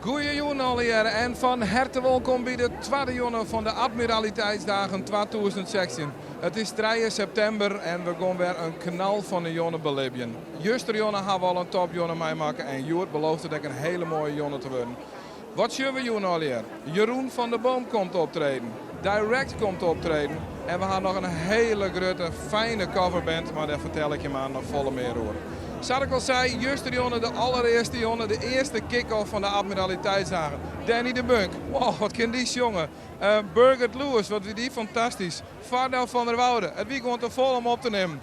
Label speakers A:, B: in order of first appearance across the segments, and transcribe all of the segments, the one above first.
A: Goeiejûn allegearre en fan herte wolkom by de twadde jûn fan de Admiraliteitsdagen 2016. It is trije septimber en we gean wer in knal fan in jûn belibjen. Justerjûn ha we al in topjûn meimakke en hjoed belooft it ek in hiele moaie jûn te wurden. Wat sjogge we jûn allegear? Jeroen van der Boom komt optreden, Direct komt optreden en we ha noch in hiele grutte, fijne coverband, mar dêr fertel ik jim noch folle mear oer. Sa't ik al sei, justerjûn de allerearste jûn, de earste kick-off fan de Admiraliteitsdagen. Danny de Bunk, wow, wat kin dy sjonge. Birgit Lewis, wat wie dy fantastysk. Fardau van der Woude, it wie gewoan te folle om op te nimmen.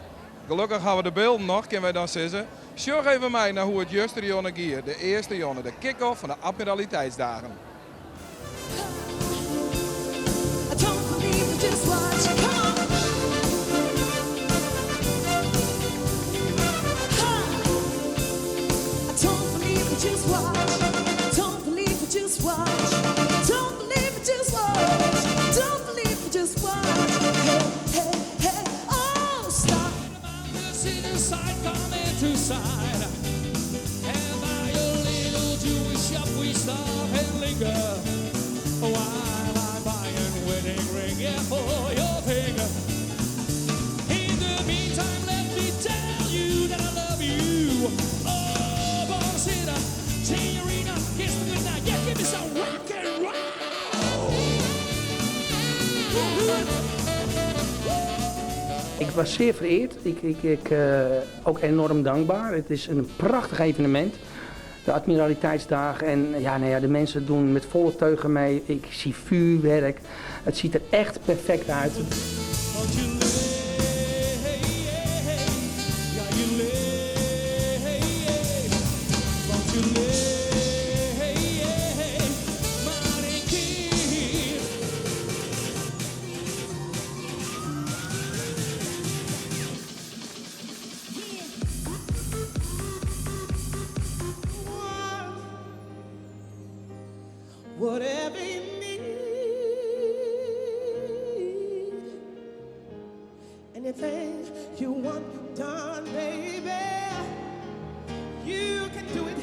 A: Gelokkich ha we de bylden noch, kinne wy dan sizze. Sjoch even mei nei hoe't it justerjûn gie, de earste jûn, de kick-off fan de Admiraliteitsdagen.
B: I don't believe it, just watch. Come on. Ha! I don't believe it, just watch. Don't believe it, just watch. Don't believe it, just watch. Don't believe it, just watch. Hey, hey, hey, oh, stop.
C: Side, come into sight. And by a little Jewish shop we stop and linger. While I buy a wedding ring, yeah, for your finger. In the meantime, let me tell you that I love you. Oh, buonasera, signorina, kiss me goodnight. Yeah, give me some rock and roll. Woo-hoo.
D: Ik was zeer vereerd. Ik ook enorm dankbaar. Het is een prachtig evenement. De Admiraliteitsdagen. En ja, nou ja, de mensen doen met volle teugen mee. Ik zie vuurwerk. Het ziet er echt perfect uit.
C: Want je leeft, ja je leeft, want je leeft maar één keer.
B: Whatever you need, anything you want done, baby, you can do it.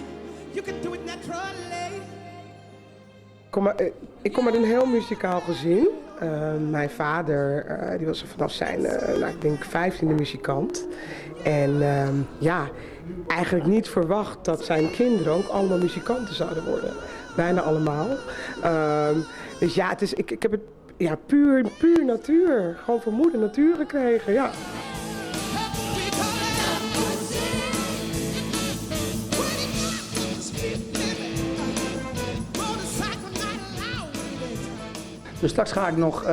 B: You can do it naturally.
E: Ik kom uit een heel muzikaal gezin. Mijn vader die was vanaf zijn, nou, ik denk 15e muzikant. En ja, eigenlijk niet verwacht dat zijn kinderen ook allemaal muzikanten zouden worden. Bijna allemaal. Dus ja, ik heb het ja, puur natuur. Gewoon van moeder natuur gekregen, ja.
B: We call it Motorcycle not allowed.
D: Dus straks ga ik nog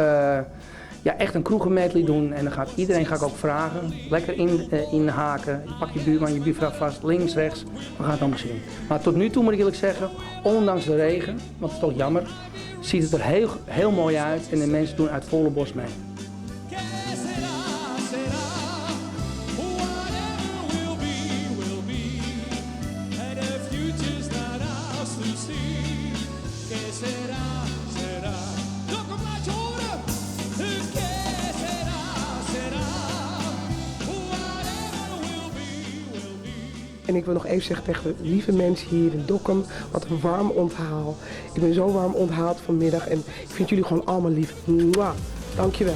D: ja, echt een kroegenmedley doen. En dan gaat iedereen ga ik ook vragen. Lekker inhaken. Je pak je buurman, je buurvrouw vast. Links, rechts. We gaan het allemaal zien. Maar tot nu toe moet ik eerlijk zeggen, ondanks de regen, want het is toch jammer, ziet het er heel, heel mooi uit. En de mensen doen uit volle borst mee.
C: Que sera, sera. Whatever will be, will be. And the future's not ours to see. Que sera, sera. Dokkum, laat je horen. Que sera, sera. Whatever will be, will be.
E: En ik wil nog even zeggen tegen de lieve mensen hier in Dokkum, wat een warm onthaal. Ik ben zo warm onthaald vanmiddag en ik vind jullie gewoon allemaal lief. Mwah. Dankjewel.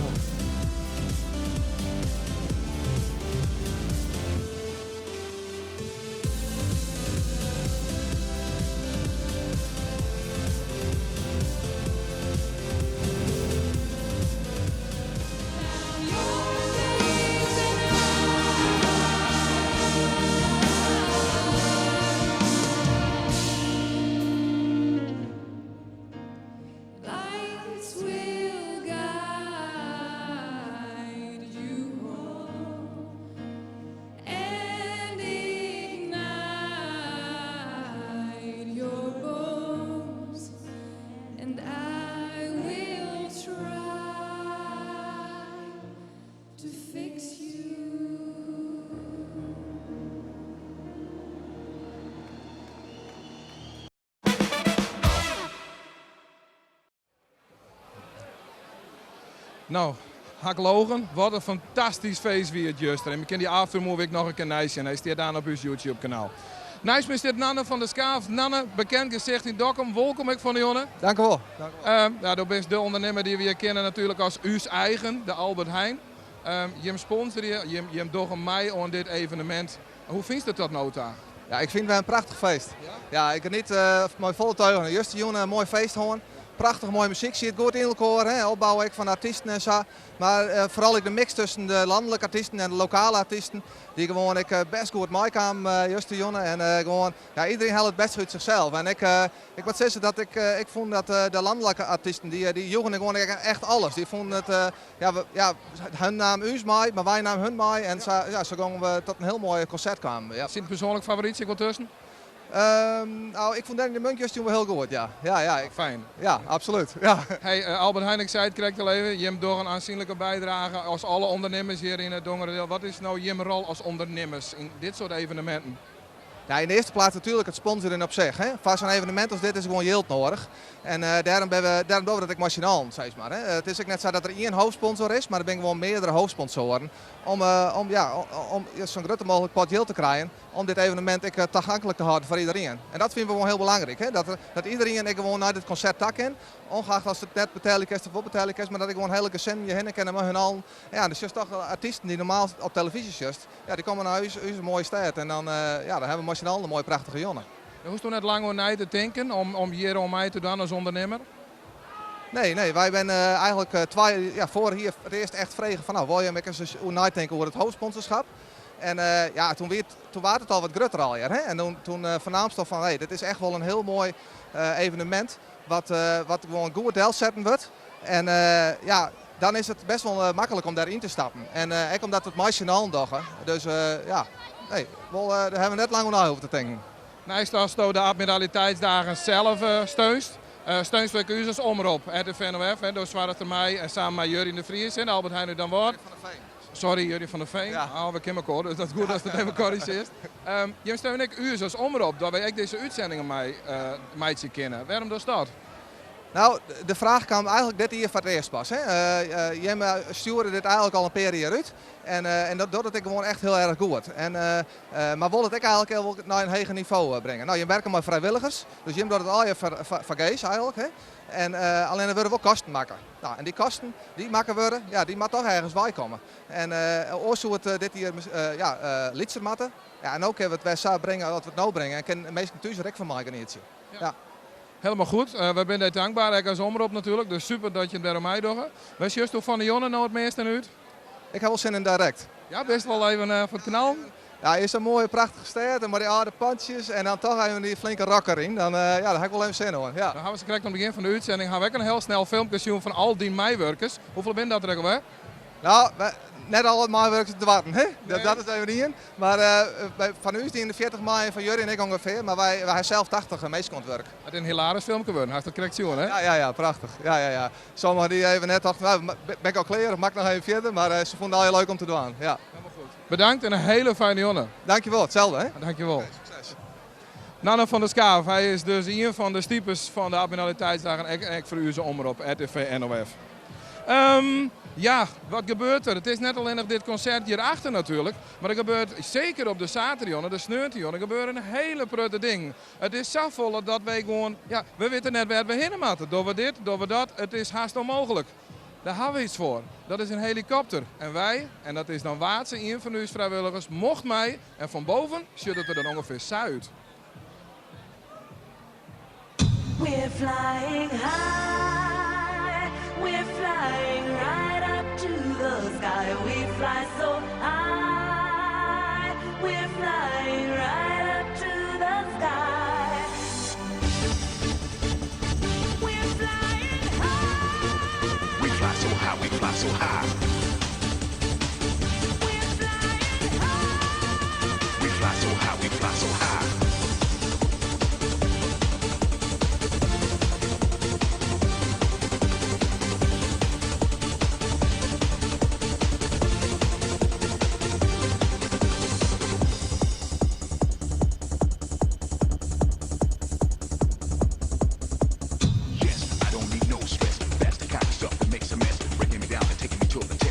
B: Lights will guide you home and ignite your bones, and I will try to fix you.
A: Nou, ha 'k leagen. Wat in fantastysk feest wie it juster. En we kinne dy aftermovie noch in kear neisjen. Hy stiet dêr op ús YouTube-kanaal. Neist my stiet Nanne van der Schaaf. Nanne, bekend gesicht yn Dokkum. Wolkom ek fan de jûn.
F: Dank u wol.
A: Ja, do bist de ûndernimmer dy't we hjir kenne natuerlik as ús eigen, de Albert Heijn. Jim sponsorje, jim dogge mei oan dit evenemint. Hoe fynst it tot no ta?
F: Ja, ik fyn it wer in prachtich feest. Ja, ik geniet mei folle teugen. Justerjûn in moai feest hân. Prachtich moaie muzyk, siet goed yn elkoar. Hè? Opbou ek fan de artysten en sa. Mar foaral ek de mix tusken de lanlike artysten en de lokale artysten. Dy't gewoan ek best goed meikamen justerjûn. En gewoan, ja, iedereen helle it bêste út zichzelf. En ik, ik moat sizze dat ik, ik fûn dat de lanlike artysten, dy joegen gewoan ek echt alles. Dy fûnen it, ja, ja, hun namen ús mei, mar wy namen hun mei. En sa, ja, sa gongen we tot in hiel moai konsert kwamen. Ja.
A: Sit in persoanlik favorytsje ek wol tusken?
F: Nou, ik fûn Danny de Munk justerjûn wol hiel goed, ja. Ja, ja.
A: Fijn.
F: Ja, absolút. Ja.
A: Hey, Albert Heijn, ik sei it krekt al even, jim dogge in oansjenlike bydrage as alle ûndernimmers hjir yn it Dongeradiel. Wat is no jim rol as ûndernimmers yn dit soart eveneminten?
F: Ja, yn de earste plaats natuerlik it sponsoren op sich. Hè. Foar sa'n evenemint as dit is gewoan jild noadich. En dêrom binne we, dêrom dogge we dat ek mei syn allen, sis mar. Hè. It is ek net sa dat der ien hoofdsponsor is, mar der binne gewoan meardere hoofdsponsoaren om, ja, om sa'n grutte mooglik pot jild te krijen om dit evenemint ek tagonklik te hâlden foar iderien. En dat fine we gewoan hiel belangryk, hè. Dat iderien ek gewoan nei dit konsert ta kin, ongeacht ast it net betelje kinst of wol betelje kinst, mar dat ek gewoan hiele gesinnen hjir hinne kinne mei hun allen. Ja, dan sjochst toch artysten dy't normaal op telefyzje sjochst. Ja, dy komme nei ús moaie stêd en dan, ja, dan hawwe we mei syn allen in moaie prachtige jûn.
A: Hoechsto net lang oer nei te tinken om hjir oan mei te dwaan as ûndernimmer?
F: Nee, nee, wy binne eigenlik twa, ja, foarich jier foar it earst echt frege fan, no, wolle jim ek ris oer neitinke oer it hoofdsponsorschap? En ja, toen wie it, toen waard it al wat grutter allegear, hè? En toen, toen fernaamst al fan, hey, dit is echt wol in hiel moai evenemint wat gewoan goed delsetten wurdt. En ja, dan is it best wol maklik om dêr yn te stappen. En ek omdat we it mei syn allen dogge. Dus ja, nee, wol, dêr hawwe we net lang oer nei hoeven te tinken.
A: Neist datsto de Admiraliteitsdagen sels steunst, steunst ek ús as omrop, RTV NOF. Do soarget der mei en samen mei Jurjen de Vries en Albert Heijn út Damwâld.
F: Jurjen van der Veen.
A: Sorry, Jurjen van der Veen.
F: Ja.
A: Oh, we kenne elkoar, dus dat is goed datst it even korrizjearrest. Jim steune ek ús as omrop, dat wy ek dizze útsendingen mei meitsje kinne. Wêrom dochst dat?
F: Nou, de fraach kaam eigenlik dit jier foar it earst pas. Hè. Jim stjoere dit eigenlik al in pear jier út en dat docht it ek gewoan echt hiel erch goed. En, mar wol it ek eigenlik hiel nei in heger nivo bringe. Nou, jim werke mei frijwilligers, dus jim dogge it allegear fergees eigenlik. Hè. En allinne der wurde wol kosten makke. Nou, en dy kosten dy't makke wurde, ja, dy moatte toch ergens weikomme. En oars soe it dit jier ja, lytser moatte. Ja, en no kinne we it wer sa bringe as we it no bringe en kinne minsken thús der ek fan meigenietsje. Ja.
A: Helemaal goed. Wy binne dy tankber, ek as omrop natuerlik. Dus super dat jim dêroan meidogge. Wêr sjochsto fan de jûn no it measte nei út?
F: Ik ha wol sin yn Direct.
A: Ja, bist wol even foar it knallen?
F: Ja, is sa'n moaie prachtige stêd en mei dy âlde pantsjes en dan toch even dy flinke rock deryn. Dan, ja, dêr ha ik wol even sin oan. Ja.
A: Dan hawwe se krekt oan it begjin fan de útsending hawwe we ek in hiel snel filmke sjoen fan al dyn meiwurkers. Hoefolle binne dat der ek alwer?
F: Nou, net alle meiwurkers doarden, hè? Dat is even ien. Mar fan ús diene 40 mei en fan Jurjen ek ûngefear. Mar wy hawwe sels 80 minsken oan it wurk.
A: It is in hilarisch filmke wurden, hast dat krekt sjoen, hè?
F: Ja, ja, ja, prachtich. Ja, ja, ja. Sommigen dy even net tochten, nou, ben ik al klear of moat ik noch even fierder? Mar se fûnen it allegear leuk om te dwaan. Ja.
A: Helemaal goed. Bedankt en in hiele fijne jûn.
F: Dankjewol, itselde, hè?
A: Dankjewol.
F: Oké, sukses.
A: Nanne van der Schaaf, hy is dus ien fan de stipers fan de Admiraliteitsdagen en ek foar ús omrop RTV NOF. Ja, wat gebeurt der? It is net allinnich dit konsert hjirachter natuerlik, mar der gebeurt seker op de saterdeijûn, de sneontejûn, der gebeure in hiele protte dingen. It is safolle dat wy gewoan, ja, we witte net wêr't we hinne moatte. Dogge we dit, dogge we dat, it is hast ûnmooglik. Dêr hawwe we iets foar. Dat is in helikopter. En wy, en dat is dan Waatse, ien fan ús frijwilligers, mocht mei en fan boven sjocht it der dan ûngefear sa út.
B: We're flying high, we're flying right up to the sky. We fly so high, we're flying right up to the sky. We're flying high.
G: We fly so high, we fly so high.
B: We're flying high.
G: We fly so high, we fly so high. Yes, I don't need no stress. That's the kind of stuff that makes a mess. Breaking me down and taking me to the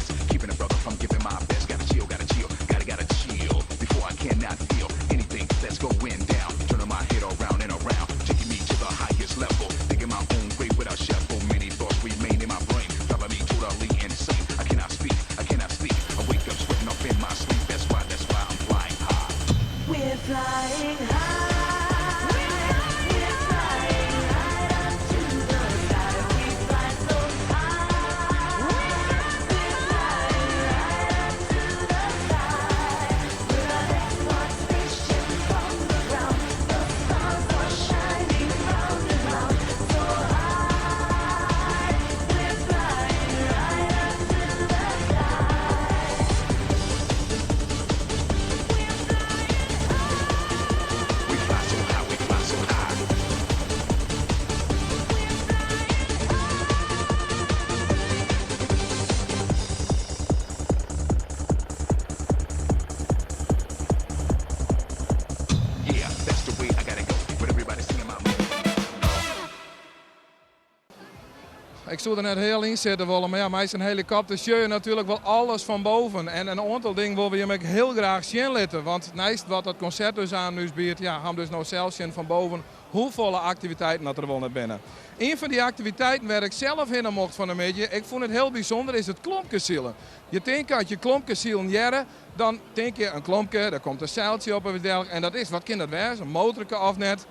A: soe der net hiel yn sitte wolle, mar ja, mei sa'n helikopter sjoch je natuerlik wol alles fan boven. En in oantal dingen wolle we jim ek hiel graach sjen litte, want neist wat dat konsert dus oan ús biedt, ja, ha we dus no sels sjen fan boven hoefolle aktiviteiten dat der wol net binne. Ien fan dy aktiviteiten wêr't ik sels hinne mocht fan 'e middei, ik fûn it hiel bysûnder, is it klompkesilen. Je tinke as je klompkesilen hearre, dan tinke je in klompke, dêr komt in seiltsje op of yts dergelijks en dat is, wat kin dat wêze, in motorke of net?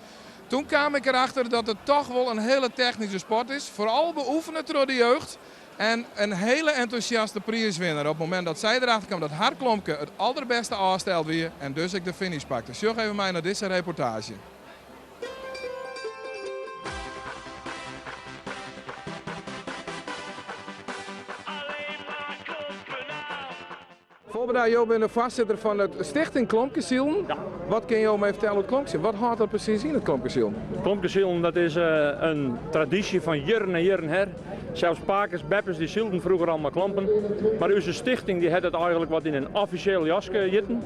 A: Toen kaam ik erachter dat it toch wol in hiele technyske sport is, foaral beoefene troch de jeugd. En in hiele entûsjaste priiswinner op it momint dat sy derachter kaam dat har klompke it alderbêste ôfsteld wie en dus ek de finish pakte. Sjoch even mei nei dizze reportaazje. Volbeda, jo binne de foarsitter fan it Stichting Klompkesilen.
H: Ja.
A: Wat kinne jo my fertelle oer klompkesilen? Wat hâldt dat presys yn, it klompkesilen?
H: Klompkesilen dat is in tradysje fan jierren en jierren her. Sels pakes, beppes dy sylden froeger al mei klompen. Mar ús stichting dy hat it eigenlik wat yn in offisjeel jaske jitten.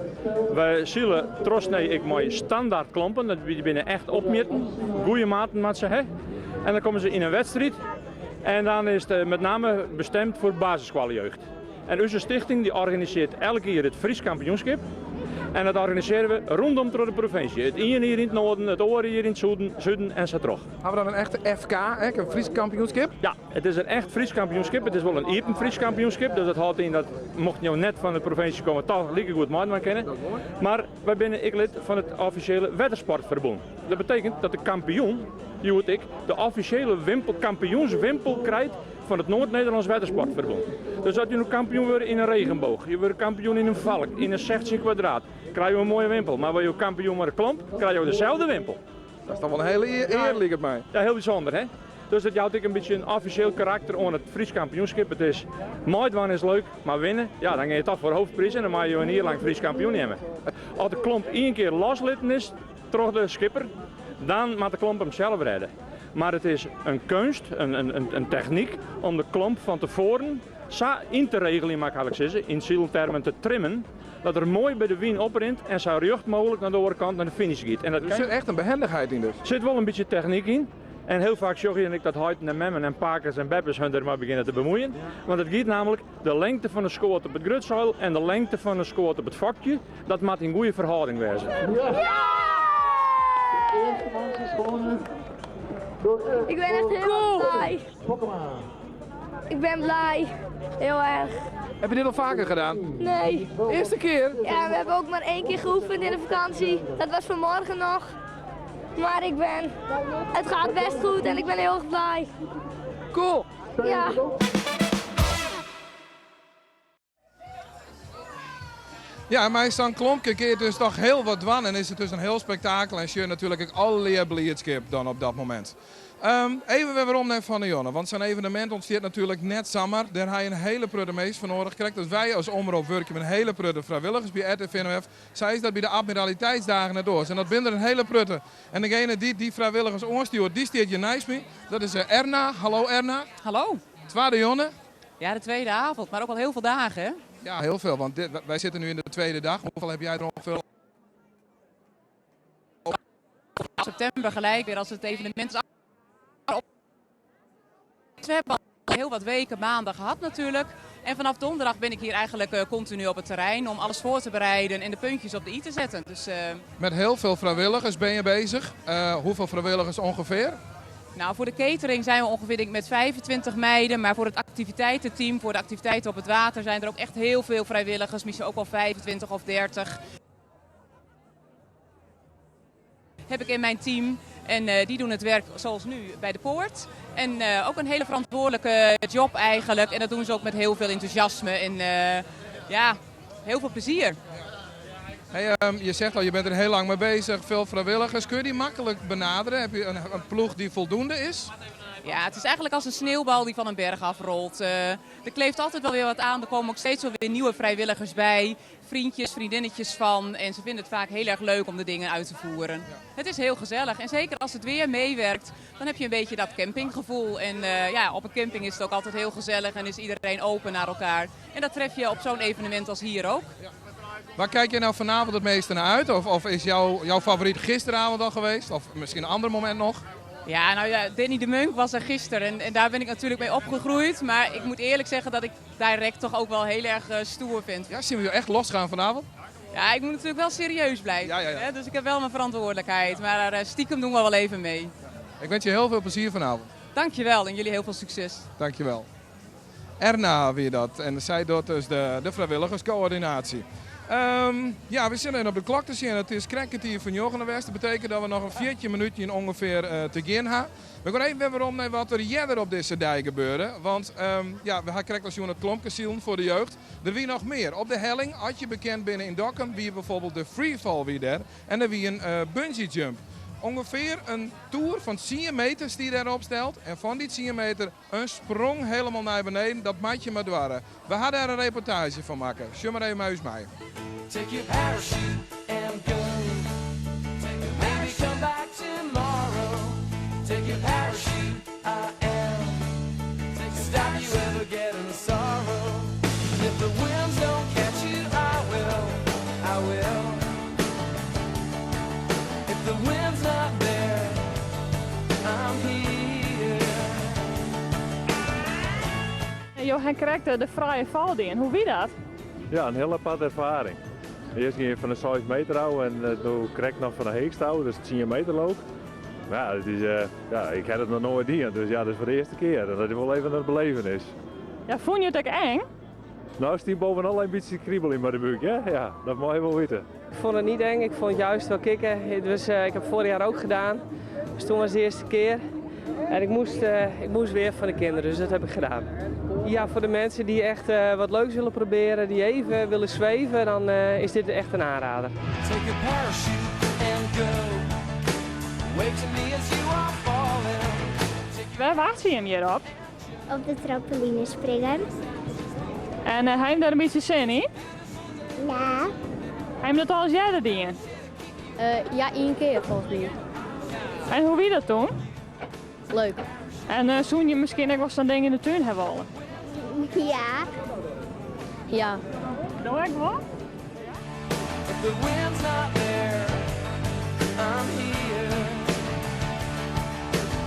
H: Wy sile trochsnee ek mei standaard klompen, dy binne echt opmjitten. Goeie maten moatte se ha. En dan komme se yn in wedstriid en dan is it met name bestemd foar basisskoallejeugd. En ús stichting dy organisearret elk jier it Frysk kampioenskip. En dat organisearje we rûnom troch de provinsje. It iene jier yn it noarden, it oare jier yn it suden, suden en sa troch.
A: Hawwe we dan in echte FK, ek in Frysk kampioenskip?
H: Ja, it is in echt Frysk kampioenskip. It is wol in iepen Frysk kampioenskip, dus dat hâldt yn dat mochten jo net fan de provinsje komme, toch likegoed meidwaan kinne. Mar wy binne ek lid fan it offisjele Wettersportferbûn. Dat betekent dat de kampioen hjoed ek de offisjele wimpel, kampioenswimpel krijt fan it Noard-Nederlânsk Wettersportferbûn. Dus as je no kampioen wurde yn in regenboog, je wurde kampioen yn in valk, yn in 16 kwadraat, krije jo in moaie wimpel. Mar wurde jo kampioen mei de klomp, krije jo deselde wimpel.
A: Dat is toch wol in hiele ear, liket my.
H: Ja, hiel bysûnder, hè? Dus dat jout ek in bytsje in offisjeel karakter oan it Frysk kampioenskip. It is, meidwaan is leuk, mar winne, ja, dan gean je toch foar hoofdpriis en dan meie jo in jier lang Frysk kampioen nimme. As de klomp ien kear loslitten is troch de skipper, dan moat de klomp him sels rêde. Mar it is in keunst, in technyk om de klomp fan tefoaren sa yn te regeljen, mei ik eigentlik sizze, yn syltermen te trimmen, dat er moai by de wyn oprint en sa rjocht mooglik nei de oare kant nei de finish giet. En dat
A: Der sit echt in behendichheid yn dus?
H: Sit wol in bytsje technyk yn. En hiel faak sjoch je ek dat heiten en memmen en pakes en beppes hun dermei begjinne te bemuoien. Want it giet namelijk de lengte fan de skoat op it grutseil en de lengte fan de skoat op it fokje, dat moat yn goede ferhâlding wêze.
I: Ik ben echt heel blij. Ik ben blij. Heel erg.
A: Heb je dit al vaker gedaan?
I: Nee.
A: Eerste keer?
I: Ja, we hebben ook maar één keer geoefend in de vakantie. Dat was vanmorgen nog. Maar ik ben... Het gaat best goed en ik ben heel erg blij.
A: Cool.
I: Ja.
A: Ja, mei sa'n klompke kin je dus toch hiel wat dwaan en is it dus in hiel spektakel en sjoch natuerlik ek allegear bliidskip dan op dat momint. Ehm, even wer werom nei Fan 'e Jonne, want sa'n evenemint ûntstiet natuerlik net samar. Dêr ha je in hiele protte minsken foar nedich. Krekt as wy as omrop wurkje mei in hiele protte frijwilligers by RTV NOF, sa is dat by de Admiraliteitsdagen net oars. En dat binne der in hiele protte. En degene dy't dy frijwilligers oanstjoert, dy stiet hjir neist my. Dat is Erna. Hallo Erna.
J: Hallo.
A: Twadde jonne.
J: Ja, de tweede avond, maar ook al heel veel dagen, hè?
A: Ja, heel veel, want dit, wij zitten nu in de tweede dag. Hoeveel heb jij er ongeveer?
J: September gelijk weer als het evenement is af. We hebben al heel wat weken, maanden gehad natuurlijk. En vanaf donderdag ben ik hier eigenlijk eh, continu op het terrein om alles voor te bereiden en de puntjes op de i te zetten. Dus, eh,
A: Met heel veel vrijwilligers ben je bezig. Eh, hoeveel vrijwilligers ongeveer?
J: Nou, voor de catering zijn we ongeveer denk ik, met 25 meiden. Maar voor het activiteitenteam, voor de activiteiten op het water, zijn er ook echt heel veel vrijwilligers. Misschien ook wel 25 of 30. Heb ik in mijn team. En eh, die doen het werk zoals nu bij de poort. En eh, ook een hele verantwoordelijke job eigenlijk. En dat doen ze ook met heel veel enthousiasme en eh, ja, heel veel plezier.
A: Hey, ehm, je zegt al, je bent er heel lang mee bezig, veel vrijwilligers. Kun je die makkelijk benaderen? Heb je een, een ploeg die voldoende is?
J: Ja, het is eigenlijk als een sneeuwbal die van een berg afrolt. Eh, er kleeft altijd wel weer wat aan. Er komen ook steeds wel weer nieuwe vrijwilligers bij. Vriendjes, vriendinnetjes van. En ze vinden het vaak heel erg leuk om de dingen uit te voeren. Het is heel gezellig. En zeker als het weer meewerkt, dan heb je een beetje dat campinggevoel. En eh, ja, op een camping is het ook altijd heel gezellig en is iedereen open naar elkaar. En dat tref je op zo'n evenement als hier ook.
A: Waar kijk je nou vanavond het meeste naar uit? Of, of is jouw, jouw favoriet gisteravond al geweest? Of misschien een ander moment nog?
J: Ja, nou ja, Danny de Munk was er gisteren en, en daar ben ik natuurlijk mee opgegroeid. Maar ik moet eerlijk zeggen dat ik Direct toch ook wel heel erg eh, stoer vind.
A: Ja, zien we je echt losgaan vanavond?
J: Ja, ik moet natuurlijk wel serieus blijven.
A: Ja, ja, ja.
J: Hè? Dus ik heb wel mijn verantwoordelijkheid. Maar eh, stiekem doen we wel even mee.
A: Ik wens je heel veel plezier vanavond.
J: Dankjewel en jullie heel veel succes.
A: Dankjewel. Erna weer dat. En zij doet dus de, de vrijwilligerscoördinatie. Ehm, ja, we zitten op de klok te zien. Het is kwartier van Jochen West. Dat betekent dat we nog een viertje minuutje ongeveer eh, te gaan hebben. We gaan even weer om naar wat er eerder op deze dijk gebeurde. Want ehm, ja, we hebben als het klompkasiel voor de jeugd. Er wie nog meer. Op de helling, had je bekend binnen in Dokkum, wie bijvoorbeeld de freefall wie daar. En er wie een eh, bungee jump. Ongeveer een toer van 10 meters die daarop stelt. En van die 10 meter een sprong helemaal naar beneden. Dat maat je maar dwarren. We hadden daar een reportage van maken. Zullen maar even huis mij.
K: Take your parachute and go. Maybe come back tomorrow. Take your parachute, I am. Stop you ever getting sorrow. And if the winds don't catch you, I will. I will. If the wind's not there, I'm here.
L: Johan krijgt de vrije val in. Hoe wie dat?
H: Ja, een hele aparte ervaring. Eerst ging je van de 6 meter af en eh, toen kreeg ik nog van de heekste af, dus 10 meter loop. Maar ja, dat is, eh, ja, ik had het nog nooit gedaan, dus ja, dat is voor de eerste keer. En dat is wel even een belevenis.
L: Ja, vond je het ook eng?
H: Nou is die bovenal een beetje kriebel in mijn buik, hè? Ja, dat mag je wel weten.
M: Ik vond het niet eng, ik vond het juist wel kicken. Het was, eh, ik heb vorig jaar ook gedaan, dus toen was het de eerste keer. En ik moest, eh, ik moest weer van de kinderen, dus dat heb ik gedaan. Ja, voor de mensen die echt eh, wat leuks willen proberen, die even willen zweven, dan eh, is dit echt een aanrader.
K: Take your parachute and go. Wave to me as you are falling.
L: Waar wacht je hem hierop?
I: Op de trampoline springen.
L: En eh, hij heeft daar een beetje zin in?
I: Ja.
L: Hij heeft dat al eens eerder gedaan?
I: ja, één keer volgens mij.
L: En hoe wie dat toen?
I: Leuk.
L: En eh zoen je misschien ook wel zo'n ding in de tuin hebben willen?
I: Ja. Ja.
L: Doe ik wel?
K: If the wind's not there, I'm here.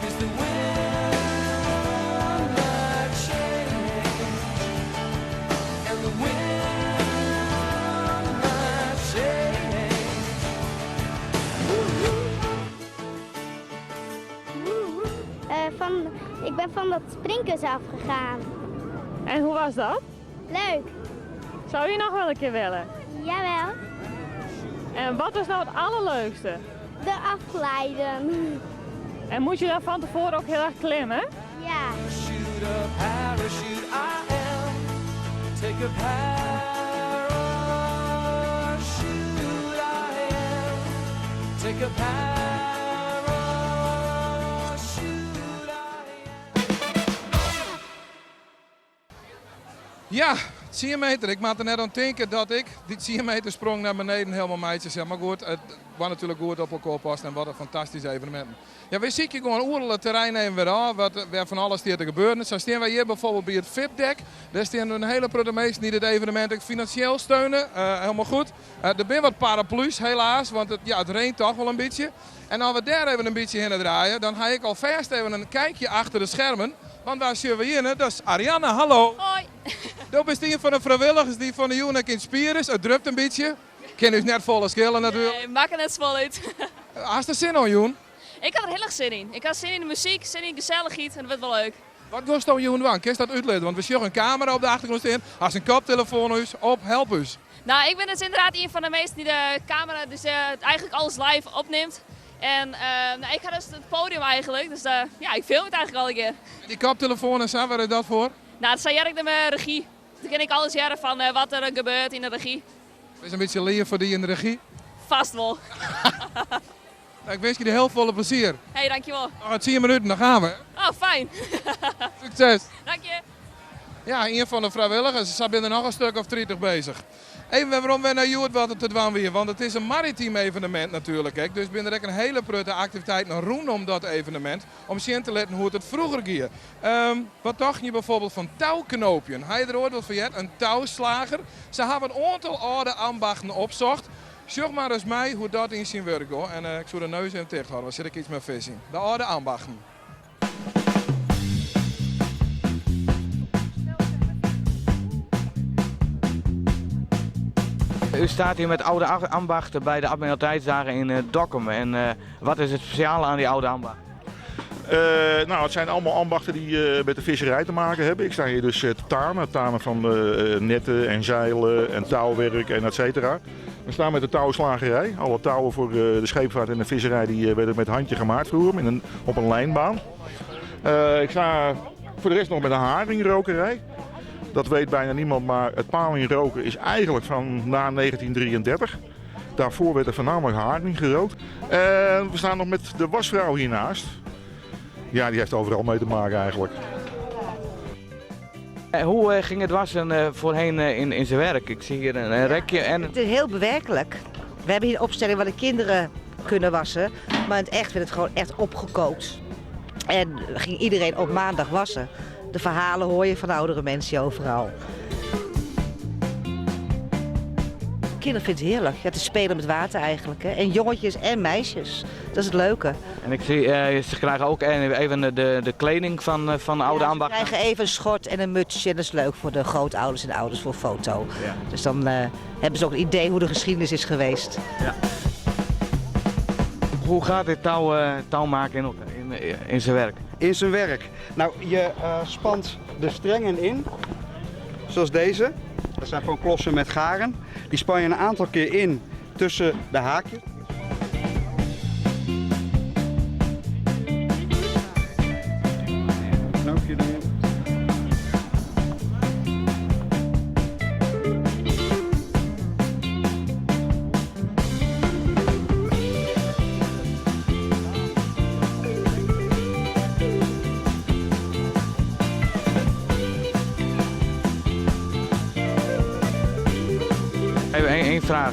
K: 'Cause the wind might change, and the wind might change.
I: Eh, van, ik ben van dat springkussen afgegaan.
L: En hoe was dat?
I: Leuk.
L: Zou je nog wel een keer willen?
I: Jawel.
L: En wat was nou het allerleukste?
I: De afglijden.
L: En moet je daar van tevoren ook heel erg klimmen?
I: Ja.
K: Parachute, a parachute, I am. Take a parachute, I am. Take a parachute, I am.
A: Ja, 10 meter. Ik maak er net aan denken dat ik die 10 meter sprong naar beneden helemaal meidjes. Ja, maar goed, het was natuurlijk goed op elkaar past en wat een fantastisch evenement. Ja, we zien hier gewoon oerle het terrein even weer aan, wat weer van alles hier te gebeuren. Zo staan wij hier bijvoorbeeld bij het VIP-deck. Daar staan een hele protte mensen die dit evenement ook financieel steunen. Eh, helemaal goed. Eh, er zijn wat paraplu's helaas, want het, ja, het regent toch wel een beetje. En als we daar even een beetje heen draaien, dan ga ik alvast even een kijkje achter de schermen. Want waar zullen we hier? hè? Dat is Ariane, hallo.
I: Hoi.
A: Dat is een van de vrijwilligers die van de UNEC in Spier is. Het drupt een beetje. Ken u net volle schillen natuurlijk.
N: Nee, maak het net zo uit.
A: Haast er zin aan, Joen?
N: Ik had er heel erg zin in. Ik had zin in de muziek, zin in gezelligheid en dat werd wel leuk.
A: Wat kost dan Joen Wang? Kun je dat uitleggen? Want we zien een camera op de achtergrond staan. Als een koptelefoon is, op, help us.
N: Nou, ik ben dus inderdaad een van de meesten die de camera, dus eh, eigenlijk alles live opneemt. En eh, nou, ik ga dus het podium eigenlijk, dus eh, ja, ik film het eigenlijk al een keer.
A: Die koptelefoon en zo, waar is dat voor?
N: Nou, dat zei Jerk de mijn regie. Toen ken ik alles jaren van eh, wat er gebeurt in de regie.
A: Het is een beetje leer voor die in de regie.
N: Vast wel.
A: Nou, ik wens je heel veel plezier.
N: Hey, dankjewel.
A: Nog 10 minuten, dan gaan we.
N: Oh, fijn.
A: Succes.
N: Dank je.
A: Ja, een van de vrijwilligers. Ze zijn er nog een stuk of 30 bezig. Even waarom we naar Joert wat het te dwang weer. Want het is een maritiem evenement natuurlijk. Hè. Dus binnen er een hele prutte activiteit rondom dat evenement. Om zien te letten hoe het het vroeger ging. Ehm, wat dacht je bijvoorbeeld van touwknoopjen? Hij er ooit wat van je? Een touwslager. Ze hebben een aantal oude ambachten opzocht. Sjoch mar ris mei hoe't dat yn syn wurk giet. En ik soe de neus even ticht hâlde, want sit ik iets mei vis yn. De âlde ambachten.
O: U staat hier met oude ambachten bij de Admiraliteitsdagen in Dokkum. En wat is het speciale aan die oude ambachten?
P: Nou, het zijn allemaal ambachten die met de visserij te maken hebben. Ik sta hier dus te tamen, tamen van netten en zeilen en touwwerk en et cetera. We staan met de touwslagerij. Alle touwen voor de scheepvaart en de visserij die werden met handje gemaakt vroeger in een, op een lijnbaan. Ik sta voor de rest nog met een haringrokerij. Dat weet bijna niemand, maar het palingroken is eigenlijk van na 1933. Daarvoor werd er voornamelijk haring gerookt. En we staan nog met de wasvrouw hiernaast. Ja, die heeft overal mee te maken eigenlijk.
O: Hoe ging het wassen voorheen in zijn werk? Ik zie hier een rekje en...
Q: Het is heel bewerkelijk. We hebben hier een opstelling waar de kinderen kunnen wassen. Maar in het echt werd het gewoon echt opgekookt. En ging iedereen op maandag wassen. De verhalen hoor je van oudere mensen overal. Kinderen vinden het heerlijk. Ja, te spelen met water eigenlijk. Hè. En jongetjes en meisjes. Dat is het leuke.
O: En ik zie, ze krijgen ook even de kleding van de oude
Q: Ja, ze
O: ambachten.
Q: krijgen even een schort en een mutsje. En dat is leuk voor de grootouders en ouders voor foto. Dus dan hebben ze ook een idee hoe de geschiedenis is geweest.
O: Hoe gaat dit touw maken in zijn werk?
R: In zijn werk? Nou, je spant de strengen in, zoals deze. Dat zijn gewoon klossen met garen. Die span je een aantal keer in tussen de haakjes. Knoopje erin.
O: Even één vraag.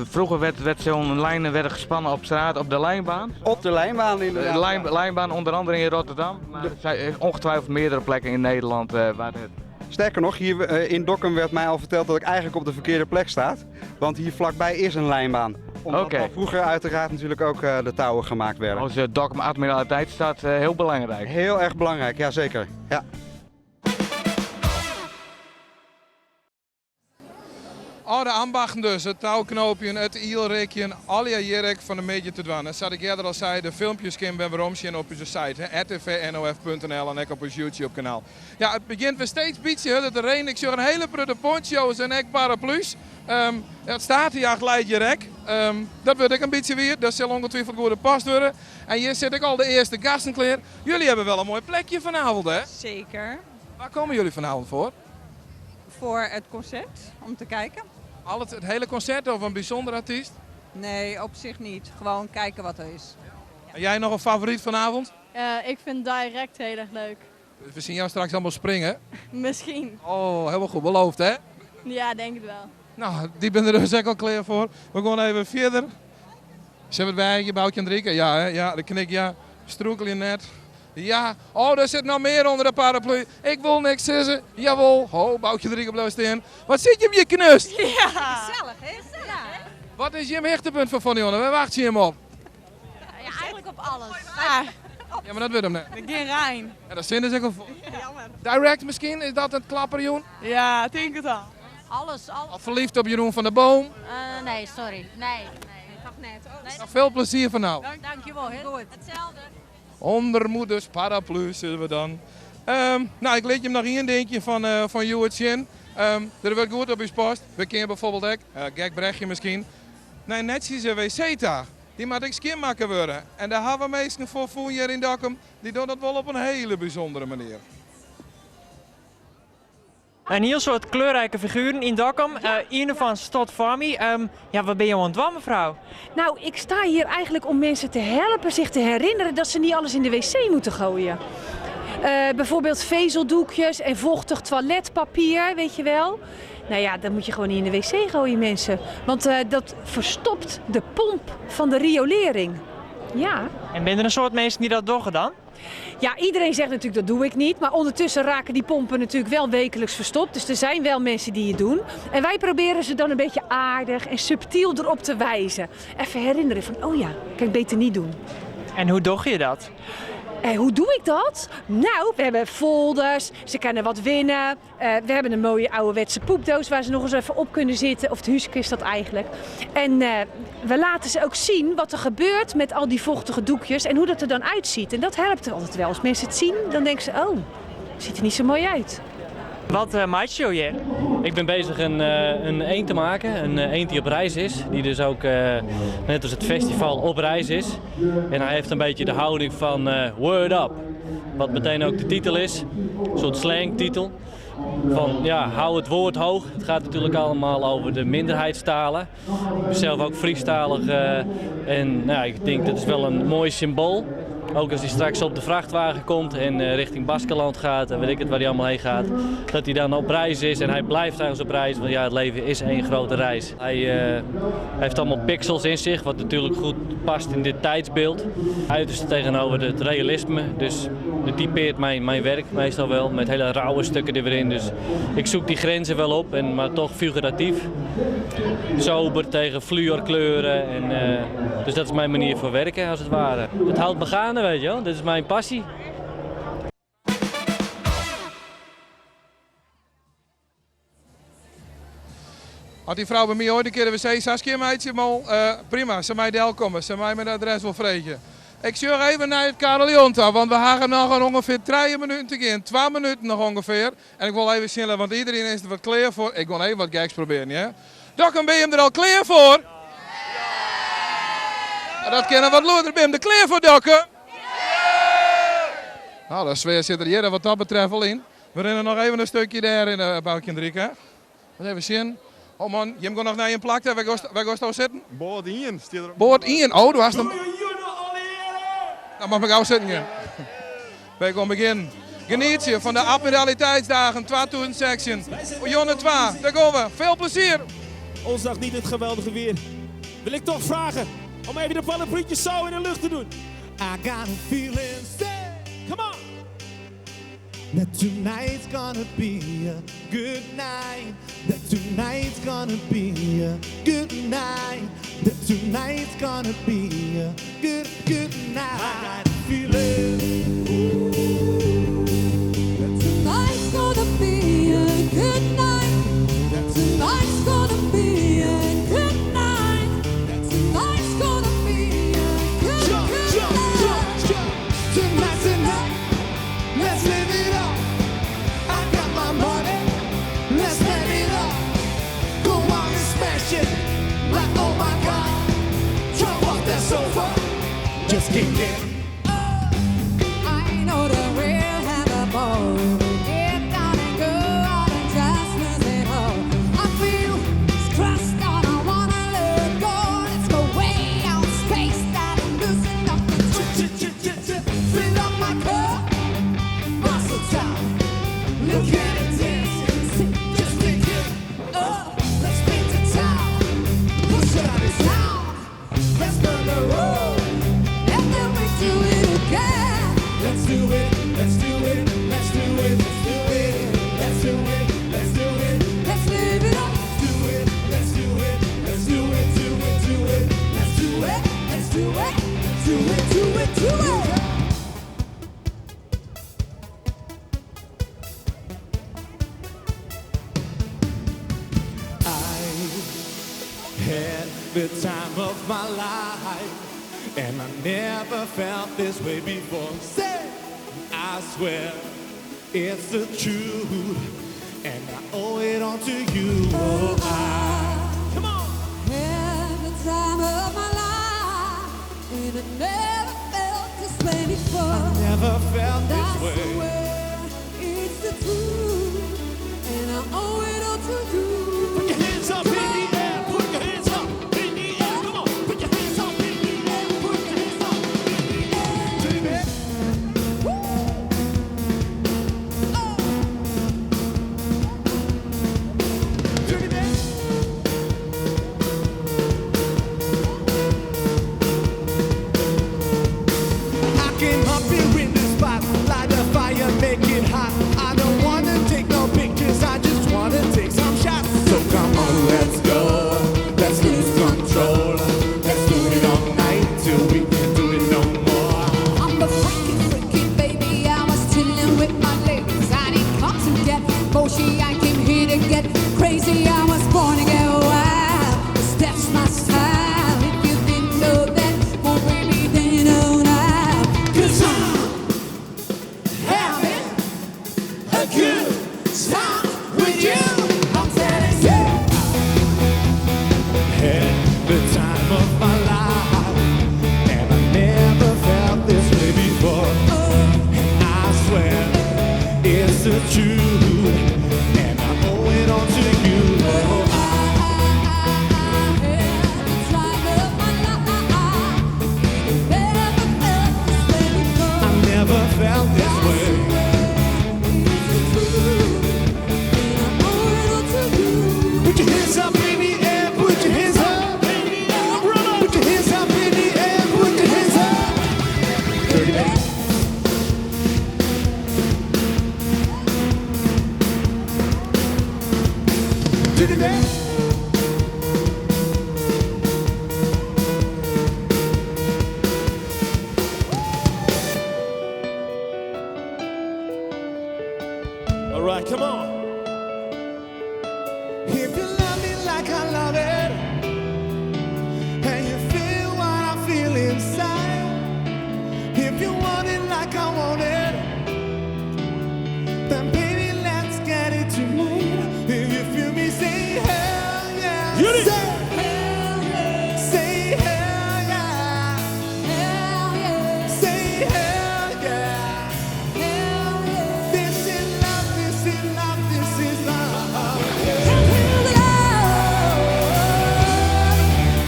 O: Vroeger werd zo'n lijn werden gespannen op straat, op de lijnbaan?
R: Op de lijnbaan inderdaad.
O: De lijnbaan onder andere in Rotterdam, maar er zijn ongetwijfeld meerdere plekken in Nederland waar het...
R: Sterker nog, hier in Dokkum werd mij al verteld dat ik eigenlijk op de verkeerde plek sta. Want hier vlakbij is een lijnbaan. Omdat al vroeger uiteraard natuurlijk ook de touwen gemaakt werden.
O: Als Dokkum Admiraliteit staat heel belangrijk.
R: Heel erg belangrijk, ja zeker. Ja.
A: Oude ambachten dus, het touwknoopje, het ielrekje, al je jerk van de media te dwan. En zoals ik eerder al zei, de filmpjes kunnen we weer omzien op onze site, hè, r t v n o f punt n l en ook op ons YouTube kanaal. Ja, het begint weer steeds beetje hè, de regen. Ik zie een hele prutte poncho's en ek paraplu's. Het staat hier achter Leidje rek. Dat wordt ik een beetje weer, dat zal ongetwijfeld goed gepast worden. En hier zit ik al de eerste gasten klaar. Jullie hebben wel een mooi plekje vanavond, hè?
S: Zeker.
A: Waar komen jullie vanavond voor?
S: Voor het concert, om te kijken.
A: Al het hele concert of een bijzonder artiest?
S: Nee, op zich niet. Gewoon kijken wat er is.
A: En jij nog een favoriet vanavond?
L: Ik vind Direct heel erg leuk.
A: We zien jou straks allemaal springen.
L: Misschien.
A: Oh, helemaal goed. Beloofd, hè?
L: Ja, denk het wel.
A: Nou, die ben er dus ook al klaar voor. We gaan even verder. Ze hebben het wijntje, Boutje en Drieke. Ja, hè? Ja, de knik, ja. Stroekel je net. Ja, oh, daar zit nog meer onder de paraplu. Ik wil niks zeggen. Jawel. Oh, Boutje Drieke blijft staan. Wat zit je op je knust?
S: Ja. Gezellig, hè? Gezellig, hè?
A: Wat is je hechtepunt van Van Jonne? Waar wacht je hem op?
S: Ja, eigenlijk op alles. Ja.
A: Ja, maar dat wil hem net.
S: Geen Rijn.
A: Ja, dat zin is ook al voor.
S: Jammer.
A: Direct misschien? Is dat het klapperjoen?
S: Ja, ik denk het al.
T: Alles, alles.
A: Of verliefd op Jeroen van der Boom?
T: Nee, sorry. Nee. Nee, toch net. Oh, nee.
A: Nou, veel plezier vanavond.
T: Dankjewel. Goed. Hetzelfde.
A: Onder moeders paraplu zullen we dan. Ik liet je hem nog één dingetje van Joert zien. Er wordt goed op uw post. We kennen bijvoorbeeld ook, gek Brechtje misschien. Nee, net is een wc-ta. Die moet ik skinmaker worden. En daar hebben we meesten voor hier in Dokkum. Die doen dat wel op een hele bijzondere manier.
U: Een heel soort kleurrijke figuren in Dokkum. Een van Stot Farmy. Wat ben je aan het doen, mevrouw?
V: Ik sta hier eigenlijk om mensen te helpen zich te herinneren dat ze niet alles in de wc moeten gooien. Bijvoorbeeld vezeldoekjes en vochtig toiletpapier, weet je wel. Dat moet je gewoon niet in de wc gooien, mensen. Want dat verstopt de pomp van de riolering. Ja.
U: En ben er een soort mensen die dat doen dan?
V: Ja, iedereen zegt natuurlijk dat doe ik niet. Maar ondertussen raken die pompen natuurlijk wel wekelijks verstopt. Dus er zijn wel mensen die het doen. En wij proberen ze dan een beetje aardig en subtiel erop te wijzen. Even herinneren van, oh ja, kan ik beter niet doen.
U: En hoe doch je dat?
V: En hoe doe ik dat? Nou, we hebben folders, ze kunnen wat winnen. We hebben een mooie ouderwetse poepdoos waar ze nog eens even op kunnen zitten. Of het huske is dat eigenlijk. En we laten ze ook zien wat er gebeurt met al die vochtige doekjes en hoe dat er dan uitziet. En dat helpt altijd wel. Als mensen het zien, dan denken ze, oh, het ziet er niet zo mooi uit.
U: Wat maak je hier?
C: Ik ben bezig een eend te maken, een eend die op reis is. Die dus ook, net als het festival, op reis is. En hij heeft een beetje de houding van Word Up. Wat meteen ook de titel is, een soort slangtitel. Van ja, hou het woord hoog. Het gaat natuurlijk allemaal over de minderheidstalen. Ik ben zelf ook Friestalig en ik denk dat is wel een mooi symbool. Ook als hij straks op de vrachtwagen komt en richting Baskenland gaat en weet ik het waar hij allemaal heen gaat. Dat hij dan op reis is en hij blijft ergens op reis, want het leven is één grote reis. Hij heeft allemaal pixels in zich, wat natuurlijk goed past in dit tijdsbeeld. Uiterste tegenover het realisme, dus dat typeert mijn werk meestal wel, met hele rauwe stukken er weer in. Dus ik zoek die grenzen wel op, maar toch figuratief. Sober tegen fluorkleuren, dus dat is mijn manier van werken als het ware. Het houdt me gaande, weet je wel. Dit is mijn passie.
A: Had die vrouw bij mij ooit een keer de wc, Saskia meidje, maar prima, ze mij del komen, ze mij met adres wel vreten. Ik stuur even naar het Carillon toe, want we hebben nog een ongeveer 3 minuten te gaan, 2 minuten nog ongeveer. En ik wil even snellen, want iedereen is er wat klaar voor. Ik wil even wat geks proberen, ja. Dokkum, ben je hem er al klaar voor? Ja! Dat kennen wat loerder, ben je hem er klaar voor, Dokkum? Ja! Nou, de sfeer zit er hier wat dat betreft wel in. We rennen nog even een stukje daar in de Boukje en Drieke. Even zien. Oh man, je moet nog naar je plak. Waar ga je nou zitten?
D: Boord 1. Staat er op.
A: Boord 1? Oh, du hast hem. Nou, mag ik ook zitten gaan. Wij gaan beginnen. Geniet je van de Admiraliteitsdagen 2016. Jonne 2, daar gaan we. Veel plezier.
W: Ons dag niet het geweldige weer. Wil ik toch vragen om even de parapluutjes zo in de lucht te doen.
X: I got a feeling, say,
W: come on.
X: That tonight's gonna be a good night. That tonight's gonna be a good night. That tonight's gonna be a good, good night. I got a feeling.
B: That tonight's gonna be a good night. That tonight's gonna be a good night. That tonight's gonna be a good,
X: Jump,
B: good
X: jump,
B: night.
X: jump, jump. Tonight, tonight, let's live it up. I got my money, let's spend it up. Go on and smash it, like oh my God. Jump off that sofa, just kick it.
B: I know that we'll have a ball. Get down and go out and just lose it all. I feel stressed out, I want to let go. Let's go way out, space out and loosen up the Fill up my cup, muscle town. Look at it dancing, just take it up. Let's paint the town, push out the town. Let's burn the road, and then we do it again.
X: Let's do it, let's do it, let's do it, let's do it, let's do it, let's do it,
B: let's live it up.
X: Do it, let's do it, let's do it, do it, do it,
B: let's do it, let's do it, do it, do it, do it.
X: I had the time of my life, and I never felt this way before. Say, I swear it's the truth, and I owe it all to you. Oh, I
B: come on. Had the time of my life, and I never felt this way before.
X: I never felt this
B: I
X: way.
B: swear it's the truth, and I owe it all to you.
W: Put your hands up in the air. Put your hands up in the air. Come on. Put your hands up in the air. Put your hands up in the air. Baby.
X: I came up here in this
B: came here to get crazy. I was born to get wild. 'Cause that's my style. If you didn't know that, well, baby, then you know now. 'Cause I'm having a good time with you. I'm telling you.
X: Had the time of my life, and I never felt this way before. And I swear it's the truth, and I owe it all to you. I never felt this way. Put your hands up in the air, put your hands up. Put your hands up in the air, put your hands up. 38. Did it there? All right, come on. If you love me like I love it, and you feel what I feel inside, if you want it like I want it, then baby, let's get it tonight. If you feel me, say hell yeah. Say hell yeah. Say hell yeah. Hell yeah. Say hell yeah. Hell yeah. This is love, this is love, this is love.
B: Can't feel the love.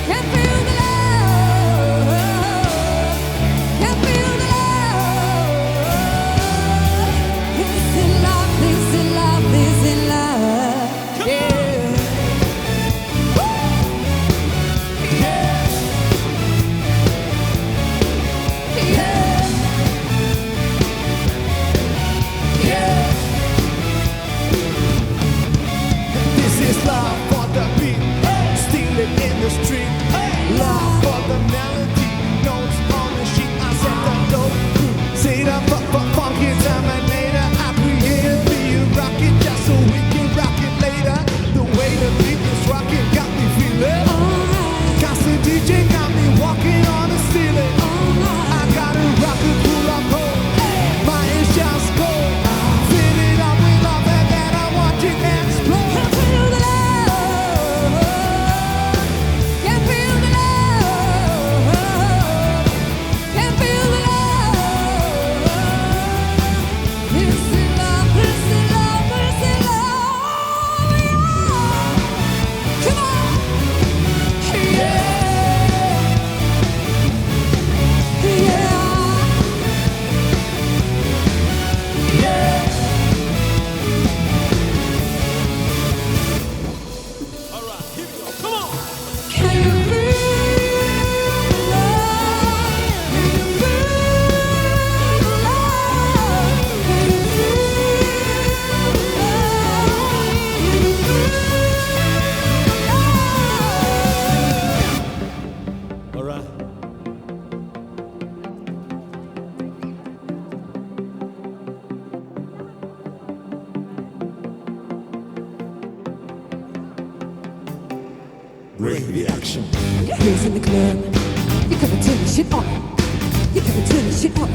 B: Can't feel the love. Can't feel the love. This is love, this is love, this is love. Yeah. Yeah. Yeah.
X: Yeah. This is love for the beat, steal it in the street. Love for the melody, notes on the sheet. I said the dope crew, say the fuck fuck funky terminator. I created for you, rock it just so we can rock it later. The way the beat is rocking got me feeling. Cause the DJ got me walking on the ceiling. I got a rocket full of gold. My is just gold. Fill it up with love and then I watch it explode.
B: Can't feel the love. Can't feel the love. Can't feel the love. This is love, this is love, this is love. Yeah. Come on. Yeah. Yeah. Yeah. Can you feel the love? Can you feel the love? Can you feel the love? Can you feel the love?
X: All right. Bring the action.
B: Who's in the club? You gotta turn the shit up. You gotta turn the shit up.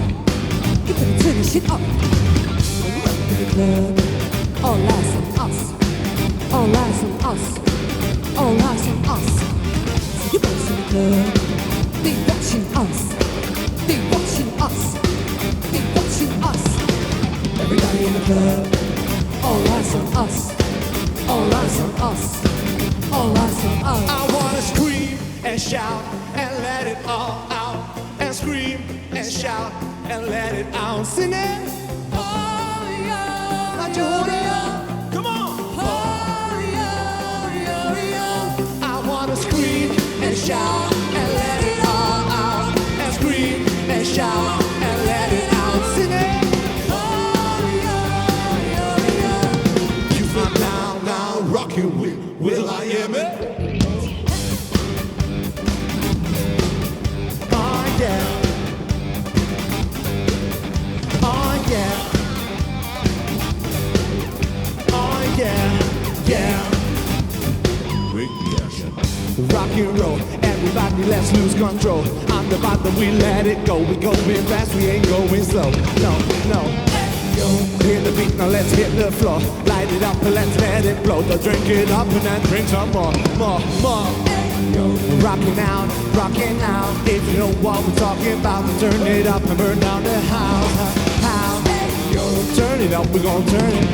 B: You gotta turn the shit up. In the club, all eyes on us. All eyes on us. All eyes on us. See you boys in the club. They watching us. They watching us. They watching us. Everybody in the club. All eyes on us. All eyes on us. All eyes on us.
X: I wanna scream and shout and let it all out. And scream and shout and let it out. Sing it.
B: Oh, yeah.
X: Laat je horen. Come on.
B: Oh, yeah, yeah, yeah.
X: I wanna scream and shout and let it all out. And scream and shout and let it out. Sing it.
B: Oh, yeah, yeah, yeah.
X: You are now rocking with will.i.am. Oh yeah. Oh yeah. Oh yeah. Yeah. Bring the action. Rock and roll, everybody let's lose control. I'm the bottom, we let it go. We going fast, we ain't going slow. No, no. Hear the beat, now let's hit the floor. Light it up and let's let it blow. So drink it up and then drink some more, more, more. Rocking out, rocking out. If you know what we're talking about, then turn it up and burn down the house. House. Turn it up, we're gonna turn it.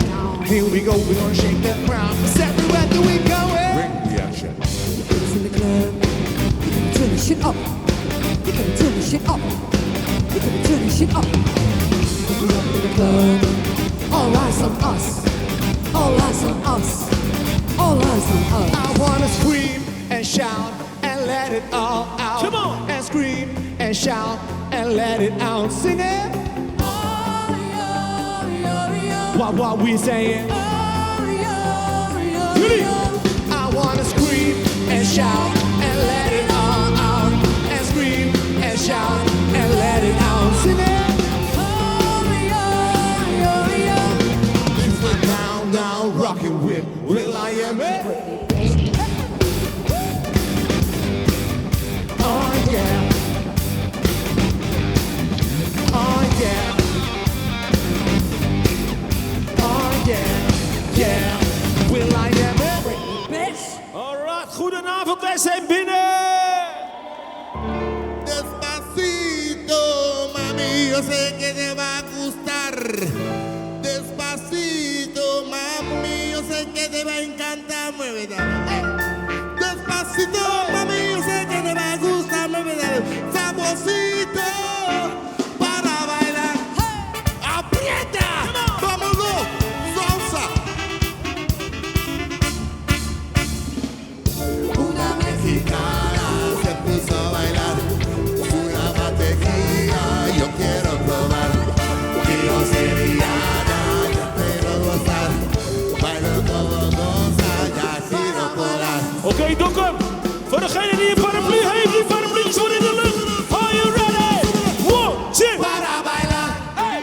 X: Here we go, we're gonna shake the ground. 'Cause everywhere that we go,
D: Bring the action.
B: In the club, you can turn the shit up. You can turn the shit up. You can turn the shit up. We up in the club. All eyes on us. All eyes on us. All eyes on us.
X: I wanna scream and shout and let it all out. Come on! And scream and shout and let it out. Sing it. What we saying? I wanna scream and shout and let it all out. And scream and shout and let it out. Sing it. It's my down, down, rocking with will.i.am. Oh yeah. Oh yeah. Oh yeah. Yeah. will.i.am.
B: Bitch.
W: Alright, goedenavond, wij zijn binnen!
D: Despacito, mami, yo sé que te va a gustar. Despacito, mami, yo sé que te va a encantar. Muévete. Despacito, mami, yo sé que te va a gustar. Muévete. Saborcito para bailar. ¡Aprieta! ¡Vámonos! ¡Salsa! Una mexicana se puso a bailar una mantequilla, yo quiero probar. Quiero sevillana, yo quiero gozar. Bailo como goza, ya quiero volar.
W: Oké, Dokkum. Voor degene die een paraplu heeft, die paraplu's worden in de lucht. Are you ready? One, two.
D: Para bailar.
W: Hey.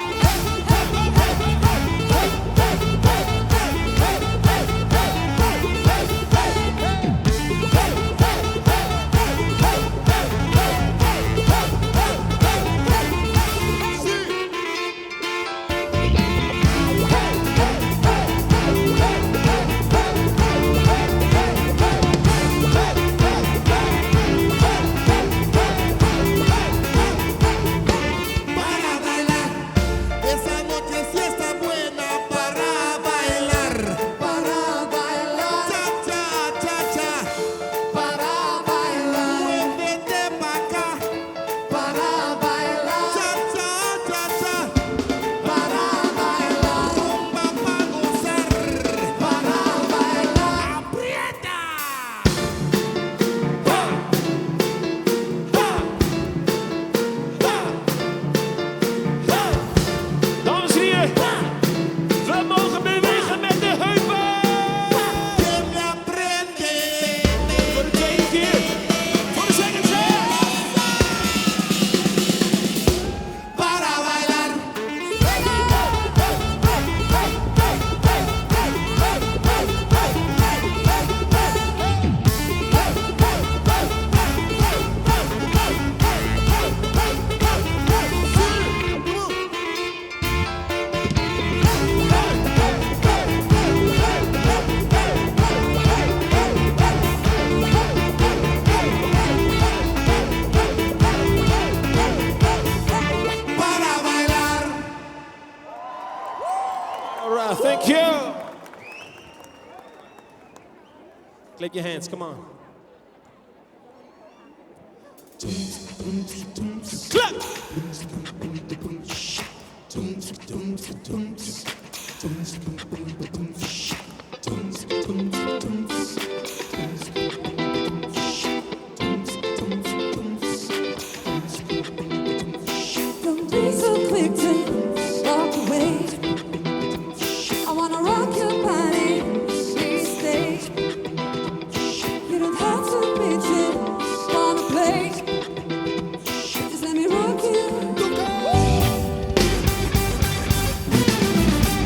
D: Para bailar. Esa noche sí está buena para bailar.
B: Para bailar.
D: Cha, cha, cha, cha.
B: Para bailar.
D: Muévete pa' acá.
B: Para bailar.
D: Cha, cha, cha, cha.
B: Para bailar.
D: Tumba pa' gozar.
B: Para bailar.
D: ¡Aprieta!
W: Dames en heren, we mogen bewegen met de heupen!
D: Que me aprende.
W: Voor de tweede keer, voor de second chance!
D: Para bailar. Para bailar.
W: Alright, thank you. Clap your hands, come on. Clap!
B: Don't be so quick to walk away. I wanna rock your body, please stay. You don't have to be to wanna play. Just let me rock you.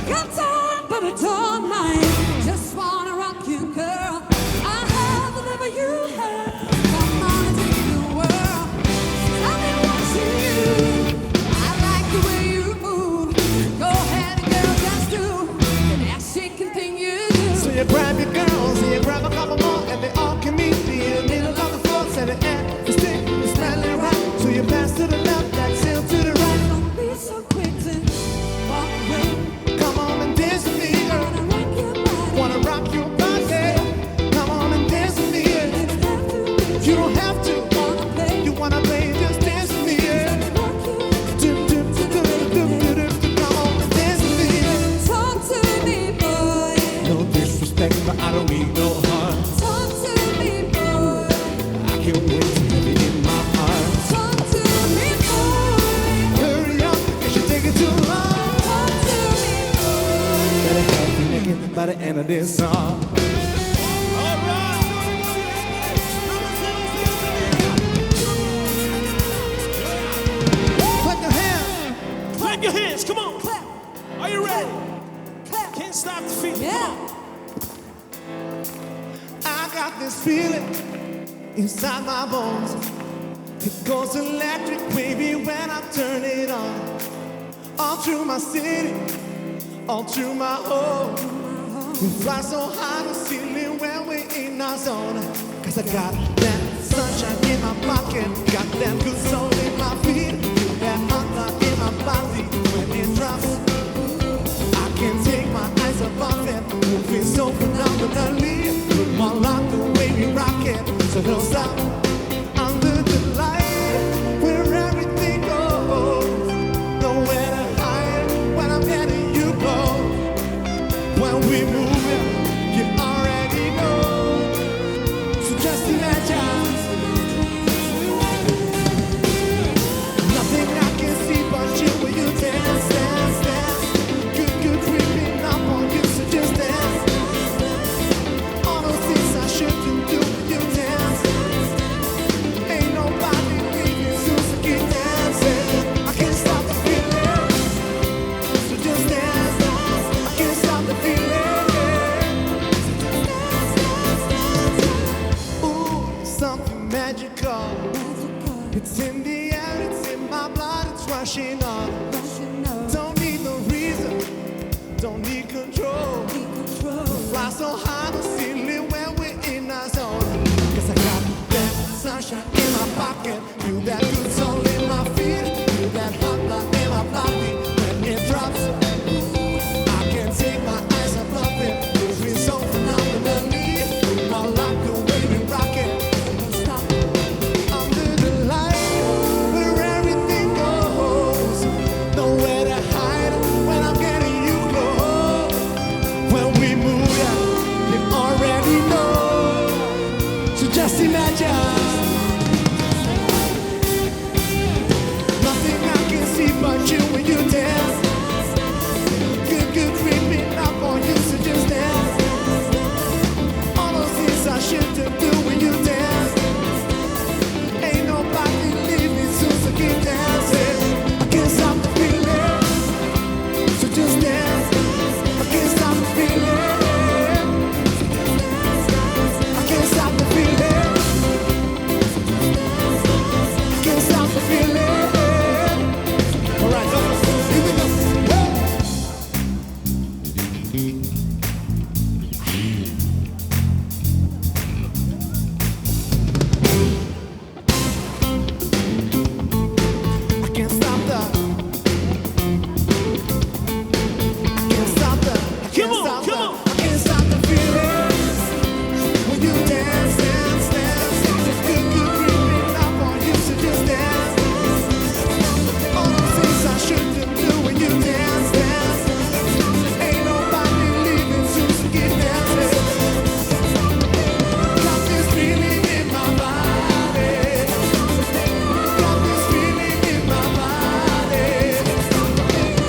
B: Got time, but I don't mind.
X: the girls, and you grab a couple more, and they all can meet me in the middle of the floor. Said the air is thick, it's smelling right. So you pass to the left, exhale to the right.
B: Don't be so quick to walk away.
X: Come on and dance with me, girl. Wanna rock your body. Come on and dance with me. You don't have to. You wanna play, just dance with me. Yeah. Do, do, do, do, do, do, do, do. Come on and dance with me.
B: Talk to me, boy.
X: No disrespect, but I don't mean no harm.
B: Talk to me, boy.
X: I can't wait to have you in my arms.
B: Talk to me, boy.
X: Hurry up, cause you're taking too long.
B: Talk to me, boy.
X: Better have you naked by the end of this song. Clap your hands.
W: Clap your hands, come on.
B: Clap.
W: Are you ready?
B: Clap.
W: Can't stop the feeling.
B: Yeah.
W: Come on.
X: I got this feeling inside my bones. It goes electric, baby, when I turn it on. All through my city, all through my home. We fly so high, the ceiling when we're in our zone. Cause I got that sunshine in my pocket, got that good soul in my feet, that hot love in my body when it drops. I can't take my eyes off of it, moving so phenomenally. More like the way we rock it, so don't stop. Under the light, where everything goes, nowhere to hide when I'm getting you close. When we move it, you already know. So just imagine. Nothing I can see but you when you dance, dance, dance. Good, good creeping up on you, so just dance. All those things I shouldn't do when you dance. Ain't nobody leaving soon, so keep dancing. I can't stop the feeling, so just dance. I can't stop the feeling. Ooh, something magical. It's in the air, it's in my blood, it's rushing on. Don't need no reason, don't need control. Fly so high, the ceiling when we're in our zone. Cause I got that sunshine in my pocket, feel that good soul in my feet, feel that hot blood in my body when it drops. I can't take my eyes off of it, moving so phenomenally. I like the way we rock it. Don't stop. Under the light, where everything goes, nowhere to hide when I'm getting you close. When we move, yeah, you already know. So just imagine. Nothing I can see but you when you dance. Good, good creeping up on you, so just dance. All those things I shouldn't do when you dance. Ain't nobody leaving soon, so keep dancing. I can't stop the feeling, so just dance. I can't stop the feeling. I can't stop the feeling. I can't stop the feeling. All right, here we go. Hey! I can't stop the. I can't stop the. I can't
W: Come on,
X: stop
W: come
X: the,
W: on.
X: I can't stop the feeling when you dance, dance, dance. Good, good creeping up on you, so just dance. All those things I shouldn't do when you dance, dance. Ain't nobody leaving soon, so keep dancing. Got this feeling in my body. Got this feeling in my body.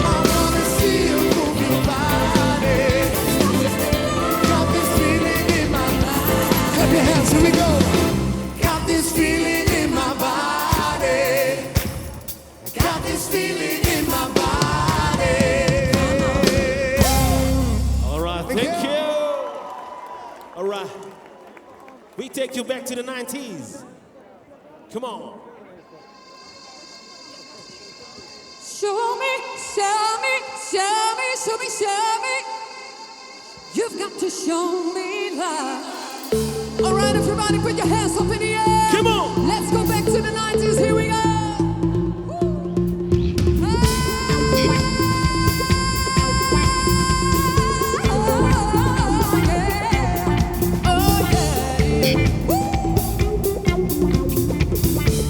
X: I wanna see you move your body. Got this feeling in my Clap your hands, here we go. Got this feeling in my body. Got this feeling in my body.
W: All right, thank you. All right. We take you back to the 90s. Come on.
B: Show me, show me, show me, show me, show me. You've got got to show me love. All right, everybody, put your hands up in the air.
W: Come on.
B: Let's go back to the 90s. Here we go.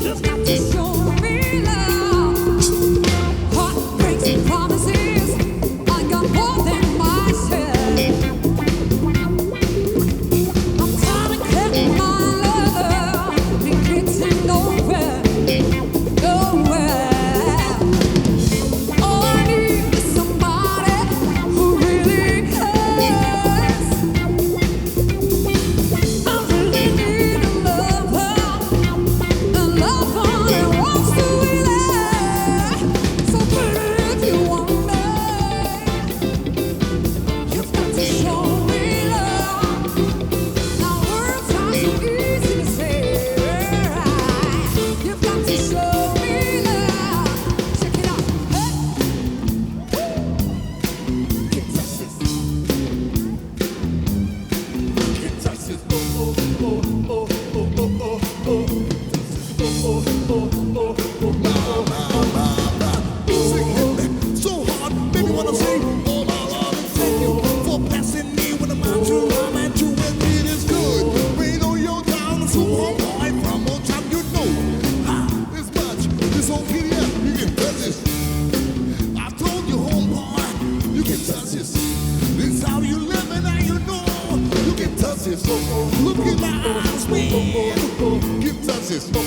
B: You've got to show me love. Heartbreaks and promises, I got more than my share. I'm trying to get my love, it gets in nowhere, nowhere. All I need is somebody who really cares. I really need a lover. A lover that wants to be there. So baby, if you want me, you've got to show me love. Now words are so easy to say. You've got to show me love. Check it out. Hey.
D: Can't touch this. Can't touch this. Oh, oh, oh, oh, oh, oh, oh, oh. Oh, oh, oh, oh, oh, oh, oh, oh. So hard, baby, wanna say all my love and thank you for blessing me with a mind to rhyme and to admit is good. Rain on your down, so home boy from on top, you know. Ha, it's much. This whole PDF, you can touch this. I told you, homeboy, you can touch this. This how you live and now you know you can touch this. Look in my eyes, man. You can touch this. Break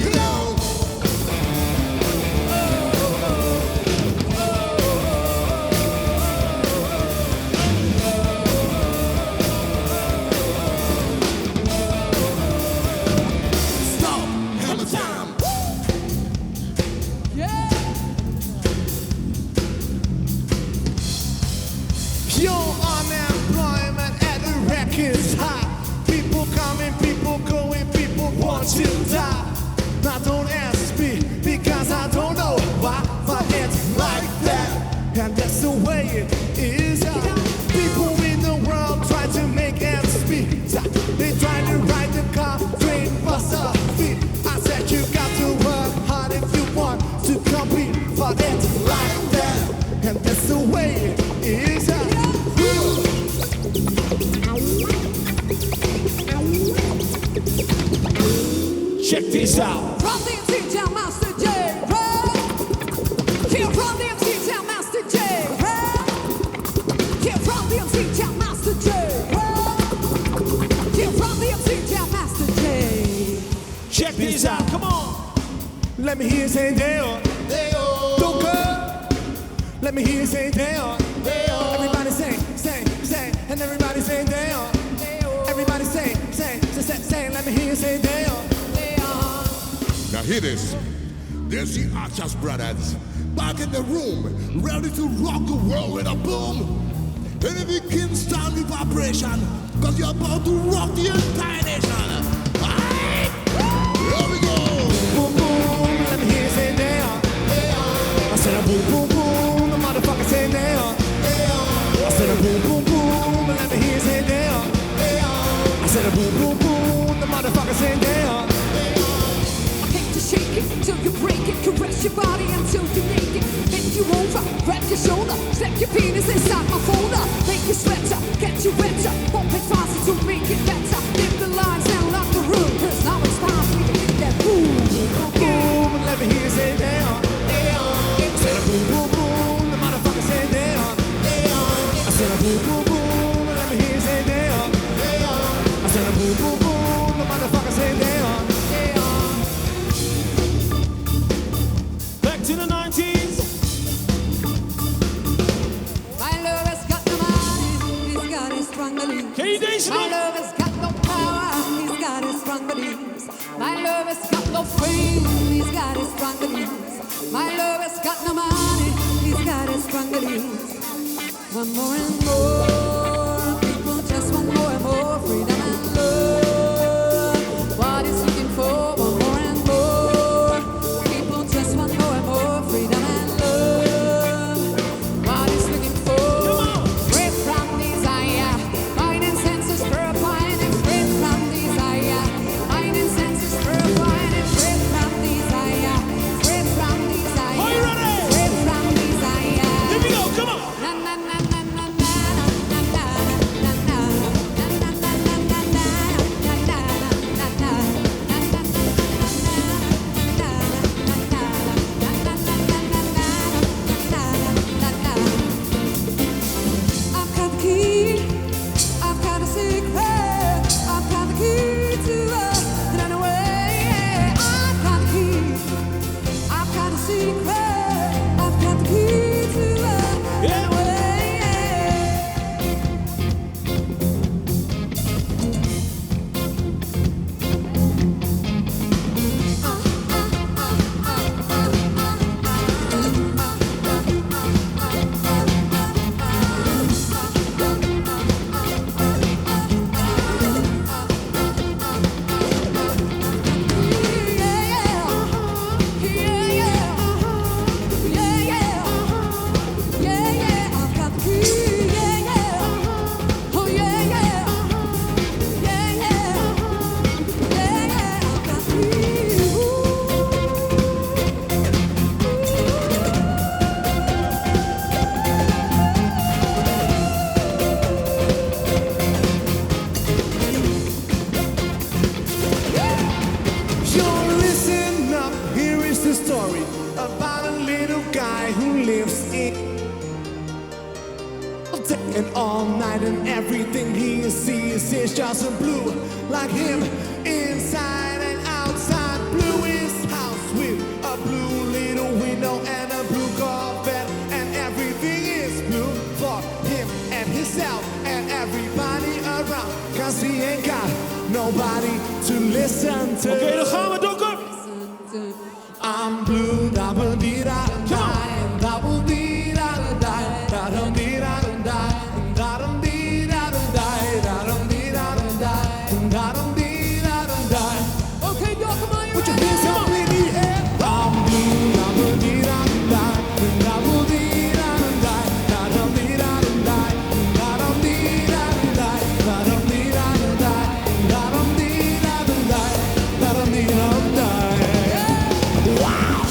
D: it down. Stop, hammer time.
B: Yeah.
X: Your unemployment at the records high. People coming, people going, people want to die. Now don't ask me because I don't know why, but it's like that, and that's the way it is. People in the world try to make ends meet. They try to ride the car, train, bus, or feet. I said you got to work hard if you want to compete, but it's like that, and that's the way it is.
W: Check this out.
B: Run DMC, Jam Master Jay. Run. Here, run DMC, Jam Master Jay. Run. Here, run DMC, Jam Master Jay. Run. Here, run DMC, Jam Master Jay.
X: Check this out. Come on. Let me hear you say down. Doka. Let me hear you say down. Everybody say, say, say, and everybody say down. Everybody say, say, say, say, say. Let me hear you say down.
D: Now hear this. There's the Archers Brothers back in the room, ready to rock the world with a boom. And if you can stand the vibration, cause you're about to rock the entire nation. Aye. Here we go.
X: Boom, boom, let me hear you say down. I said a boom, boom, boom, the motherfucker say down. I said a boom, boom, boom, let me hear you say down. I said a boom, boom, boom, the motherfucker say down.
B: I came to shake it till you break it, caress your body until you naked. Bend you over, grab your shoulder, slap your penis inside my folder. Make you sweater, get you wetter, pump it faster to make it better. Dip the lines and lock the room, 'cause now it's time for me to hit that boom.
X: Boom, let me hear you say down. I said a boom, boom, boom, the motherfucker say down. I said a boom, boom, boom, let me hear you say down. I said a boom, boom, boom, the motherfucker say down.
W: Back to the 90s.
B: My lover's got no money, he's got his strong beliefs.
W: Ken je deze
B: My
W: nog?
B: lover's got no power, he's got his strong beliefs. My lover's got no fame, he's got his strong beliefs. My lover's got no money, he's got his strong beliefs. One more and more, people just want more and more freedom and love. What is looking for? One more and more, people just want more and more freedom and love. What is looking for?
X: all night and everything he sees is just blue. Like him, inside and outside. Blue his house with a blue little window and a blue carpet. And everything is blue for him and himself and everybody around. Cause he ain't got nobody to listen to.
W: Oké, dan gaan we, Dokkum.
X: I'm blue, da ba dee da da, da ba dee da da da, da dum dee da dum da, da dum dee da dum da, da dum dee da dum da, da dum dee da dum da.
B: Okay, Dokkum, are you
X: Put your hands up in the air. I'm blue, da ba dee da dum da, da ba dee da dum da, da dum dee da dum da, da dum dee da dum da, da dum dee da dum da, da dum dee da dum da, da dum dee da dum da. Wow!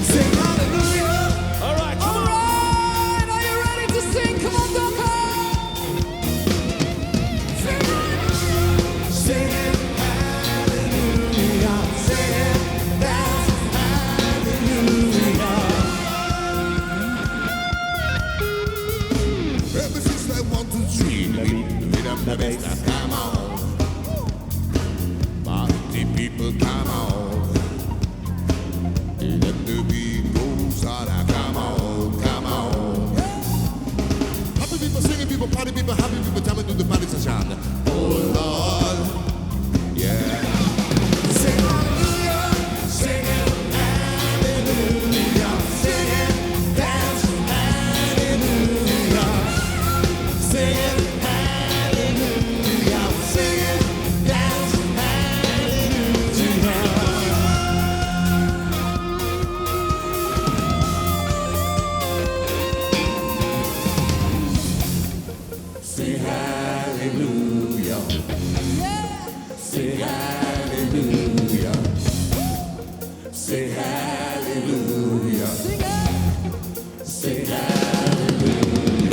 X: Sing hallelujah.
W: All right, come
B: All
W: on.
B: right, are you ready to sing? Come on, Dokkum! Sing
X: Sing it, hallelujah. Sing it, that's hallelujah.
D: Ever since I want to dream, with up the best, come on. Party people, come on. Let the beat go, Sada, come on, come on. Happy people, singing people, party people, happy people, jamming to the party session. Oh Lord, yeah.
X: Sing hallelujah, sing it, hallelujah, sing it, dance, hallelujah. Sing it, hallelujah, sing it, dance, hallelujah. Say hallelujah. Say hallelujah. Say hallelujah. Say hallelujah. Say hallelujah.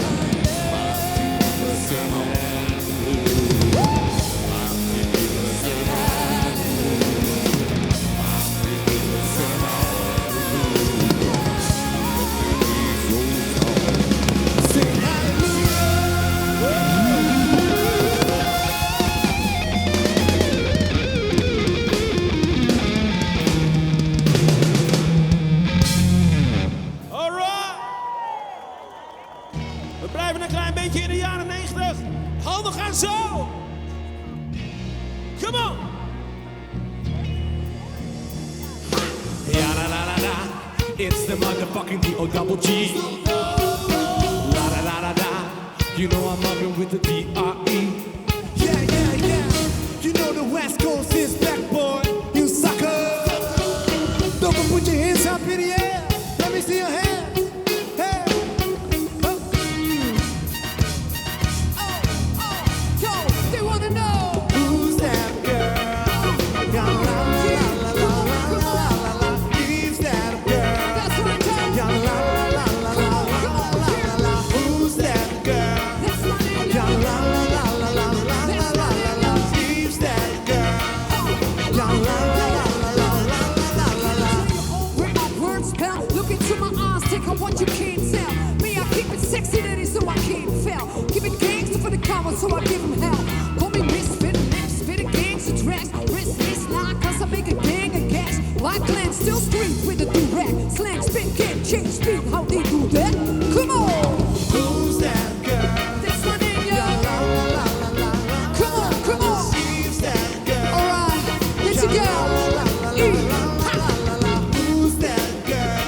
X: Say hallelujah. Say hallelujah. Sing hallelujah.
W: All right. We blijven een klein beetje in de jaren 90. Handen gaan zo. Come on.
X: Ja la la la la, it's the motherfucking D O double G. La la la la la, you know I'm mobbing with the D R E. Yeah yeah yeah, you know the West Coast is back, boy. You sucker. Don't go put your hands up in the air. Let me see your hands. Hey. Oh.
B: Yo, they wanna know.
X: Who's that girl? La la la la la la la la. Who's that girl?
B: That's what I'm talking
X: La la la la la la la la. Who's that girl?
B: That's my name.
X: La la la la la la la la la la. Who's that girl? La la la la la la la la la.
B: Where my words spell, look into my eyes, take out what you can't tell. Me, I keep it sexy, daddy, so I can't fail. Keep it gangster for the cover, so I give 'em hell. Call me misfit, lips, fit a gangster tracks. Wrist, this line, cause I make a gang of cash. Like Glenn, still street with the do-rag. Slang, spit, get, change speed, how they do that? Come on!
X: Who's that girl?
B: That's my name, yo.
X: La la la la la la.
B: Come on, come on.
X: Who's that girl?
B: All right, let's go. E, ha,
X: Who's that girl?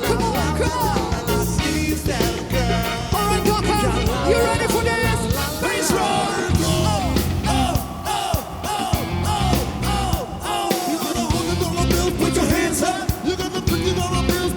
B: Come on, come on.
X: Who's that girl?
B: All right, Dokkum, you ready for this?
X: Bass roll. Oh, oh, oh, oh, oh, oh.
D: You got $100 bills, put your hands up. You got the $50 bills,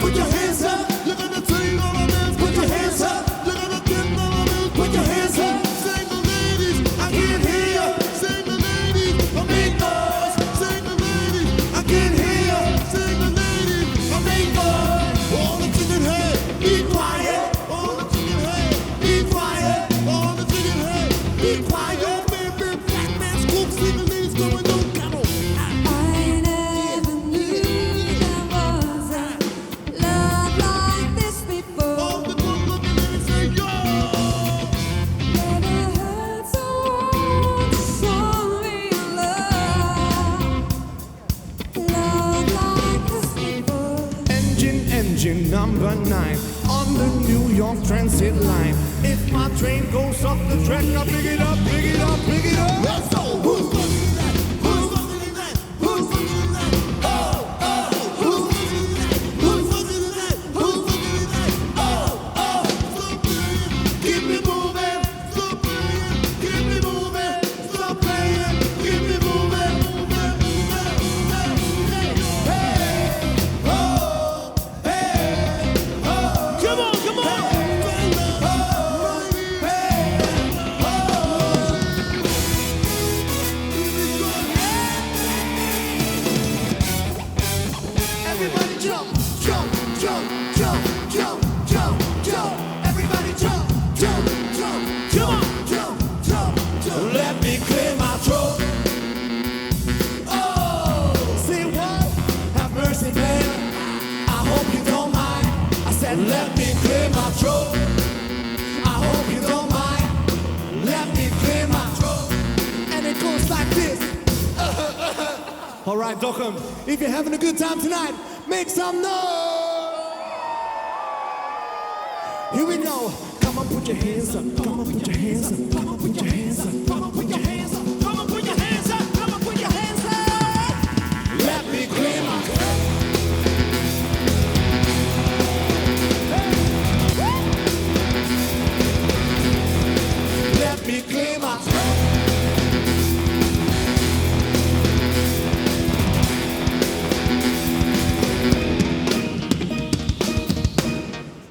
D: Be quiet, baby. Black man's cook, see the leaves going on. Come on.
B: I never knew there was a love like this before.
D: All the good looking ladies say yo.
B: Never heard someone show me love, love like this before.
X: Engine, engine number 9 on the New York Transit line. If my train goes off the track, I pick it up, pick it up, pick it up.
D: Let's go. Who's fucking that? Who's fucking that? Who's fucking that? Oh, oh. Who's fucking that? Who's fucking that? Who's fucking that? Oh, oh. Stop playing. Keep me moving. Stop playing. Keep me moving. Stop playing. Keep me moving. Moving, moving, moving. Hey, oh, hey, oh.
W: Come on, come on.
D: Hey, oh, hey, oh. Everybody jump, jump, jump, jump, jump, jump, jump. Everybody jump, jump, jump, jump, jump, jump, jump.
X: Let me clear my throat. Oh, say what? Have mercy, man. I hope you don't mind. I said, let me clear my throat. I hope you don't mind. Let me clear my throat.
D: And it goes like this.
X: All right, Dokkum, if you're having a good time tonight, make some noise. Here we go. Come on, put your hands up. Come on, put your hands up. Come on, put your hands up. Come on, put your hands up.
W: Come on, put your hands up. Come on, put your hands up.
X: Let me clear my throat. Let me clear my throat.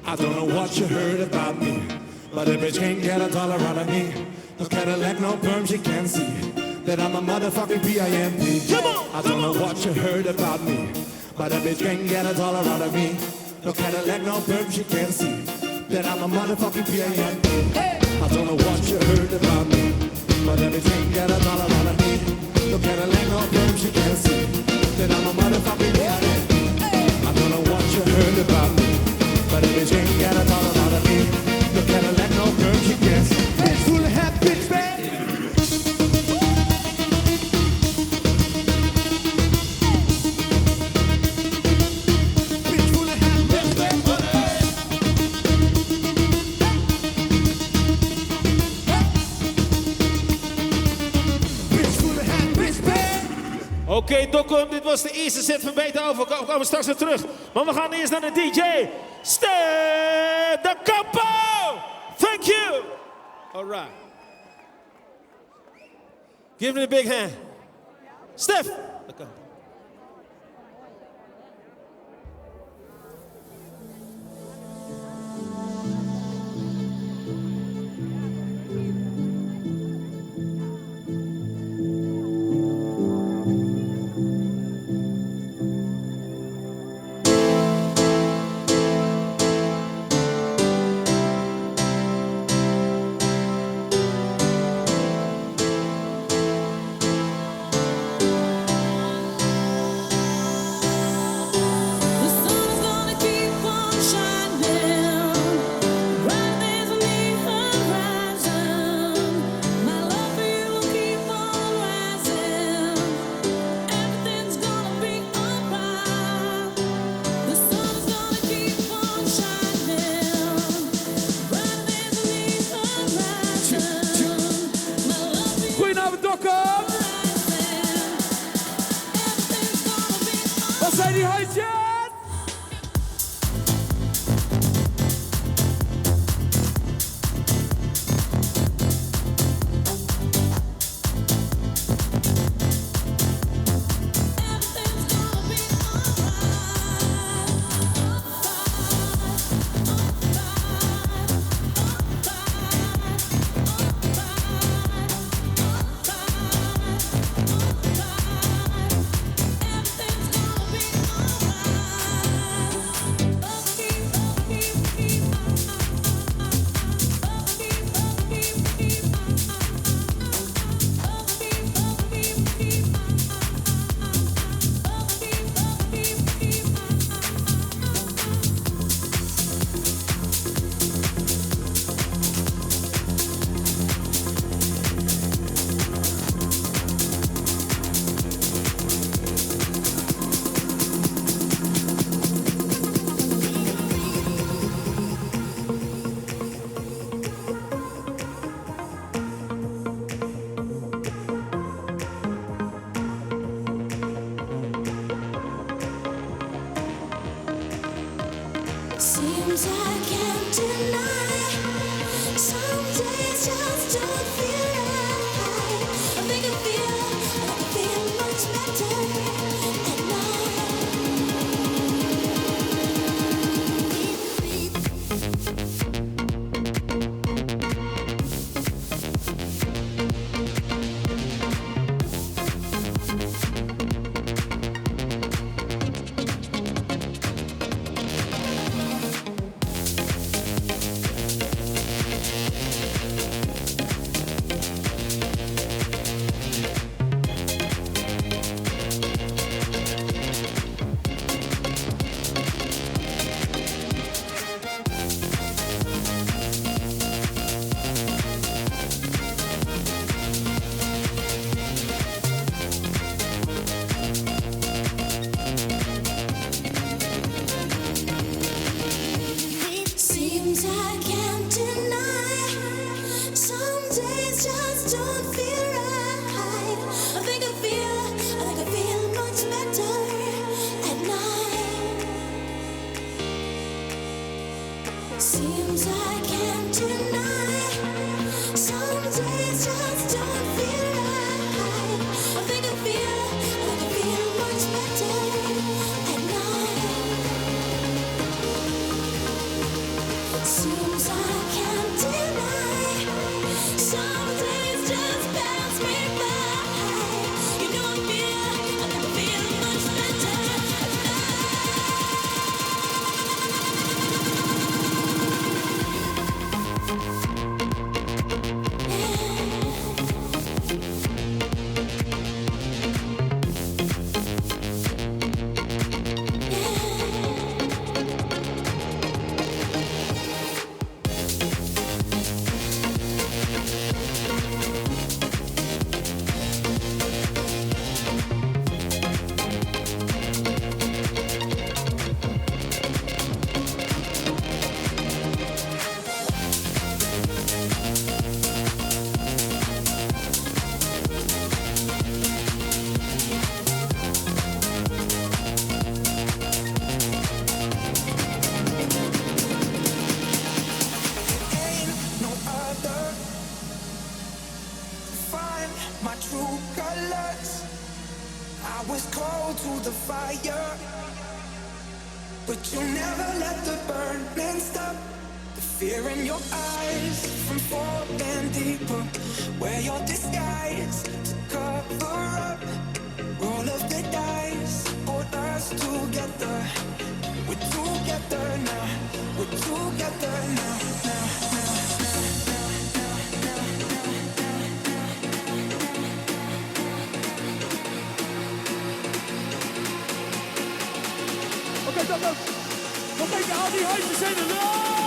X: I don't know what you heard about me, but a bitch can't get a dollar out of me. No Cadillac, no perm, she can see that I'm a motherfucking P.I.M.P.
W: Come on,
X: I don't know what you heard about me, but a bitch can't get a dollar out of me. No Cadillac, no perm, she can see that I'm a motherfucking P.I.M.P. I don't know what you heard about me, but a bitch can't get a dollar out of me. No Cadillac, no perm, she can see that I'm a motherfucking P.I.M.P. I don't know what you heard about me, but a bitch ain't got a dollar out of me. No Cadillac, no perm, she can see.
D: Bitch full of hat, bitch bad. Bitch full of hat, bitch bad. Bitch full of hat, bitch bad.
E: Oké, Dokkum, dit was de eerste set van Beethoven. We komen straks weer terug. Maar we gaan eerst naar de DJ. Stef de Campo! Thank you! All right. Give me a big hand. Stef de Campo.
B: The sun is gonna keep on shining, bright as the horizon. My love for you will keep on rising. Everything's gonna be alright. The sun is gonna keep on shining, bright as the horizon. My love for you.
A: Goedenavond, Dokkum! Wat zijn die handjes?
B: Everything's gonna be alright. just don't feel right. I think I feel, I think I feel much better at night. It seems I can't deny. Some days just don't feel right. I think I feel, I think I feel much better at night. Seems I can't deny. Some days just don't feel right. I think I feel, I think I feel much better at night. Seems I can't deny. Some days just pass me by. You know I feel, I think I feel much better at
F: Ain't no other. Find my true colors. I was cold to the fire, but you never let the burning stop. The fear in your eyes from falling deeper. Wear your disguise to cover up. Roll of the dice, put us together. We're together now. We're together now. Now, now, now.
W: Oké, dat ook. Nog één keer, al die handjes in de lucht.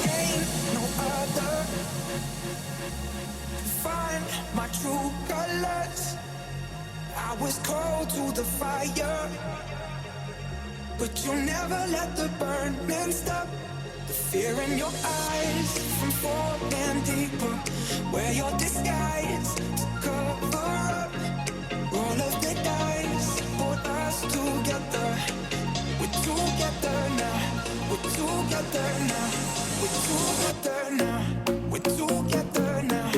F: Ain't no other. Find my true colors. I was cold to the fire, but you never let the burning stop. The fear in your eyes from falling deeper. Wear your disguise to cover up. Roll of the dice, put us together. We're together now. We're together now. We're together now. We're together now.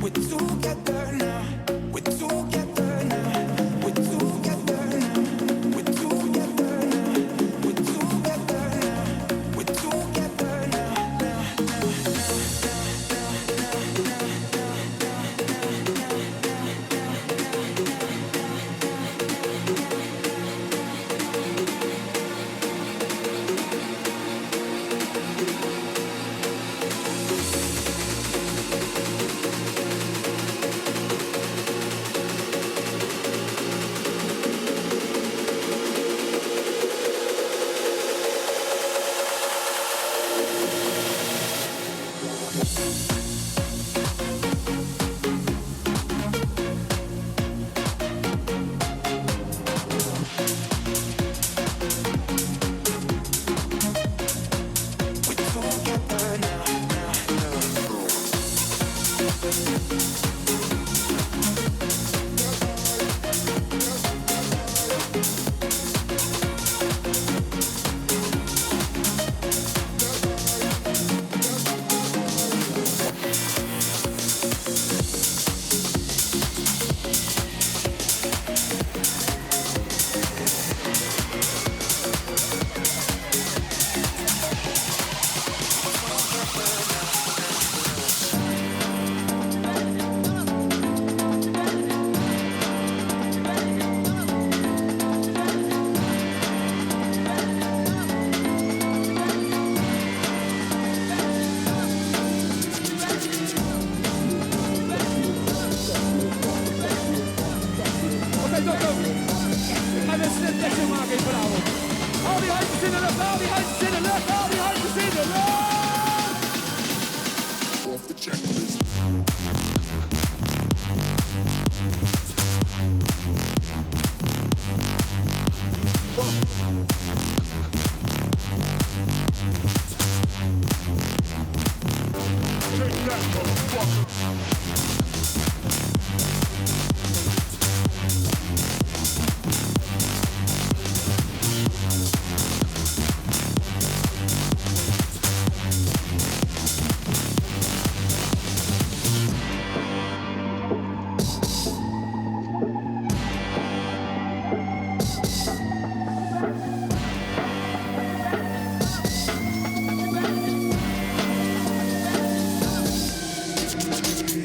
F: We're together now. We're together now. We're together now. We're together now. We're together now. We're together now. Now, now, now, now, now, now, now, now, now, now. We're together now, now,
W: Oké, dokter. Ik ga weer een tekstje maken hier vanavond. Al die handjes in de lucht, al die handjes in de lucht, al die handjes in de lucht!
F: Off the checklist. Take that, motherfucker.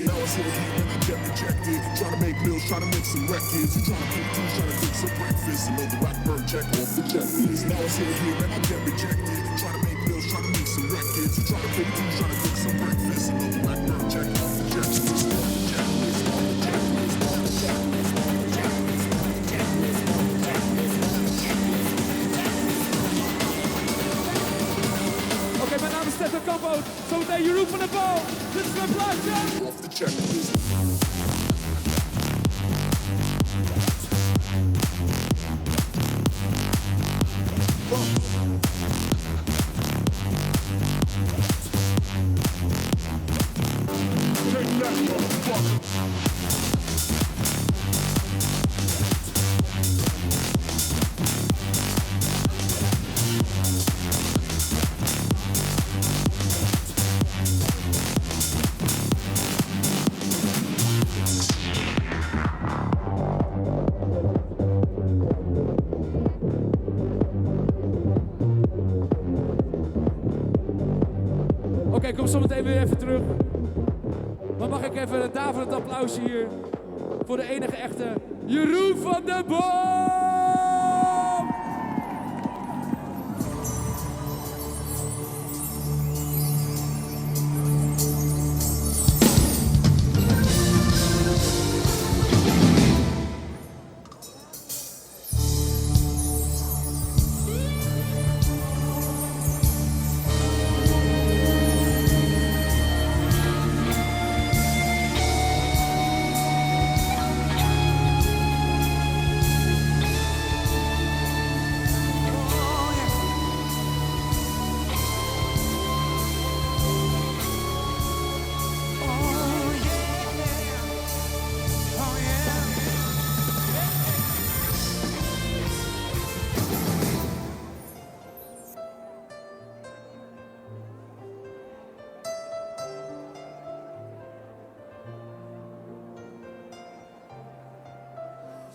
F: Now I sit here and I get rejected. Trying to make meals, trying to make some records. You trying to pay dues, trying to cook some breakfast. Another rock bird check off the checklist. Now I sit here and I get rejected. Trying to make meals, trying to make some records. You trying to pay dues, trying to cook some breakfast. Another rock bird check off the checklist. Off the checklist, off the checklist, off the checklist, off the checklist, off the checklist, off the checklist, off the checklist.
W: Oké, mijn naam is Stefan Campo. Zometeen Jeroen van der Boom. Dit is mijn plaatje.
F: Off the checklist. Take that, motherfucker.
W: Oké, kom zo meteen weer even terug. Maar mag ik even een daverend applausje hier voor de enige echte Jeroen van der Boom!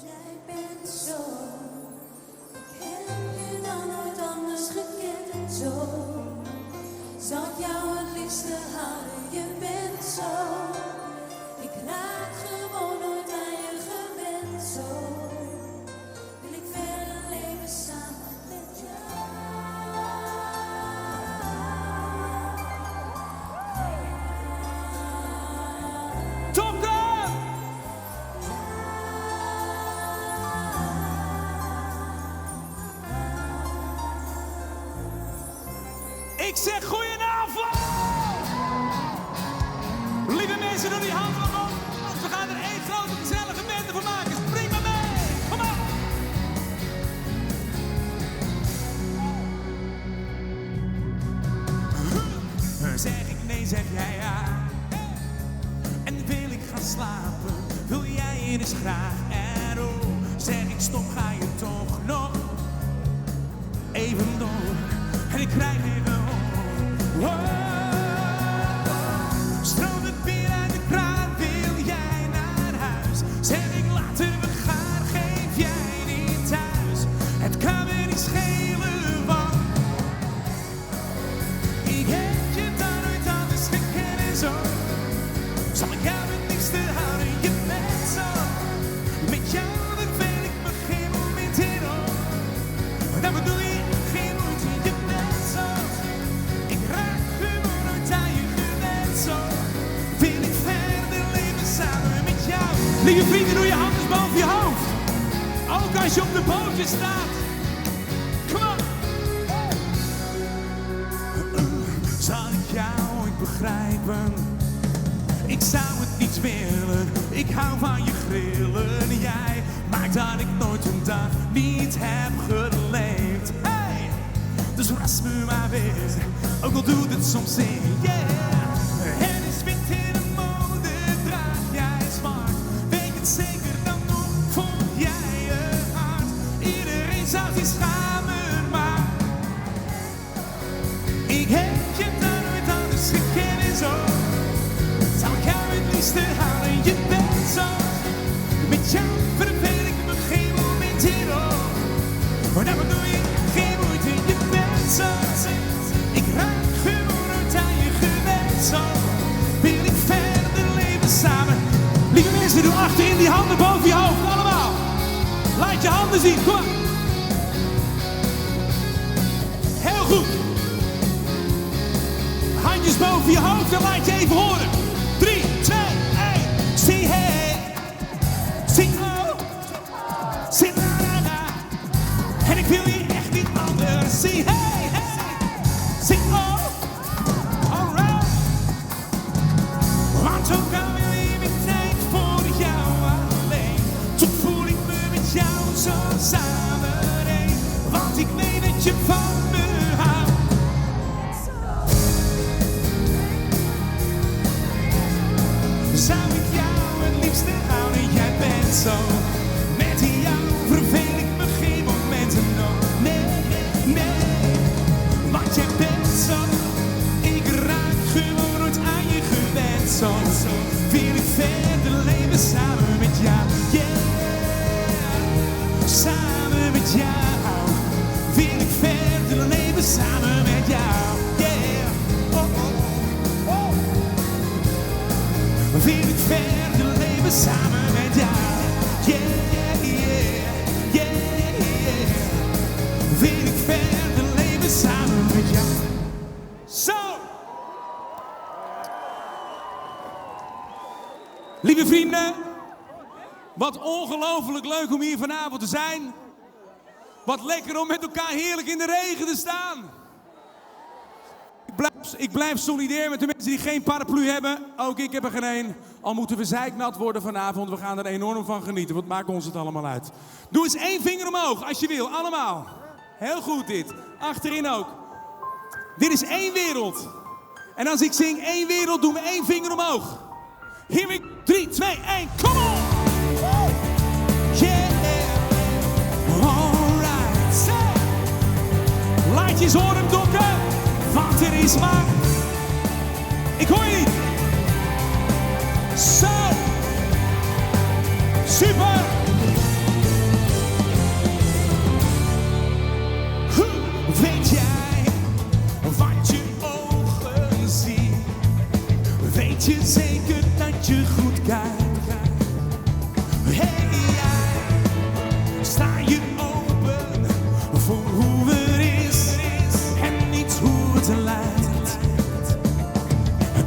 B: Jij bent zo, ik heb je dan nooit anders gekend. Zo zou ik jou het liefste houden. Je bent zo, ik raak gewoon nooit aan je gewend. Zo wil ik verder leven samen met jou.
W: Tokken!
E: Ik zeg goedenavond!
X: mensen, doe die hand maar op. We gaan er één grote gezellige bende van maken. Spring maar mee. Kom op. Zeg ik nee, zeg jij ja. En wil ik gaan slapen, wil jij eens graag. En oh, zeg ik stop, ga je toch nog even door. En ik krijg geen gehoor. Oh, stroomt het weer uit de kraan, wil jij naar huis? Zeg ik laten we gaan, geef jij niet thuis. Het kan me niet schelen, want ik heb je dan nooit anders gekend en zo. Zal ik jou het liefste houden, je bent zo. Met jou verveel ik me geen moment in op. Dat bedoel je geen moeite, je bent zo. Ik raak gewoon nooit aan je gewend zo. Wil ik verder leven samen met jou. Lieve vrienden, doe je handen boven je hoofd. Ook als je op de bootje staat. Kom op. Zal ik jou ooit begrijpen? Ik zou het niet willen, ik hou van je grillen. Jij maakt dat ik nooit een dag niet heb geleefd. Hey! Dus ras me maar weer, ook al doet het soms zeer. Yeah! Het is wit in de mode, draag jij zwart. Weet het zeker dan nog, volg jij je hart. Iedereen zou zich schamen, maar ik heb je dan nooit anders gekend en zo. Zou ik jou het liefste houden, je bent zo. Met jou verveel ik me geen moment in op. Maar daarvoor doe je geen moeite, je bent zo. Ik raak gewoon nooit aan je gewend zo. Wil ik verder leven samen. Lieve mensen, doe achterin die handen boven je hoofd, allemaal. Laat je handen zien, kom maar. Heel goed. Handjes boven je hoofd en laat je even horen. 3, 2, 1. Zie hey. Zie oh. Zie la la la. En ik wil je echt niet anders. Zie hey, hey. Zie oh. Alright. Want ook al wil je mijn tijd voor jou alleen. Toch voel ik me met jou zo samen één. Want ik weet dat je van me houdt. Zou ik jou het liefste houden, jij bent zo. Met jou verveel ik me geen moment, no. Nee, nee, want jij bent zo. Ik raak gewoon nooit aan je gewend zo. Wil ik verder leven samen met jou, yeah. Samen met jou. Wil ik verder leven samen met jou, yeah. Oh, oh, oh. Wil ik verder leven samen met jou? Yeah, yeah, yeah, yeah. Wil ik verder leven samen met jou? Zo! Lieve vrienden, wat ongelooflijk leuk om hier vanavond te zijn. Wat lekker om met elkaar heerlijk in de regen te staan. Ik blijf solidair met de mensen die geen paraplu hebben. Ook ik heb er geen een. Al moeten we zeiknat worden vanavond. We gaan er enorm van genieten. Wat maakt ons het allemaal uit? Doe eens één vinger omhoog als je wil. Allemaal. Heel goed dit. Achterin ook. Dit is één wereld. En als ik zing één wereld, doen we één vinger omhoog. Here we 3, 2, 1, come on! Yeah! Alright, say! Laat je eens horen, dokken, want er is maar... Ik hoor je niet! Zo! Super! Weet jij wat je ogen zien? Weet je zeker dat je goed kijkt? Hey jij, sta je open voor hoe het is en niet hoe het lijkt?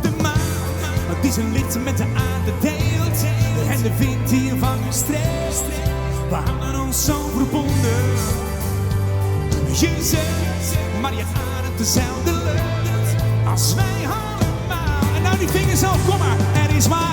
X: De maan die zijn licht met de aarde deelt en de wind die je vangen streelt. We houden ons zo verbonden. Je zegt, maar je ademt dezelfde lucht als wij allemaal. En nou die vingers op, kom maar, er is maar.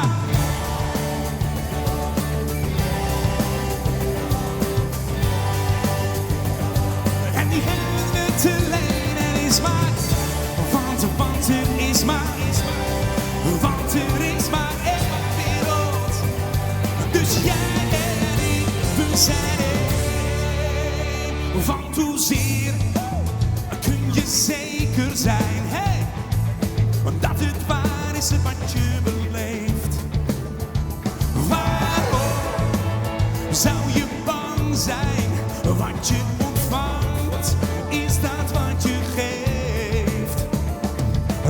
X: Wat je ontvangt, is dat wat je geeft.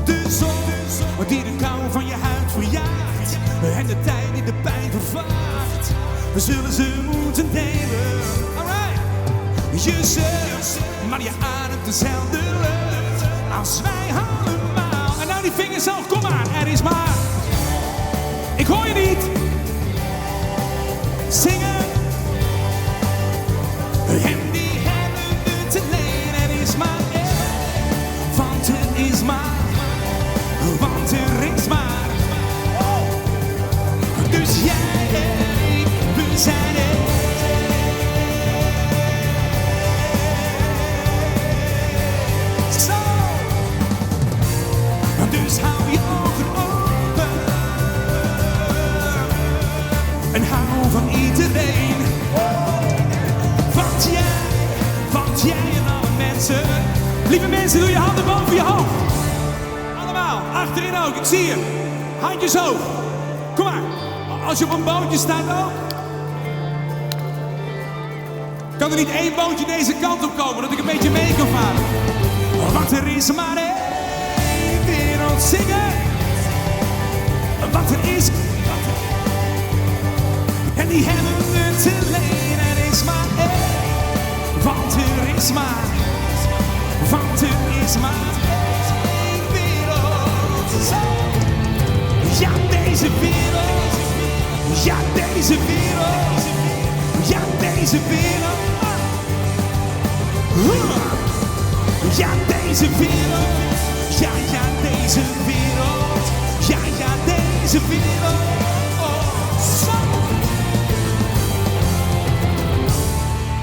X: De zon die de kou van je huid verjaagt en de tijd die de pijn vervaagt. We zullen ze moeten delen. Alright. Je zucht, maar je ademt dezelfde lucht als wij allemaal. En nou die vingers omhoog, kom maar, er is maar. Ik hoor je niet. Zingen. En die hebben we te leen. Er is maar één, want er is maar, want er is maar. Dus jij en ik, we zijn één. Zo. Dus hou je ogen open en hou van iedereen. Want jij en alle mensen. Lieve mensen, doe je handen boven je hoofd. Allemaal, achterin ook, ik zie je. Handjes hoog. Kom maar. Als je op een bootje staat ook. Kan er niet één bootje deze kant op komen, dat ik een beetje mee kan varen? Want er is maar één wereld zingen. Want er is. En die hebben we te leen. Er is maar één. Want er is maar. Want er is maar één wereld. Zo. Ja, deze wereld. Ja, deze wereld. Ja, deze wereld. Ja, deze wereld. Ja, ja, deze wereld. Ja, ja, deze wereld. Oh, zo.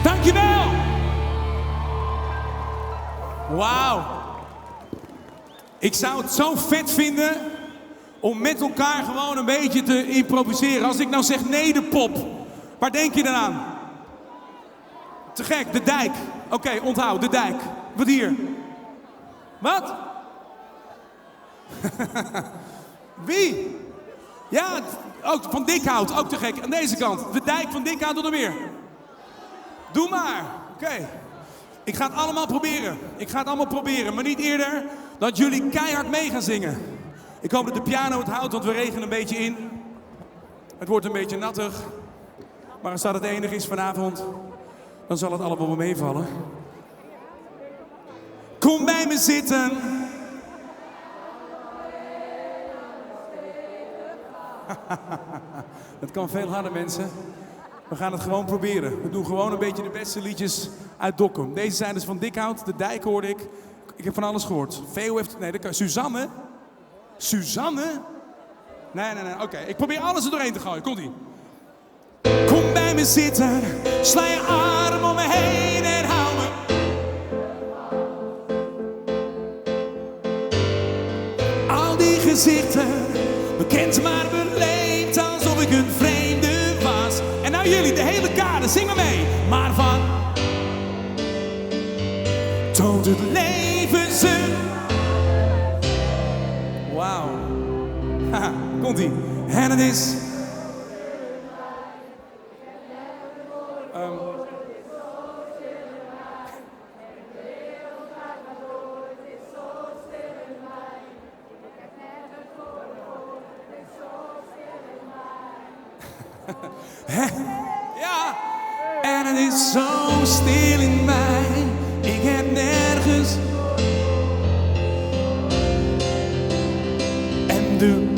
X: Dankjewel. Wauw. Ik zou het zo vet vinden om met elkaar gewoon een beetje te improviseren. Als ik nou zeg nederpop, waar denk je dan aan? Te gek, de dijk. Oké, onthoud, de dijk. Wat hier? Wat? Wie? Ja, ook van Dikhout, ook te gek. Aan deze kant, de dijk van Dikhout tot er weer. Doe maar. Oké. Ik ga het allemaal proberen. Ik ga het allemaal proberen, maar niet eerder dat jullie keihard mee gaan zingen. Ik hoop dat de piano het houdt, want we regenen een beetje in. Het wordt een beetje nattig. Maar als dat het enige is vanavond, dan zal het allemaal wel meevallen. Kom bij me zitten. Dat kan veel harder, mensen. We gaan het gewoon proberen. We doen gewoon een beetje de beste liedjes uit Dokkum. Deze zijn dus van Dikhout, De Dijk hoorde ik. Ik heb van alles gehoord. Veo heeft... Nee, dat kan... Suzanne? Suzanne? Nee, nee, nee. Oké, ik probeer alles er doorheen te gooien. Komt-ie. Kom bij me zitten, sla je arm om me heen en hou me. Al die gezichten, bekend maar beleefd, alsof ik een vreemde was. En nou jullie, de hele kade, zing maar mee. Maar van toont het leven zijn. Wauw. Haha, komt-ie. En het is... Ja, en het is zo stil in mij. Ik heb nergens. En de.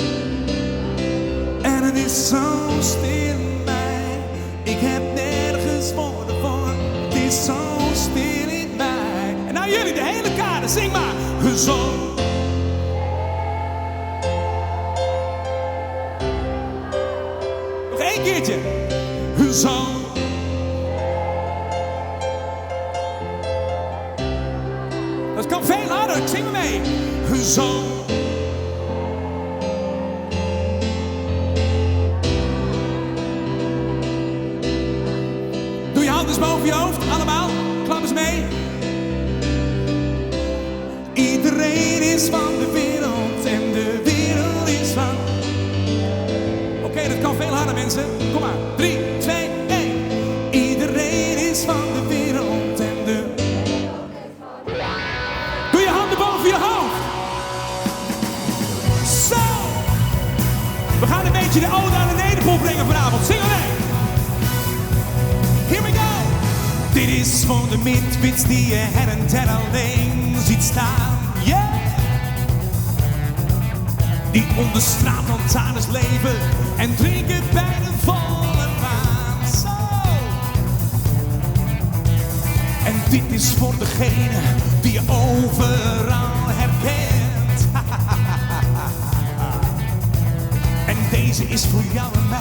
X: En het is zo stil in mij. Ik heb nergens woorden voor. Het is zo stil in mij. En nou jullie, de hele kade, zing maar. Zo. Nog één keertje. Zo. Dat kan veel harder. Zing maar mee. Zo. Doe je handen eens boven je hoofd. Allemaal. Klap eens mee. Iedereen is van de wereld en de wereld is van... Oké, dat kan veel harder, mensen. Kom maar. 3, 2, 1. Iedereen is van de wereld. We gaan een beetje de ode aan de Nederpop brengen vanavond. Zing maar mee! Here we go! Dit is voor de midwits die je her en der alleen ziet staan. Yeah! Die onder straatlantaarns leven en drinken bij de volle maan. Zo! En dit is voor degene die je overal herkent. En deze is voor jou en mij,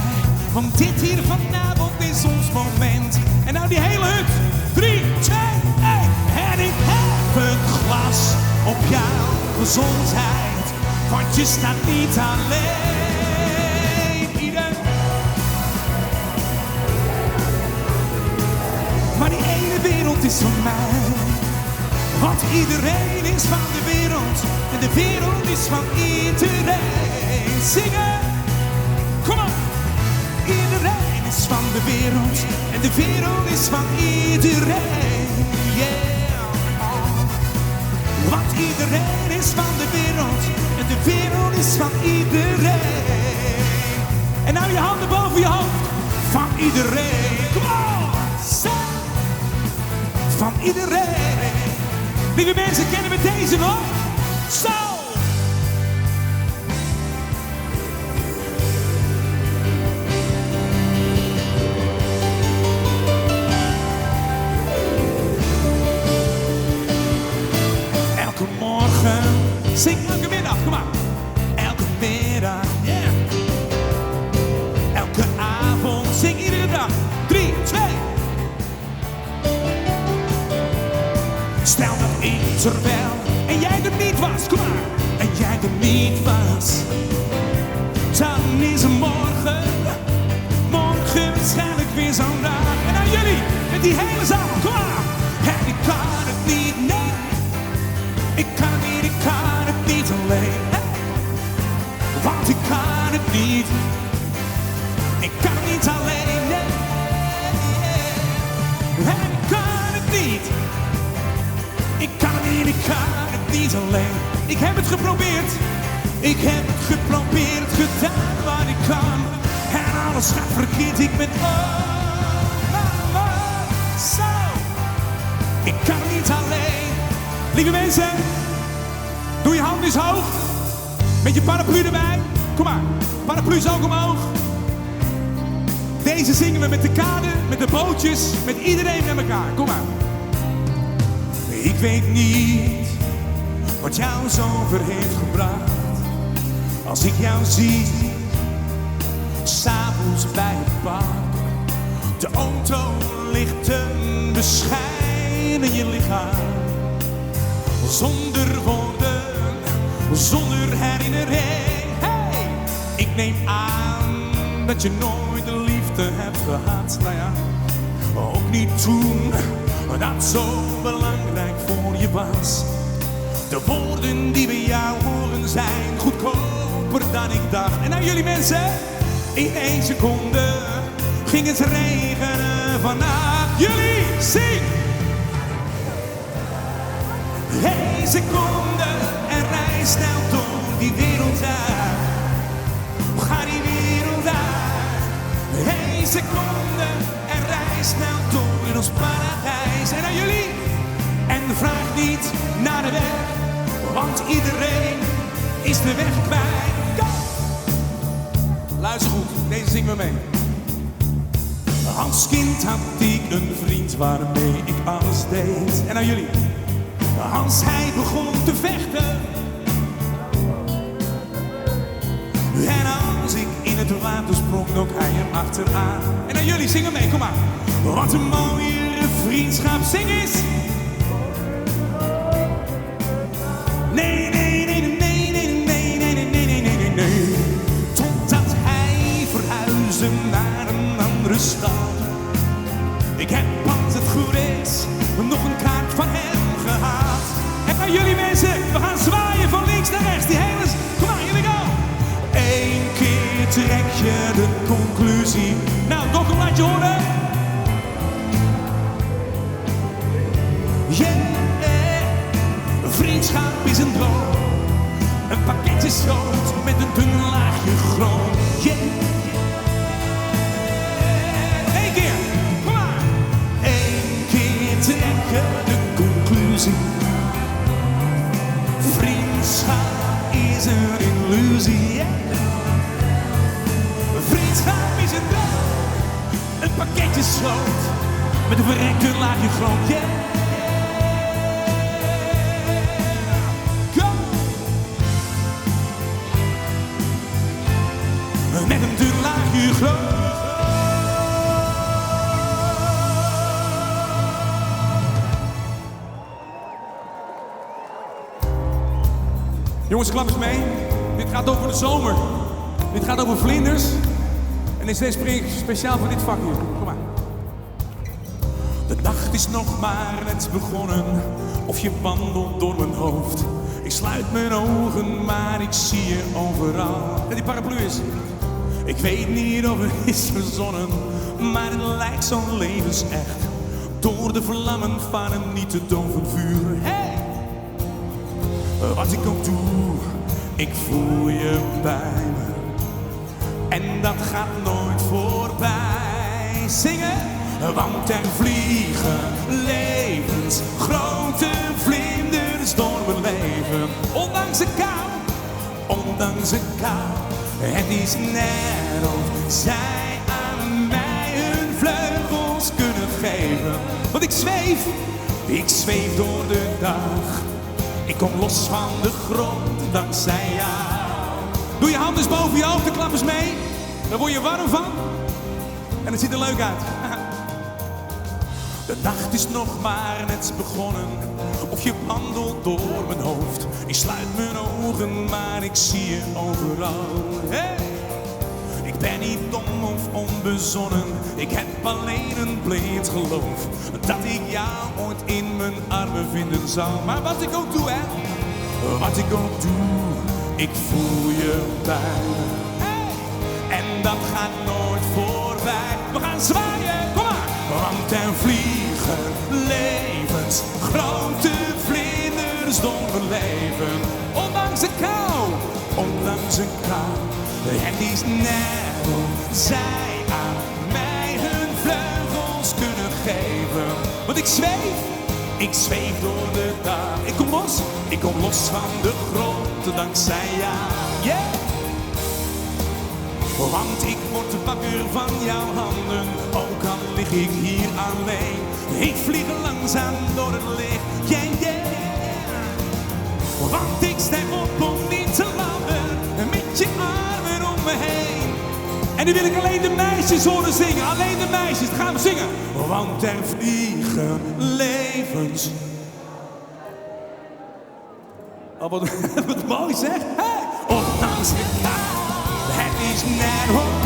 X: want dit hier vanavond is ons moment. En nou die hele hut. 3, 2, 1. En ik heb het glas op jouw gezondheid, want je staat niet alleen. Ieder. Maar die ene wereld is van mij. Want iedereen is van de wereld en de wereld is van iedereen. Zingen! Kom op! Iedereen is van de wereld en de wereld is van iedereen. Yeah! Want iedereen is van de wereld en de wereld is van iedereen. En nou je handen boven je hoofd. Van iedereen. Kom op! Zo! Van iedereen. Lieve mensen, kennen we deze nog? Zo! Elke morgen, zing elke middag, kom maar. Elke middag, yeah. Elke avond, zing iedere dag. 3, 2. Stel dat ik er wel en jij er niet was, kom maar. En jij er niet was. Dan is er morgen, morgen waarschijnlijk weer zo'n dag. En aan jullie, met die hele zaal, kom maar. En ik kan het niet, nee. Ik kan niet, ik kan het niet alleen. Hey. Want ik kan het niet. Ik kan het niet alleen, nee. En ik kan het niet. Ik kan het niet, ik kan het niet alleen. Ik heb het geprobeerd. Ik heb het geprobeerd, gedaan wat ik kan. En alles gaat verkeerd, ik ben oh, mama, zo. Ik kan het niet alleen. Lieve mensen, doe je hand eens hoog. Met je paraplu erbij. Kom maar, paraplu is ook omhoog. Deze zingen we met de kade, met de bootjes, met iedereen met elkaar. Kom maar. Ik weet niet wat jou zover heeft gebracht. Als ik jou zie, s'avonds bij het park. De auto ligt te beschijnen je lichaam. Zonder woorden, zonder herinnering. Hey! Ik neem aan dat je nooit de liefde hebt gehad. Nou ja, ook niet toen dat zo belangrijk voor je was. De woorden die bij jou horen zijn goedkoper dan ik dacht. En nou jullie mensen, in 1 seconde ging het regenen vannacht. Jullie, zing! 1 seconde en rij snel door die wereld uit. Ga die wereld uit. 1 seconde en rij snel door in ons paradijs. En aan jullie, en vraag niet naar de weg, want iedereen is de weg kwijt. Go! Luister goed, deze zingen we mee. Als kind had ik een vriend waarmee ik alles deed. En aan jullie, als hij begon te vechten. En als ik in het water sprong, dook hij er achteraan. En aan jullie, zingen mee, kom maar. Wat een mooiere vriendschap, zing eens. Nee, nee, nee, nee, nee, nee, nee, nee, nee, nee, nee, nee, nee. Totdat hij verhuisde naar een andere stad. Ik heb, als het goed is, nog een kaart van hem gehad. En aan jullie mensen, we gaan zwaaien van links naar rechts. Die hele... Kom maar, here we go. 1 keer trek je de conclusie. Nou, Dokkum, laat je horen. Yeah, vriendschap is een droom. Een pakketje schroot met een dun laagje chroom. Yeah. Eén keer, kom maar. Eén keer trekken de conclusie. Vriendschap is een illusie. Yeah. Vriendschap is een droom, een pakketje sloot met een verrekte laagje groot. Yeah. Go! Met een dun laagje groot.
A: Jongens, klap eens mee. Dit gaat over de zomer. Dit gaat over vlinders. En deze spring ik speciaal voor dit vak hier. Kom maar.
X: De nacht is nog maar net begonnen, of je wandelt door mijn hoofd. Ik sluit mijn ogen, maar ik zie je overal.
A: En die paraplu is.
X: Ik weet niet of het is verzonnen, maar het lijkt zo levensecht. Door de vlammen van een niet te doven vuur. Hey! Wat ik ook doe, ik voel je bij me. En dat gaat nooit voorbij. Zingen! Want er vliegen levens, grote vlinders door mijn leven. Ondanks de kou, ondanks de kou. Het is net of zij aan mij hun vleugels kunnen geven. Want ik zweef, ik zweef door de dag. Ik kom los van de grond dankzij jou.
A: Doe je hand eens boven je hoofd en klap eens mee. Daar word je warm van. En het ziet er leuk uit.
X: De nacht is nog maar net begonnen. Of je wandelt door mijn hoofd. Ik sluit mijn ogen, maar ik zie je overal. Hey! Ik ben niet dom of onbezonnen. Ik heb alleen een blind geloof. Dat ik jou ooit in mijn armen vinden zal.
A: Maar wat ik ook doe, hè.
X: Wat ik ook doe, ik voel je bij me. En dat gaat nooit voorbij.
A: We gaan zwaaien, kom maar.
X: Want er vliegen levens, grote vlinders door mijn leven.
A: Ondanks de kou,
X: ondanks de kou. Het is net of zij aan mij hun vleugels kunnen geven.
A: Want ik zweef,
X: ik zweef door de dag.
A: Ik kom los,
X: ik kom los van de grond dankzij jou.
A: Yeah!
X: Want ik word wakker van jouw handen, ook al lig ik hier alleen. Ik vlieg langzaam door het licht, yeah, yeah. Want ik stijg op om niet te landen, met je armen om me heen.
A: En nu wil ik alleen de meisjes horen zingen, alleen de meisjes. Dan gaan we zingen.
X: Want er vliegen levens.
A: Oh, wat, wat mooi zeg. Hey!
X: Ondanks de kou, het is net hoor.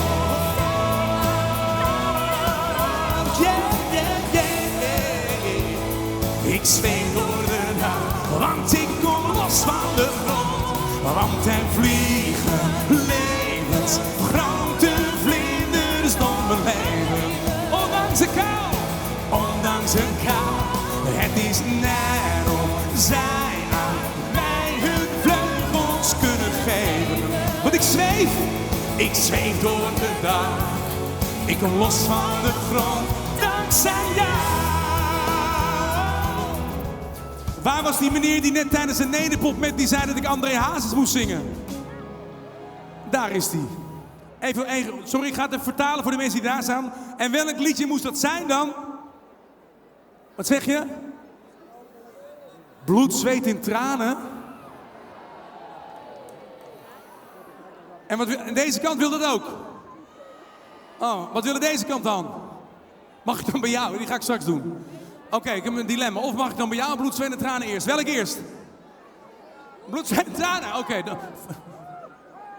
X: Yeah, yeah, yeah. Ik zweef door de dag, want ik kom los van de grond. Want er vliegen levens, grote vlinders door mijn leven.
A: Ondanks de kou,
X: ondanks de kou, het is net of zij aan mij hun vleugels kunnen geven.
A: Want ik zweef,
X: ik zweef door de dag. Ik kom los van de grond, dankzij jou.
A: Waar was die meneer die net tijdens een nederpop met die zei dat ik André Hazes moest zingen? Daar is die. Even, even, sorry, ik ga het even vertalen voor de mensen die daar staan. En welk liedje moest dat zijn dan? Wat zeg je? Bloed, zweet en tranen. En, wat, en deze kant wil dat ook. Oh, wat willen deze kant dan? Mag ik dan bij jou? Die ga ik straks doen. Oké, ik heb een dilemma. Of mag ik dan bij jou bloed, zweet en tranen eerst? Welk eerst? Bloed, zweet en tranen? Oké. dan-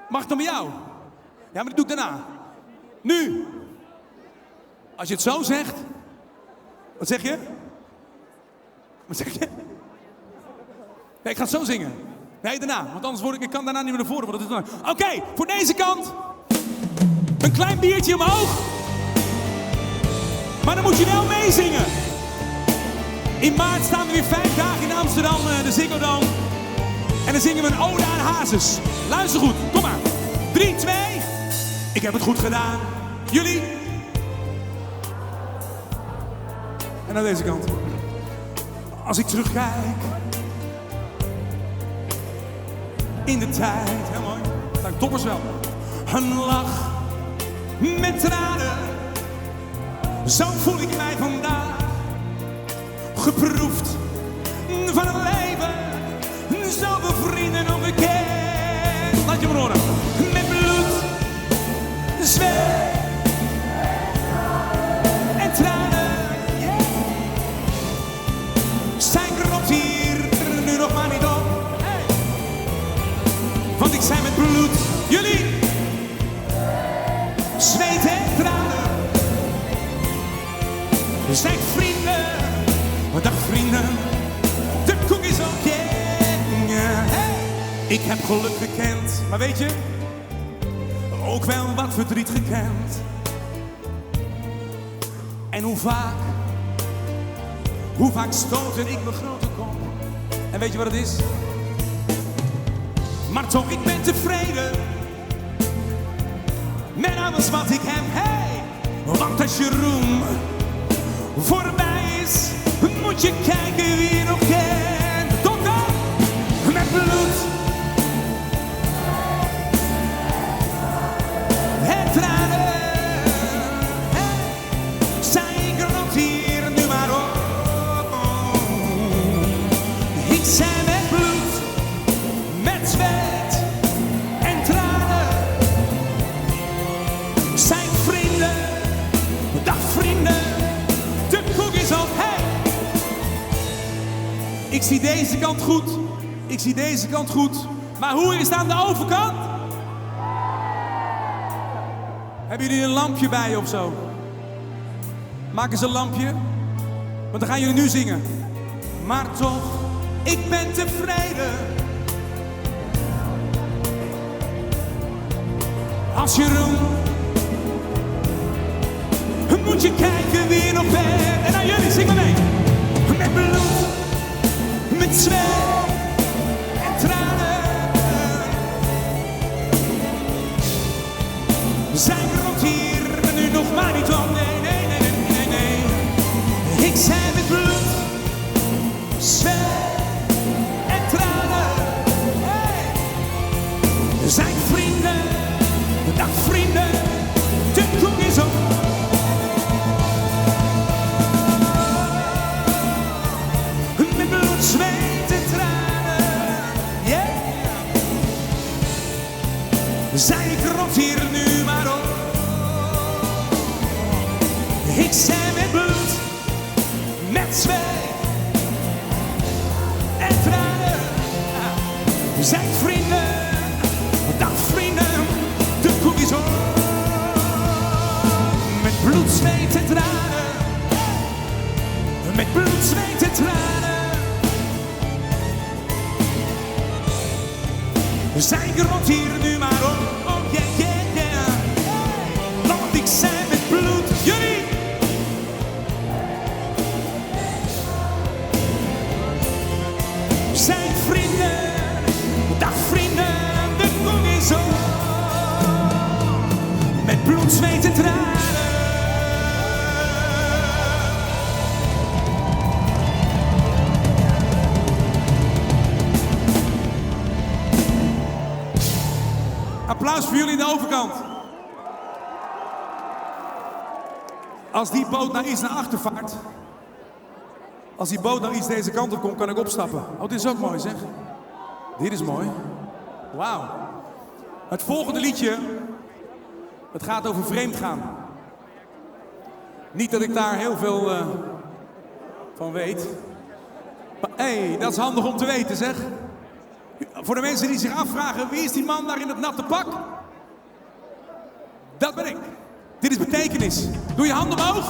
A: Mag ik dan bij jou? Ja, maar dat doe ik daarna. Nu. Als je het zo zegt. Wat zeg je? Wat zeg je? Nee, ik ga het zo zingen. Nee, daarna. Want anders word ik, ik kan daarna niet meer naar voren. Want dat is dan... Oké, voor deze kant. Een klein biertje omhoog. Maar dan moet je wel meezingen. In maart staan we weer 5 dagen in Amsterdam, de Ziggo Dome. En dan zingen we een ode aan Hazes. Luister goed, kom maar. 3, 2.
X: Ik heb het goed gedaan. Jullie? En aan deze kant. Als ik terugkijk. In de tijd. Heel mooi. Nou, toppers wel. Een lach met tranen. Zo voel ik mij vandaag. Geproefd van het leven. Zoveel vrienden nog gekend. Laat je maar horen. Met bloed, zweet en tranen. Yeah. Zij kropt hier nu nog maar niet op. Hey. Want ik zijn met bloed, jullie, zweet en tranen. Zijn vrienden, dag vrienden, de koek is op, yeah. Hey. Ik heb geluk gekend, maar weet je, ook wel wat verdriet gekend. En hoe vaak stootte ik mijn grote kop. En weet je wat het is? Maar toch, ik ben tevreden met alles wat ik heb. Hey! Want als je roem voorbij is, moet je kijken wie je nog kent. Dokter, met bloed en tranen. Hey! Zij kropt hier nu maar op. Ik zei met bloed, met zweet en tranen. Zijn vrienden, dag vrienden, de koek is op. Hey! Ik zie deze kant goed, ik zie deze kant goed. Maar hoe is het aan de overkant? Hebben jullie een lampje bij je of zo? Maak eens een lampje, want dan gaan jullie nu zingen. Maar toch, ik ben tevreden. Als je roemt, moet je kijken wie je nog bent. En aan jullie, zing maar mee. Met bloed, met zweet en tranen. Zij roept hier nu nog maar niet om. Nee, nee, nee, nee, nee, nee. Ik zei met bloed, zweet en tranen. Hey. Zijn vrienden, dag vrienden, de koek is op. Met bloed, zweet en tranen. Yeah. Zij kropt hier nu maar op. Ik zei met bloed, met zweet en tranen. Zijn vrienden, dag vrienden, de koek is op. Met bloed, zweet en tranen. Met bloed, zweet en tranen. Zij kropt hier nu maar op. Oh yeah, yeah, yeah. Hey. Want ik zei met bloed, jullie. Zijn vrienden, dag vrienden, de koek is op. Met bloed, zweet en tranen. Applaus voor jullie in de overkant. Als die boot nou iets naar achter vaart. Als die boot nou iets deze kant op komt, kan ik opstappen. Oh, dit is ook mooi zeg. Dit is mooi. Wauw. Het volgende liedje, het gaat over vreemdgaan. Niet dat ik daar heel veel van weet. Maar hé, dat is handig om te weten zeg. Voor de mensen die zich afvragen, wie is die man daar in het natte pak? Dat ben ik. Dit is betekenis. Doe je hand omhoog.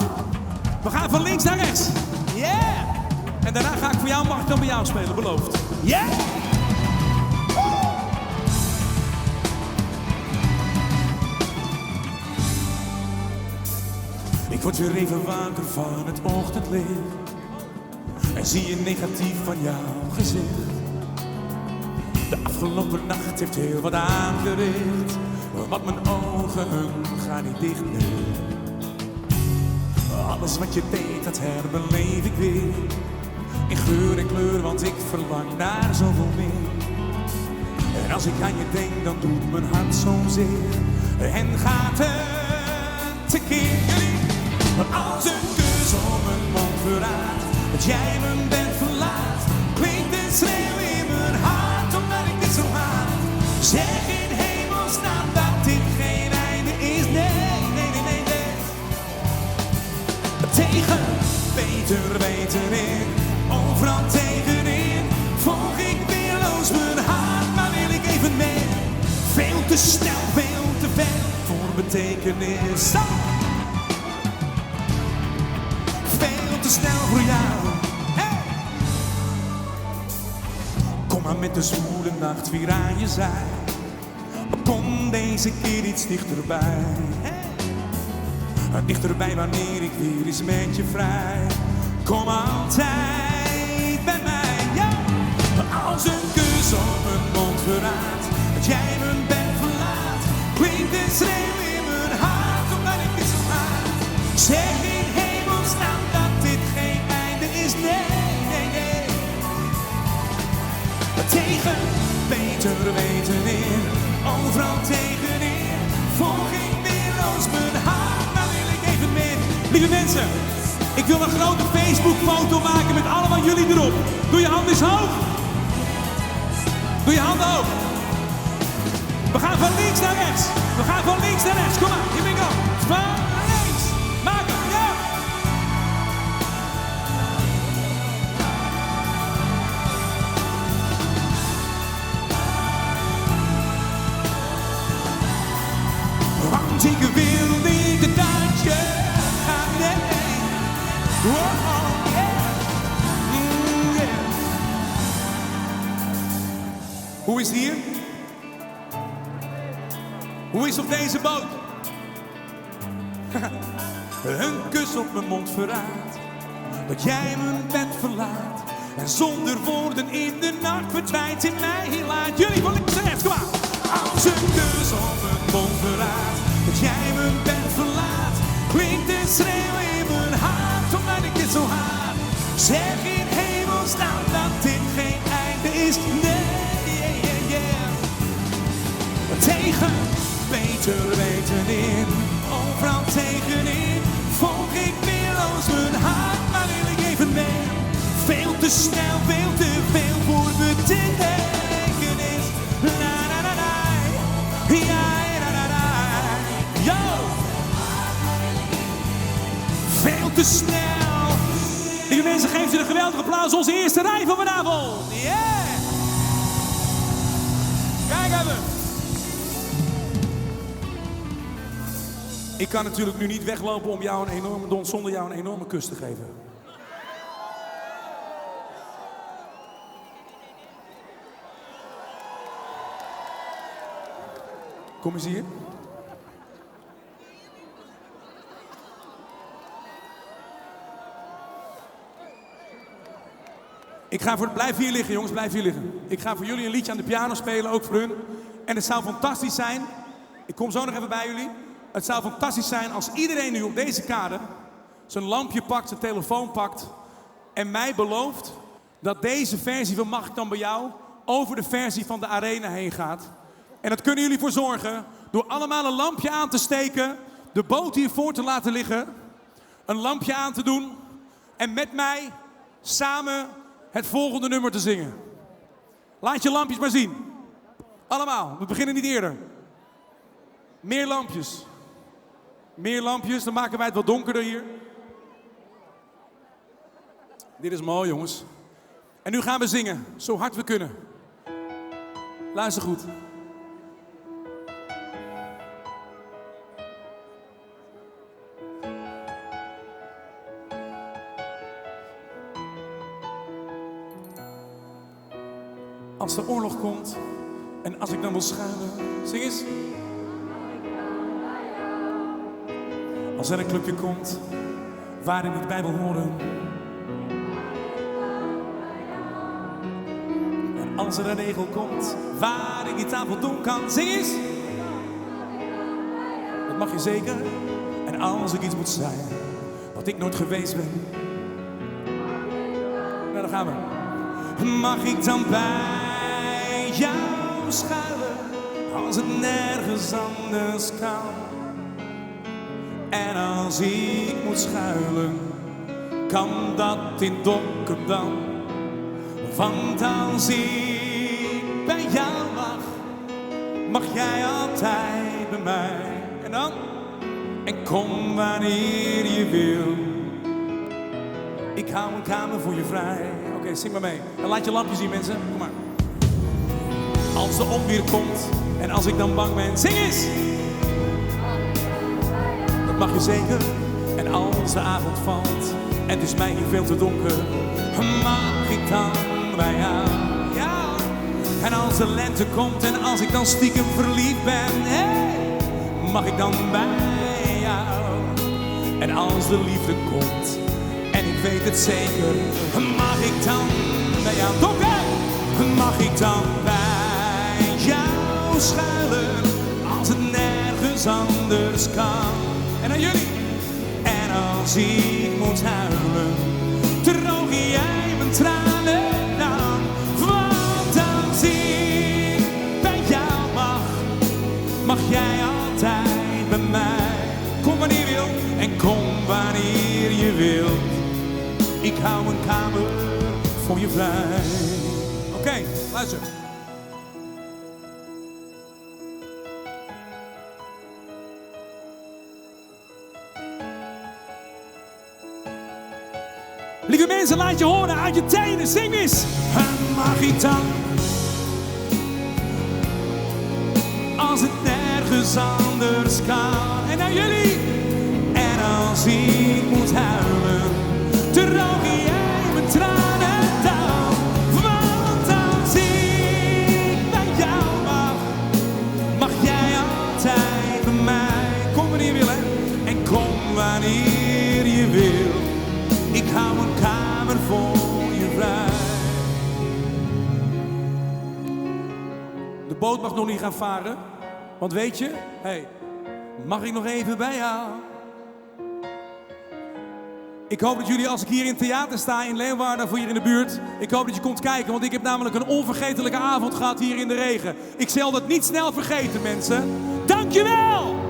X: We gaan van links naar rechts. Yeah! En daarna ga ik voor jou, mag ik dan bij jou spelen, beloofd. Yeah! Ik word weer even wakker van het ochtendlicht. En zie een negatief van jouw gezicht. De afgelopen nacht heeft heel wat aangericht. Want mijn ogen gaan niet dicht nu. Alles wat je deed, dat herbeleef ik weer. In geur en kleur, want ik verlang naar zoveel meer. En als ik aan je denk, dan doet mijn hart zo'n zeer. En gaat het tekeer. Als een kus om mijn mond verraadt dat jij mijn bed verlaat, klinkt de schreeuw in mijn hart omdat ik dit zo haat. Zeg in hemelsnaam dat dit geen einde is. Nee, nee, nee, nee, nee. Tegen beter weten in, overal tegenin, volg ik weerloos mijn hart, maar wil ik even mee. Veel te snel, veel te veel voor betekenis. Zo. Veel te snel voor jou. Hey! Kom maar met de zwoele nacht weer aan je zij. Kom deze keer iets dichterbij. Hey! Dichterbij wanneer ik weer eens met je vrij. Kom altijd bij mij. Ja! Als een kus op mijn mond verraadt dat jij mijn bed verlaat, klinkt de schreeuw in mijn hart omdat ik dit zo haat. Zeg in hemelsnaam dat dit geen einde is. Nee, nee, nee. Tegen beter weten in, overal tegenin, volg ik weerloos mijn hart, maar wil ik even meer.
G: Lieve mensen, ik wil een grote Facebook-foto maken met allemaal jullie erop. Doe je handen eens hoog. Doe je handen hoog. We gaan van links naar rechts. We gaan van links naar rechts. Kom maar, here we go. Van links. Maak hem, ja.
X: Want ik wil niet dat je gaat, nee. Oh, yeah. Yeah.
G: Hoe is het hier? Hoe is op deze boot?
X: Een kus op mijn mond verraadt dat jij mijn bed verlaat. En zonder woorden in de nacht verdwijnt in mij laat.
G: Jullie van links naar rechts, kom maar.
X: Als een kus op mijn mond verraadt dat jij mijn bed verlaat, klinkt de schreeuw in mijn hart omdat ik dit zo haat. Zeg in hemelsnaam dat dit geen einde is. Nee, yeah, yeah, yeah. Tegen beter weten in, overal tegenin, volg ik weerloos mijn hart, maar wil ik even mee. Veel te snel, veel te veel voor betekenis. Na na na na, ja na na na, yo. Veel te snel.
G: Lieve mensen, geef ze een geweldig applaus. Onze eerste rij van vanavond. Yeah! Kijk even. Ik kan natuurlijk nu niet weglopen om jou een enorme don zonder jou een enorme kus te geven. Kom eens hier. Ik ga voor, blijf hier liggen, jongens, blijf hier liggen. Ik ga voor jullie een liedje aan de piano spelen, ook voor hun. En het zou fantastisch zijn. Ik kom zo nog even bij jullie. Het zou fantastisch zijn als iedereen nu op deze kade zijn lampje pakt, zijn telefoon pakt en mij belooft dat deze versie van Mag ik dan bij jou over de versie van de arena heen gaat. En dat kunnen jullie voor zorgen door allemaal een lampje aan te steken, de boot hiervoor te laten liggen, een lampje aan te doen en met mij samen het volgende nummer te zingen. Laat je lampjes maar zien. Allemaal, we beginnen niet eerder. Meer lampjes. Meer lampjes, dan maken wij het wat donkerder hier. Dit is mooi, jongens. En nu gaan we zingen, zo hard we kunnen. Luister goed. Als de oorlog komt en als ik dan wil schuilen, zing eens. Als er een clubje komt waar ik niet bij wil horen. En als er een regel komt waar ik niet aan voldoen kan, zing eens. Dat mag je zeker. En als ik iets moet zijn, wat ik nooit geweest ben. Nou, daar gaan we. Mag ik dan bij jou schuilen, als het nergens anders kan? En als ik moet schuilen, kan dat in Dokkum dan? Want als ik bij jou mag, mag jij altijd bij mij. En dan? En kom wanneer je wil. Ik hou een kamer voor je vrij. Oké, zing maar mee. En laat je lampje zien, mensen. Kom maar. Als de onweer komt en als ik dan bang ben, zing eens! Dat mag je zeker. En als de avond valt en het is mij hier veel te donker, mag ik dan bij jou? Ja! En als de lente komt en als ik dan stiekem verliefd ben, hey, mag ik dan bij jou? En als de liefde komt en ik weet het zeker, mag ik dan bij jou? Dokken! Mag ik dan bij jou schuilen als het nergens anders kan? En aan jullie. En als ik moet huilen, droog jij mijn tranen dan. Want als ik bij jou mag, mag jij altijd bij mij. Kom wanneer je wil en kom wanneer je wilt. Ik hou een kamer voor je vrij. Oké, luister. Lieve mensen, laat je horen uit je tenen. Zing eens. En mag ik dan? Als het nergens anders kan. En aan jullie. En als ik moet huilen, droog jij mijn tranen dan. Want als ik bij jou mag, mag jij altijd bij mij. Kom wanneer je wil, hè. En kom wanneer je wil. Ik hou een kamer voor je vrij. De boot mag nog niet gaan varen. Want weet je, hey, mag ik nog even bij jou? Ik hoop dat jullie, als ik hier in het theater sta in Leeuwarden of hier in de buurt, ik hoop dat je komt kijken, want ik heb namelijk een onvergetelijke avond gehad hier in de regen. Ik zal dat niet snel vergeten, mensen. Dankjewel!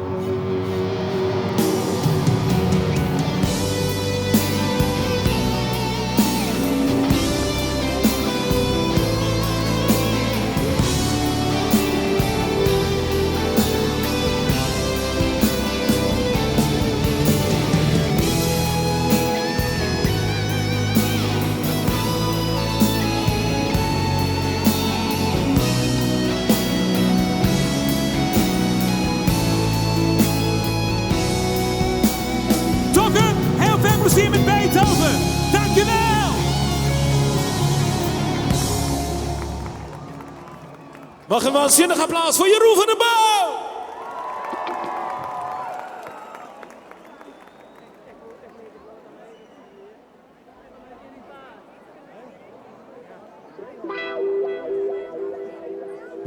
G: Dokkum, heel veel plezier met Beethoven. Dankjewel!
E: Mag een waanzinnig applaus voor Jeroen van der Bouw!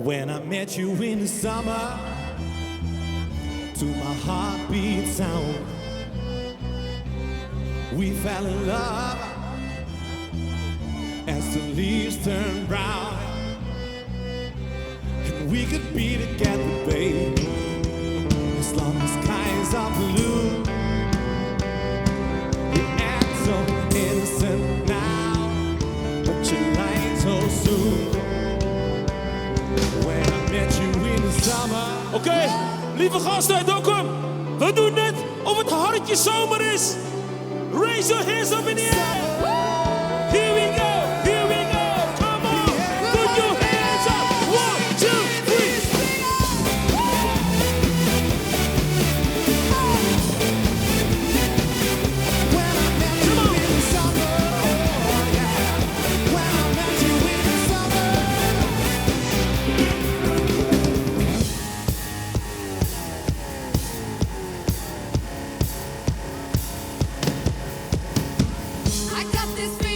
X: When I met you in the summer, to my heartbeat sound, we fell in love as the leaves turn brown. And we could be together, babe, as long as skies are blue. You act so innocent now, but you lied so soon. When I met you in the summer.
E: Oké, lieve gasten uit Dokkum, we doen net of het hartje zomer is. Raise your hands up in the air. Here we go, here we go. Come on, put your hands up. 1, 2, 3.
B: I got this feeling.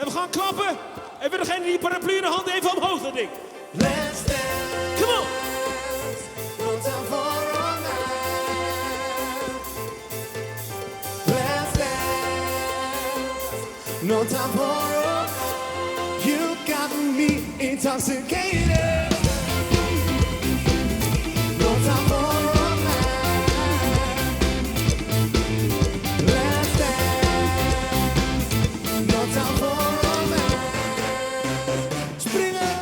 E: En we gaan klappen. Even degene die paraplu in de hand even omhoog, dat ding.
X: Let's dance.
E: Come on.
X: No time for romance. Let's dance. No time for romance. You got me intoxicated. No time for romance. Let's dance. No time for romance. Springen.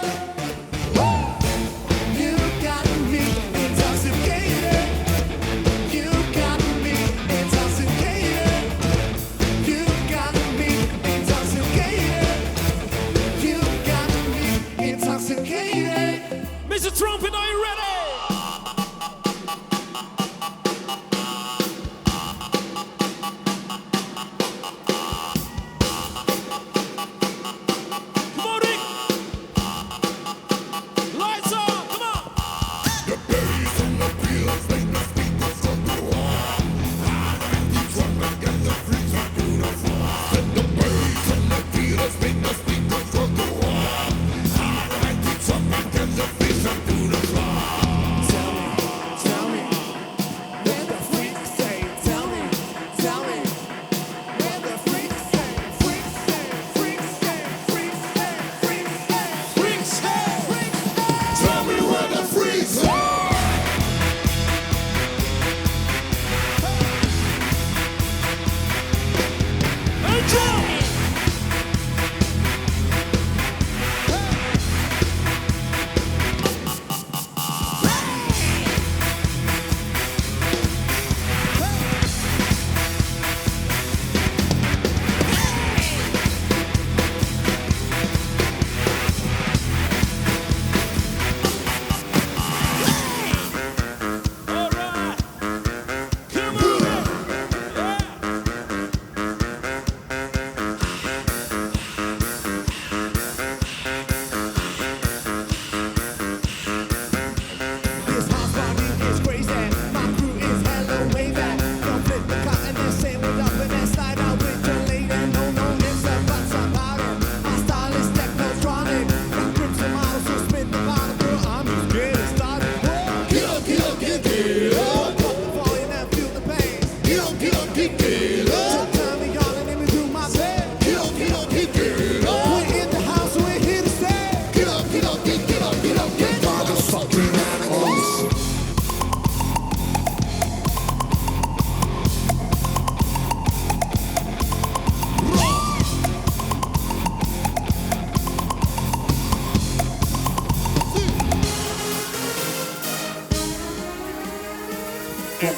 X: You got me intoxicated. You got me intoxicated. You got me intoxicated. You got me intoxicated.
E: Mr. Trumpet, are you ready? Come on, Rick. Lights on, come on.
X: Tell me, tell me, where the freaks say. Tell me, tell me, where the freaks say. Freaks say, freaks say, freaks say, freaks say,
E: freaks say,
X: freaks say.
D: Tell me where the freaks are.
E: And jump.
X: This house party is crazy. My crew is hella wavy. Don't flip the car and then say what up and then slide out with your lady. No, no, it's about some powder. My style is technotronic. Got grips and models, so spin the bottle, girl. I'm just getting started. Whoa.
D: Get up, get up, get, get up.
X: Pump the volume and feel the bass.
D: Get up, get up, get, get up.
X: So turn me on and let me do my best.
D: Get up, get up, get, get up.
X: We're in the house, we're here to stay.
D: Get up, get up, get, get up, get up, get motherfucking animals.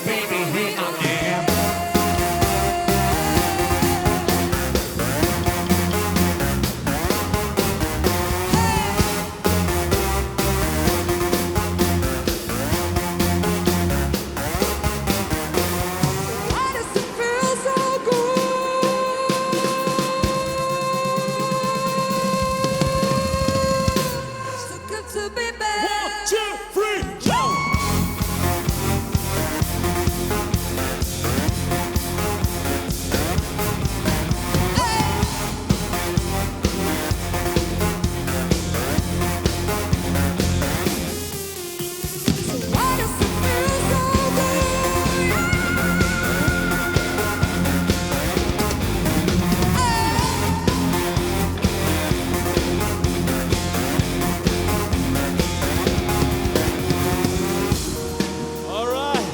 X: Baby, here I am.
B: Why does it feel so good? So good to be back.
E: 1, 2, 3, go!
B: Why does it feel so good?
E: All right.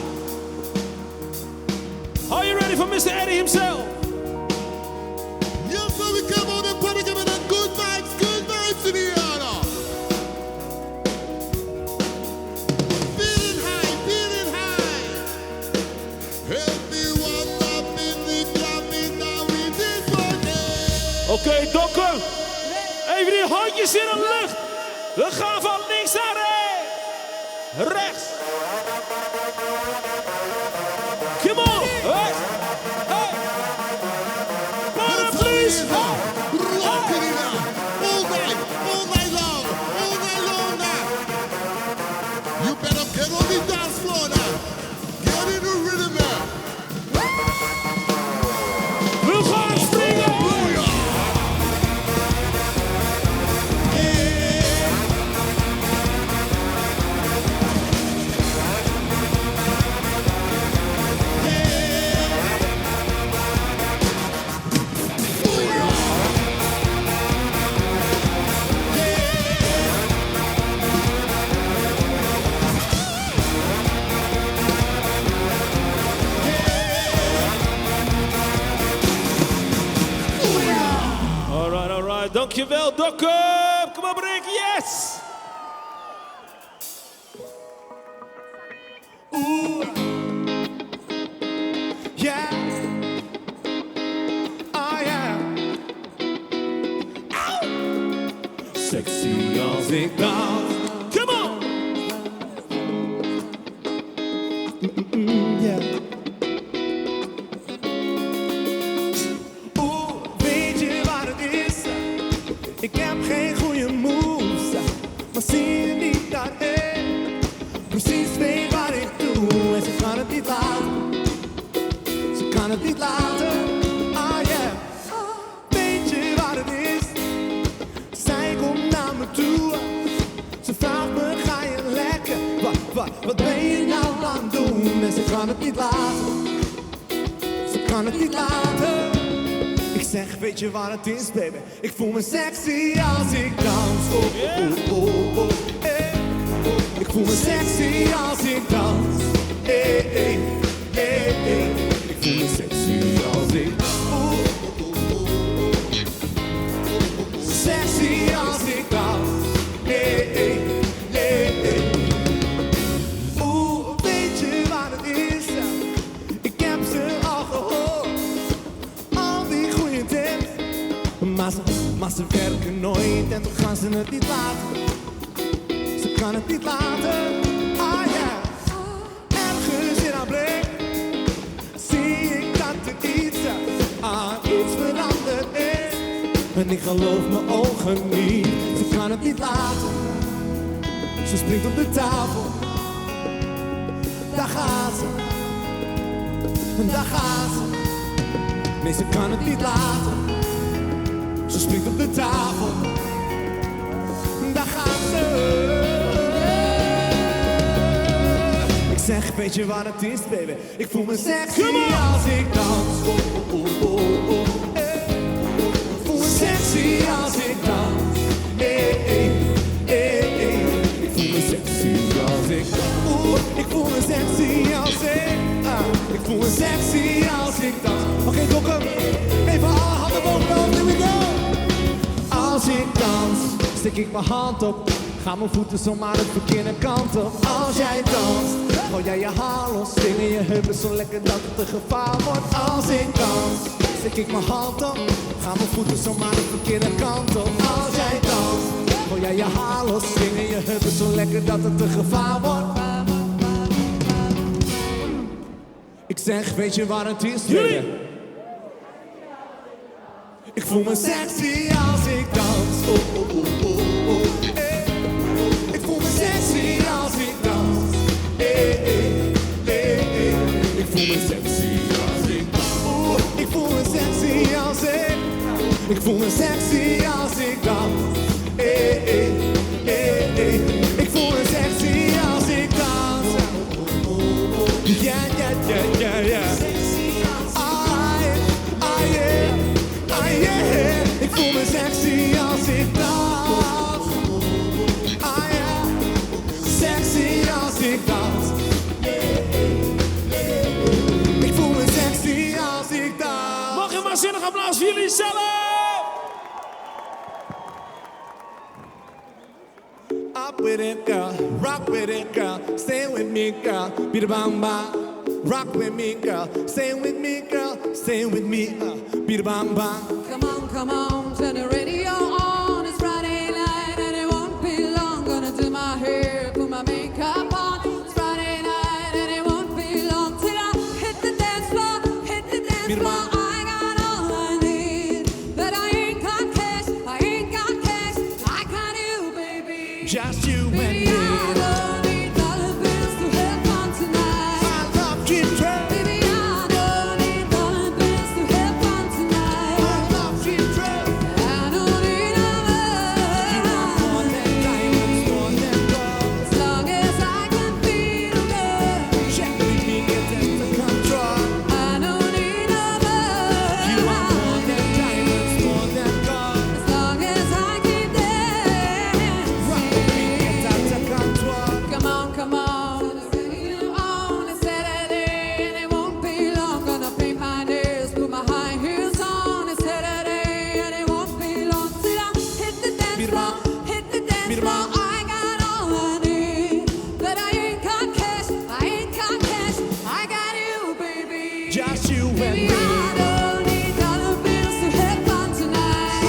E: Are you ready for Mr. Eddie himself?
D: Yes, sir, we come on and party, give it a good vibes, good vibes in the air. now. Feeling high, feeling high. Everyone up in the club is now with this one.
E: Oké, Dokkum. Even die handjes in de lucht. We gaan van links naar rechts. Rechts. Come on. Rechts. Hey. Paraplu's.
D: Rocking it out. All night, all night long, all night long now. You better get on the dance floor now. Get in the rhythm now.
E: We gaan springen.
D: Booyah.
E: Alright, dankjewel Dokkum. Kom op Rick, yes!
X: Oeh. Yeah. Oh yeah. Au.
E: Sexy als ik dans. Come on!
X: Yeah. Oeh, weet je wat het is? Ik heb geen goede moves, maar zie je niet dat ik precies weet wat ik doe? En ze kan het niet laten, ze kan het niet laten. Ah yeah, weet je wat het is? Zij komt naar me toe, ze vraagt me ga je lekker? Wat, wat, wat ben je nou aan het doen? En ze kan het niet laten, ze kan het niet laten. Ik zeg, weet je wat het is, baby? Ik voel me sexy als ik dans. Oh, oh, oh, oh, eh. Ik voel me sexy als ik dans. Eh, eh, eh, eh. Ik voel me sexy als ik dans. Oh, oh, oh, oh. Sexy als ik dans. Eh, eh, eh, eh. Oeh, weet je wat het is? Ik heb ze al gehoord. Al die goede tips. Maar ze werken nooit en toch gaan ze het niet laten. Ze kan het niet laten. Ah ja. Ergens in haar blik zie ik dat er iets, ah, iets veranderd is. En ik geloof mijn ogen niet. Ze kan het niet laten. Ze springt op de tafel. Daar gaat ze. En daar gaat ze. Nee, ze kan het niet laten. Ze springt op de tafel. Daar gaat ze. Ik zeg, weet je wat het is, baby? Ik voel me sexy als ik dans. Oh, oh, oh, oh, oh. Eh. Ik voel me sexy als ik dans. Eh, eh, eh, eh. Ik voel me sexy als ik dans. Oeh, ik voel me sexy als ik. Ah, ik voel me sexy als ik dans. Oké, Dokkum. Even alle handen boven, here we go. Als ik dans, steek ik mijn hand op. Ga mijn voeten zomaar de verkeerde kant op. Als jij danst, gooi jij je haar los. Swingen je heupen zo lekker dat het een gevaar wordt. Als ik dans, steek ik mijn hand op. Ga mijn voeten zomaar de verkeerde kant op. Als jij danst, gooi jij je haar los. Swingen je heupen zo lekker dat het een gevaar wordt. Ik zeg, weet je wat het is, baby? Ik voel me sexy als ik dans. Oh, oh, oh, oh, oh. Eh. Ik voel me sexy als ik dans. Eh, eh, eh, eh. Ik voel me sexy als ik dans. Oeh, ik voel me sexy als ik. Ik voel me sexy als ik dans. Eh, eh, eh, eh. Ik voel me sexy als ik dans. Ja, ja, ja, ja, ja. Ah, ah, yeah. Ah, yeah. Ik voel me sexy als ik dans. Ah, yeah. Sexy als ik dans. Ik voel me sexy als ik dans.
E: Mag een waanzinnig applaus voor jullie zelf!
X: Up with it, girl. Rock with it, girl. Stay with me, girl. Be the bam bam. Rock with me, girl. Stay with me, girl. Stay with me. Be the bam bam.
B: Come on, come on, turn the radio on. It's Friday night and it won't be long. Gonna do my hair, put my makeup on. It's Friday night and it won't be long till I hit the dance floor, hit the dance floor. I got all I need, but I ain't got cash. I ain't got cash. I got you, baby.
X: Just you and
B: Baby,
X: me.
B: I don't need dollar bills to have fun tonight.
X: I love Jim Train.
B: Baby, I don't need dollar bills to have fun tonight.
X: I love Jim Train.
B: I don't need no
X: You want more than diamonds, more than gold.
B: As long as I can feel love.
X: Check with me, get under control.
B: I don't need no
X: You want more than diamonds, more than gold.
B: As long as I keep dancing.
X: Rock with me, get out of control.
B: Come floor, hit the dance floor. I got all I need, but I ain't got cash. I ain't got cash. I got you, baby.
X: Just you and
B: Baby,
X: me.
B: I don't need dollar bills to have fun tonight.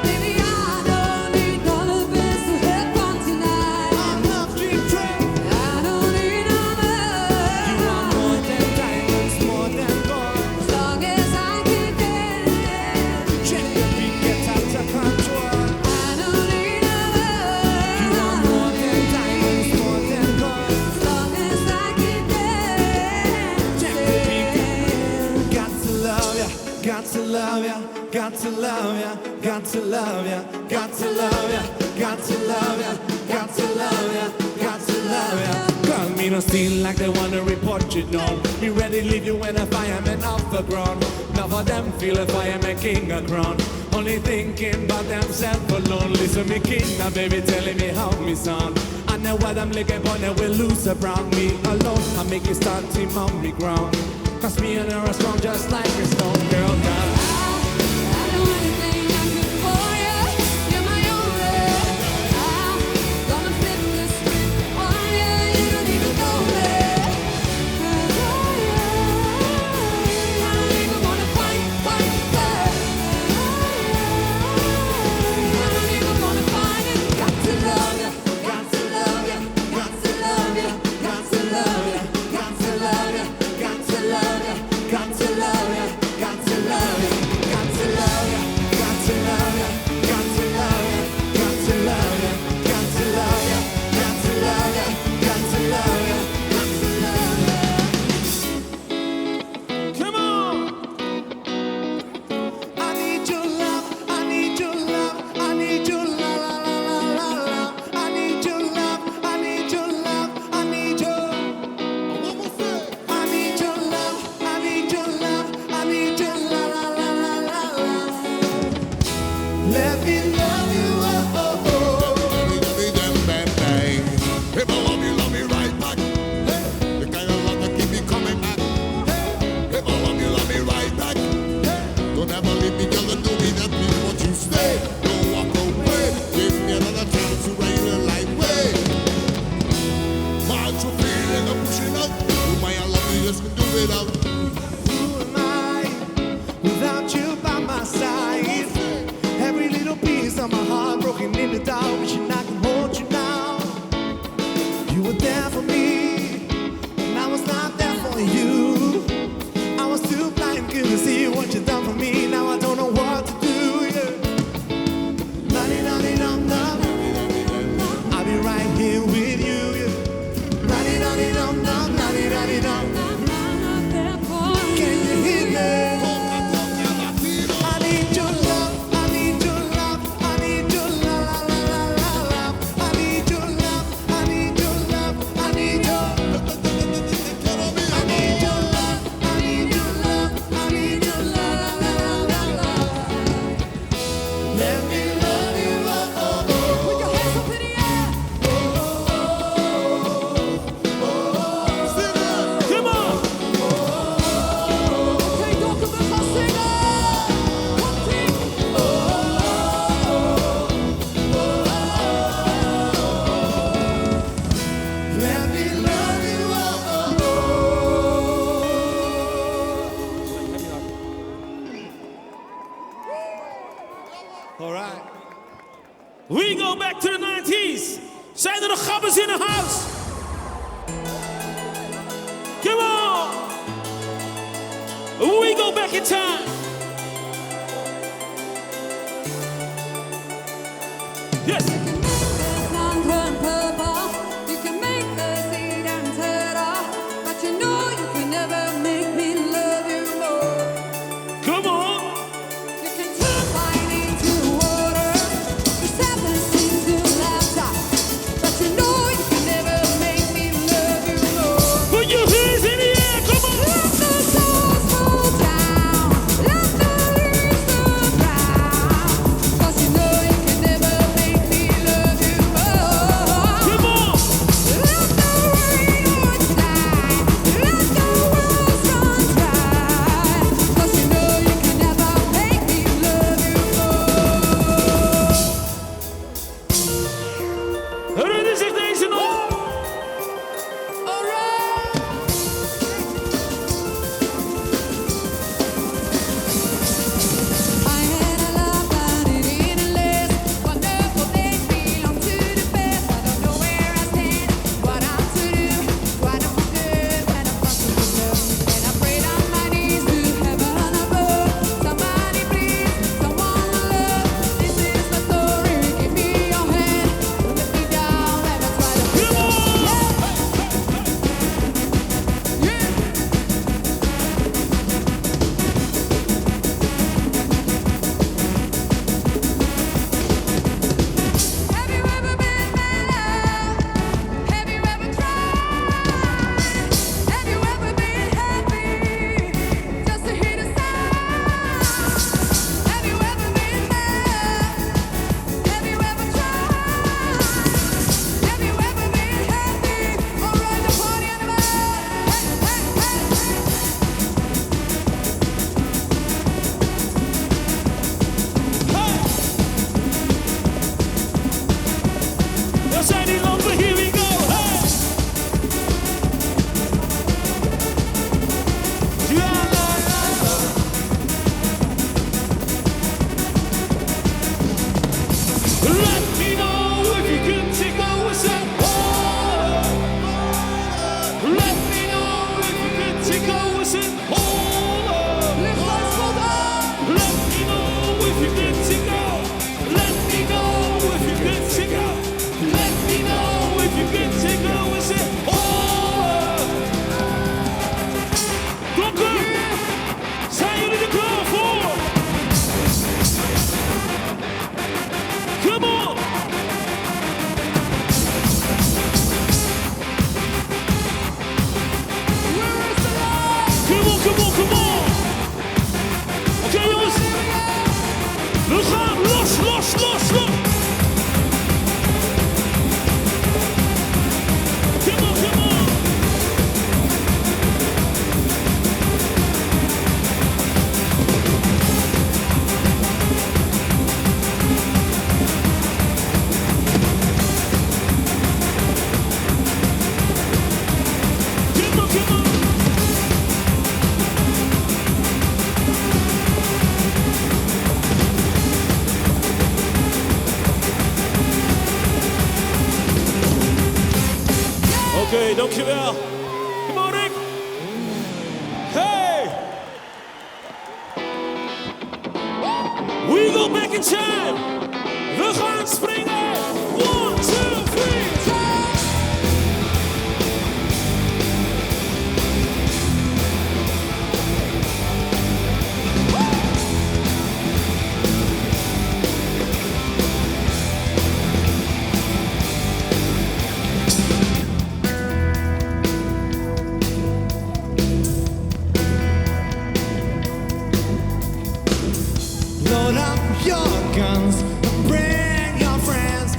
B: Baby, I don't need dollar bills to have fun tonight. I don't need no money.
X: You are more than diamonds, more than gold.
B: As long as I can dance.
X: Check the beat, get out of control.
B: I don't need no money.
X: You are more than diamonds, more than gold.
B: As long as I can dance.
X: Check the beat, got to love ya, got to love ya, got to love ya, got to love ya, got to love ya, got to love ya, got to love ya, got to love ya. Call me no steal like they wanna report you know. Me ready leave you when a fireman off the ground. Now for them feel a fireman king a crown. Only thinking about themselves alone. Listen me king now baby telling me how me sound. I know what I'm looking for now will lose around me alone. I make you start to on me ground. Cause me and her are strong just like a stone girl. God.
B: I do anything I could for you. You're my only. I'm gonna flip the script on you. You don't even know me. I don't even wanna fight, fight, fight. I don't even wanna fight it. Got to love you, got to love you, got to love you, got to love you, got to love you, got to love you, got to love you, got to love you, got to love you,
X: got to love ya, got to love ya, got to love ya, got to love ya, got to love ya, got to love ya, got to love ya.
E: Come on!
X: I need your love, I need your love, I need your la la la la la la. I need your love, I need your love, I need your. I need your love, I need your love, I need your la la la la la la. Let me love you, oh oh oh.
D: If I love you, love me right back. The kind of love that keep me coming back. If I love you, love me right back. Don't ever leave me, girl, and do me that. Please, won't you stay? Don't walk away. Give me another chance to raise the light way. My true feeling, I'm pushing out. Who my I love you, just can do without.
X: Who am I without you by my side? Every little piece of my heart broken in the dark, wishing I could hold you now. You were there for me, and I was not there for you. I was too blind, couldn't see what you done for me. Now I don't know what to do. Yeah. La-di-da-di-dum-dum. I'll be right here with you. Yeah. La-di-da-di-dum-dum, la-di-da-di-dum. Can you hear me? I need your love, I need your love, I need your la la la la la la. I need your love, I need your love, I need your. I need your love, I need your love, I need your la la la la la la. Let me love you, oh oh oh.
B: Put your hands up in the air.
E: Come on!
B: Oké, Dokkum, we gaan zingen. Komt-ie.
X: Let me love you, oh oh oh. All right.
E: We go back to the 90s. Zijn er nog gabbers in de house? Come on! We go back in time. Yes.
B: Land turn purple. You can make the sea dance but you know you can never make me love you more.
E: Come on!
B: You can turn wine into water, the sadness into laughter, but you know you can never make me love you more.
E: Put your hands in the air, come on!
B: Let the stars fall down, let the leaves turn brown, 'cause you know you can never make me love
E: Let me know if you're good to go. I said, hold up. Let me know if you're good to go. I said, hold up. Let me know if you're good to go. Let me know if you're good to go. Let me know if you're good to go. I said, hold up. Dokkum, zijn jullie er klaar voor? Come on! Come on, come on, come on! Oké jongens, we gaan los, los, los, los! Come on, come on! Come on, come on! Oké, dankjewel. Come on, Rick. Hey! We go back in time. We gaan springen. 1, 2, 3.
X: Load up your guns and bring your friends.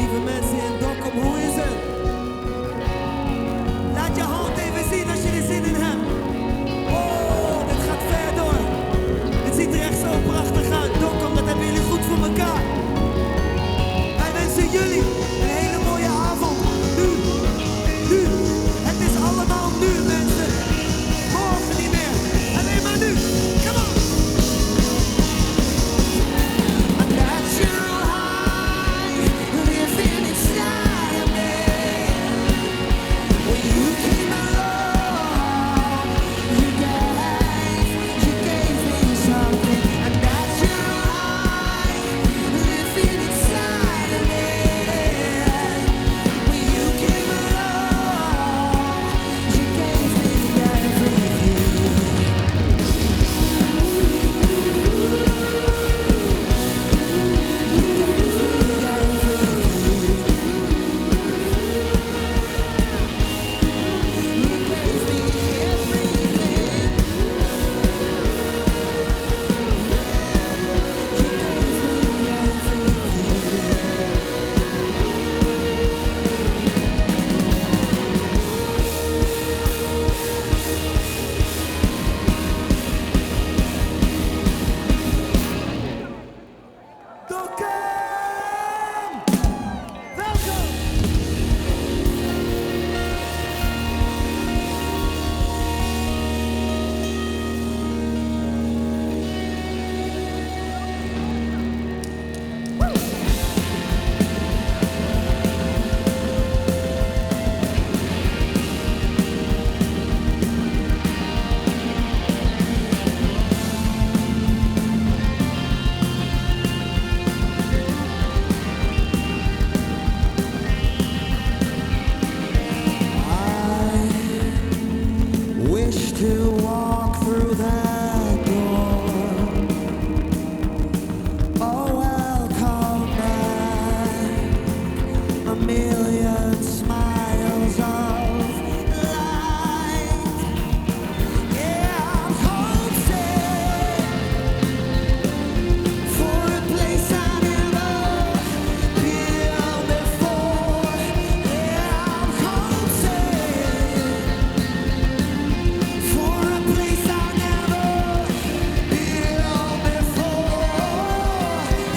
F: Lieve mensen in Dokkum, hoe is het? Laat je hand even zien als je er zin in hebt. Oh, dit gaat ver door. Het ziet er echt zo prachtig uit. Dokkum, dat hebben jullie goed voor elkaar. Wij wensen jullie een hele mooie avond. Nu, nu. Het is allemaal nu, mensen. Morgen niet meer. Alleen maar nu. Come on. A natural high living inside of me. When you came along, you gave me something. A natural high living inside of me. When you came along, you gave me everything. Dokkum! Welkom! I wish to walk through that door. Oh, welcome back. A million smiles of light. Yeah, I'm homesick for a place I never been before. Yeah, I'm homesick. For a place I've never been before.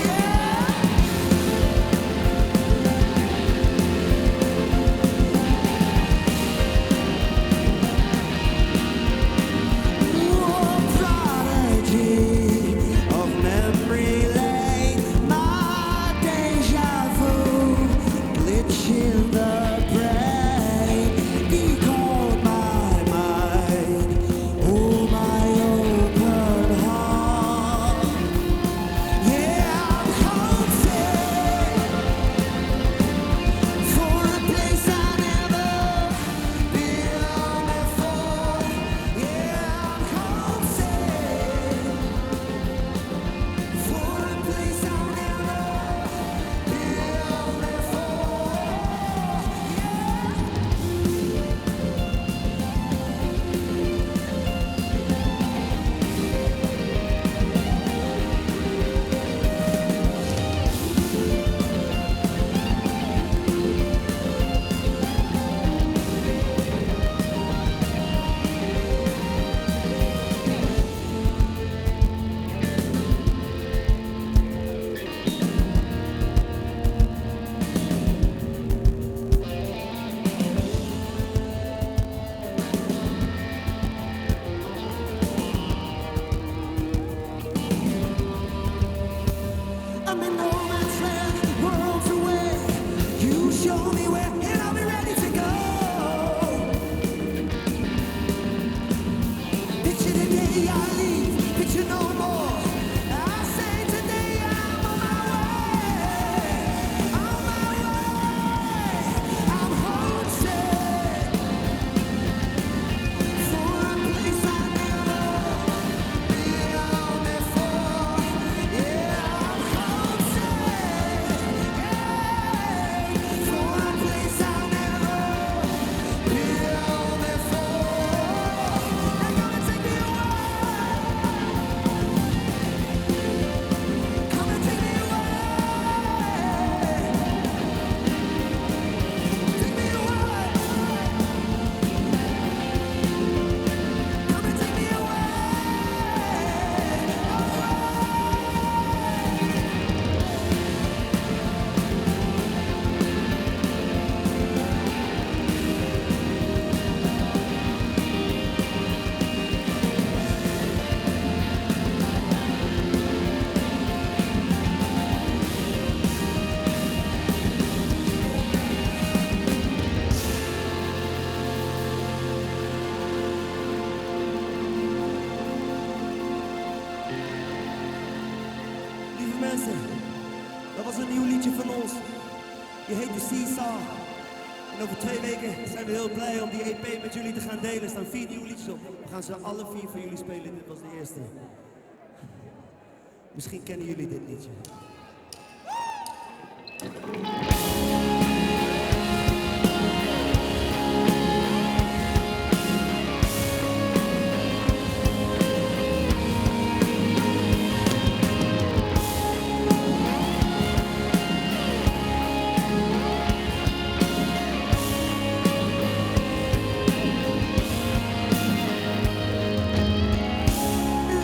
F: Yeah. Oh, prodigy of memory lane, my deja vu glitch in the brain, decode my mind, oh my open heart. Yeah, I'm homesick for a place I never been before. Yeah, I'm homesick for a place I've never been before. I'm in no man's land, worlds away. You show me where, and I'll be ready to go. Picture the day I leave, picture no more. I say today I'm on my way, on my way. I'm homesick for a place I've never been before. Yeah, I'm homesick. For a place
H: Die heet de Seesaw. En over 2 weken zijn we heel blij om die EP met jullie te gaan delen. Er staan vier nieuwe liedjes op. We gaan ze alle vier voor jullie spelen. Dit was de eerste. Misschien kennen jullie dit liedje.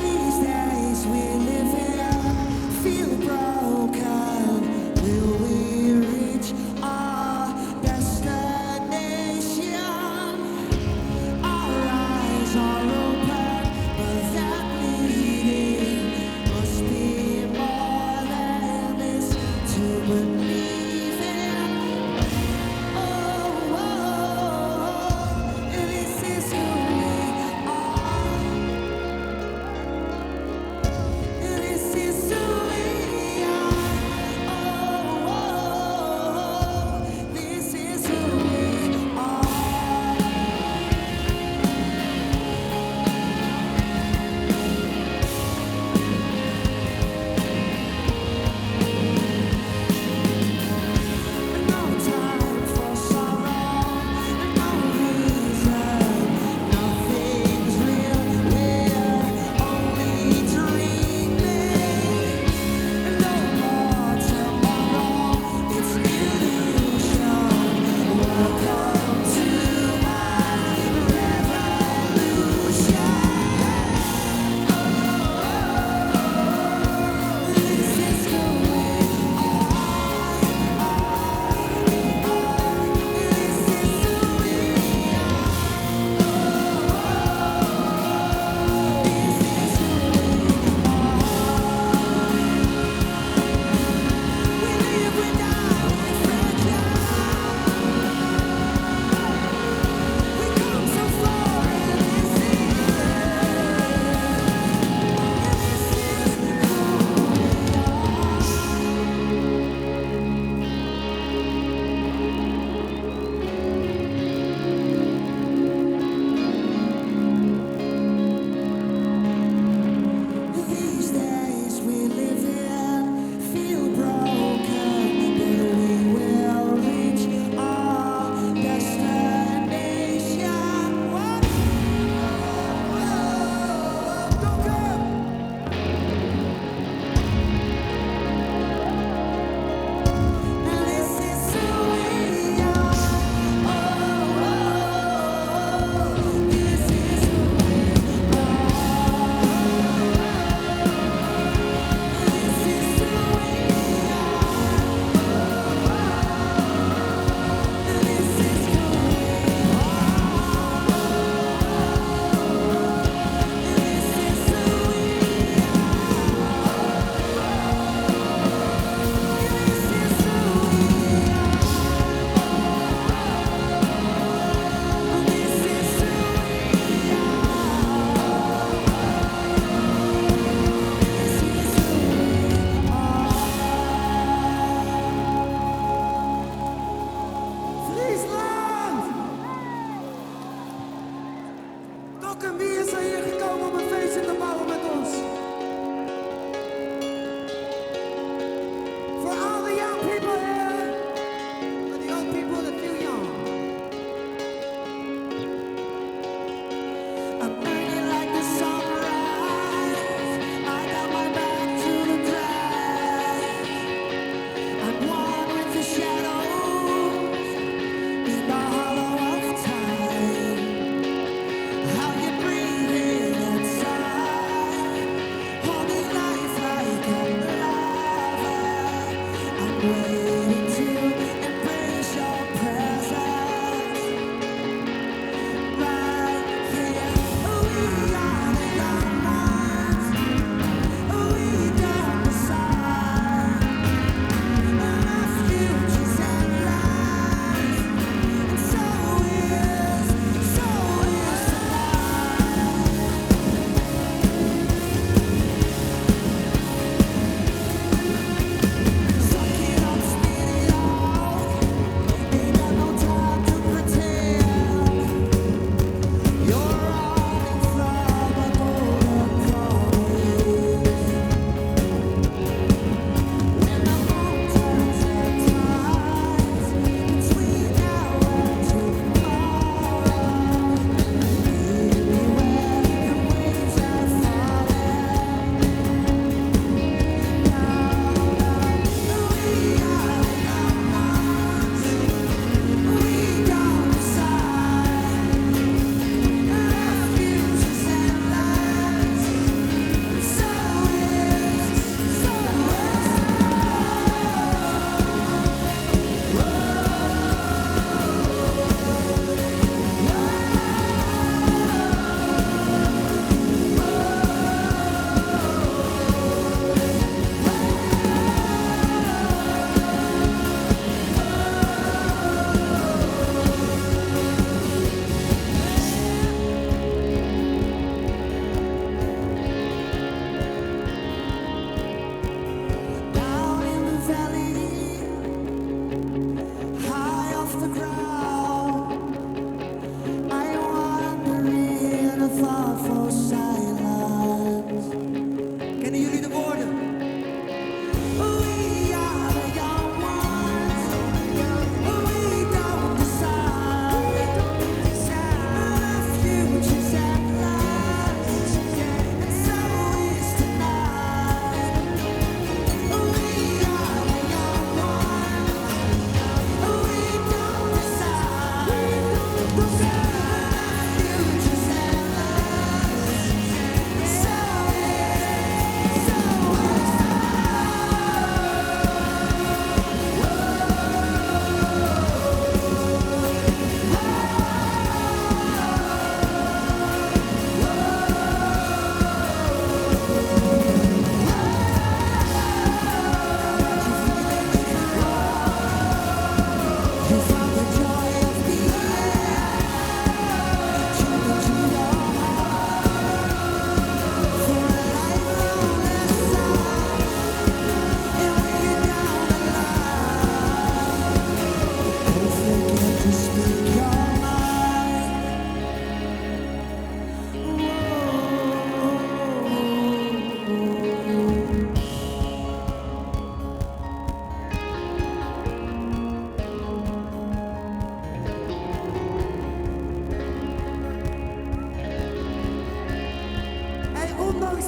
F: These days we live in, feel broken. Will we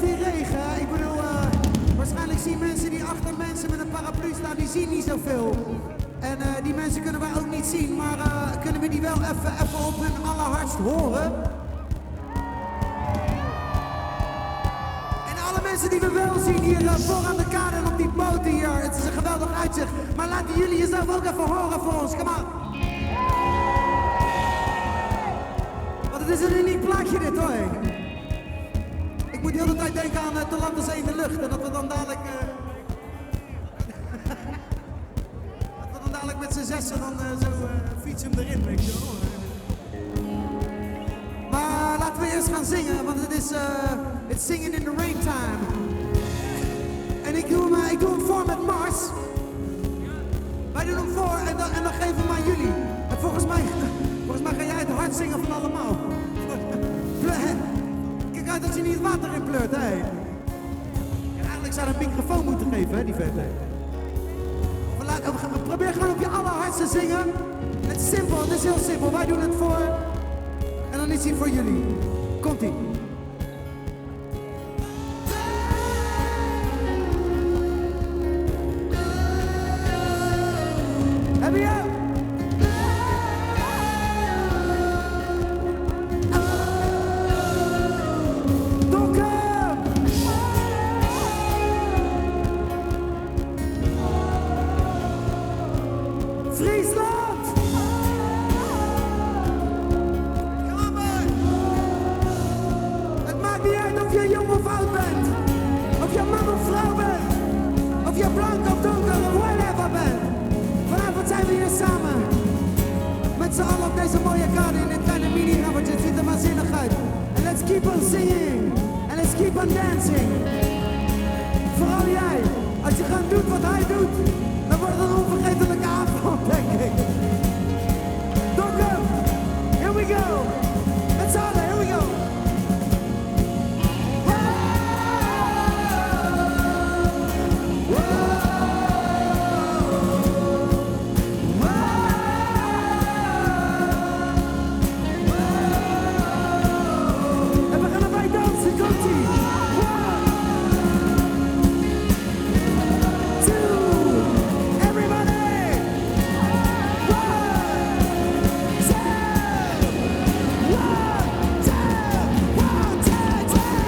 H: die regen. hè. Ik bedoel, eh, waarschijnlijk zien mensen die achter mensen met een paraplu staan, die zien niet zoveel. En eh, die mensen kunnen wij ook niet zien, maar eh, kunnen we die wel even even op hun allerhardst horen? En alle mensen die we wel zien hier voor aan de kade en op die boten hier, het is een geweldig uitzicht. Maar laten jullie jezelf ook even horen voor ons, come on. Want het is een uniek plaatje dit hoor. Ik moet heel de tijd denken aan te land, de zee in de lucht. En dat we dan dadelijk... dat we dan dadelijk met z'n zessen dan zo fietsen hem erin, weet je wel. Maar laten we eerst gaan zingen, want het is it's singing in the rain time. En ik doe hem voor met Mars. Wij doen hem voor en dan geven we hem aan jullie. En volgens mij ga jij het hard zingen van allemaal. Kijk uit dat je niet het water in pleurt, hè. Ja, eigenlijk zou je een microfoon moeten geven, hè, die vent. hè. Of we probeer gewoon op je allerhardste zingen. Het is simpel, het is heel simpel. Wij doen het voor en dan is hij voor jullie. Komt-ie. Heb je hem? Dokkum! Friesland! Come on, boy! Het maakt niet uit of je jong of oud bent. Of je man of vrouw bent. Of je blank of donker of whatever bent. Vanavond zijn we hier samen. Met z'n allen op deze mooie kade in dit kleine mini-havertje. Het ziet er waanzinnig uit. En let's keep on singing. En let's keep on dancing. Vooral jij. Als je gewoon doet wat hij doet, dan wordt het een onvergetelijke avond, denk ik. Dokkum, here we go. Met z'n allen, here we go. En we gaan erbij dansen, komt-ie. One, two, everybody. One, two, one, two, one, two, three.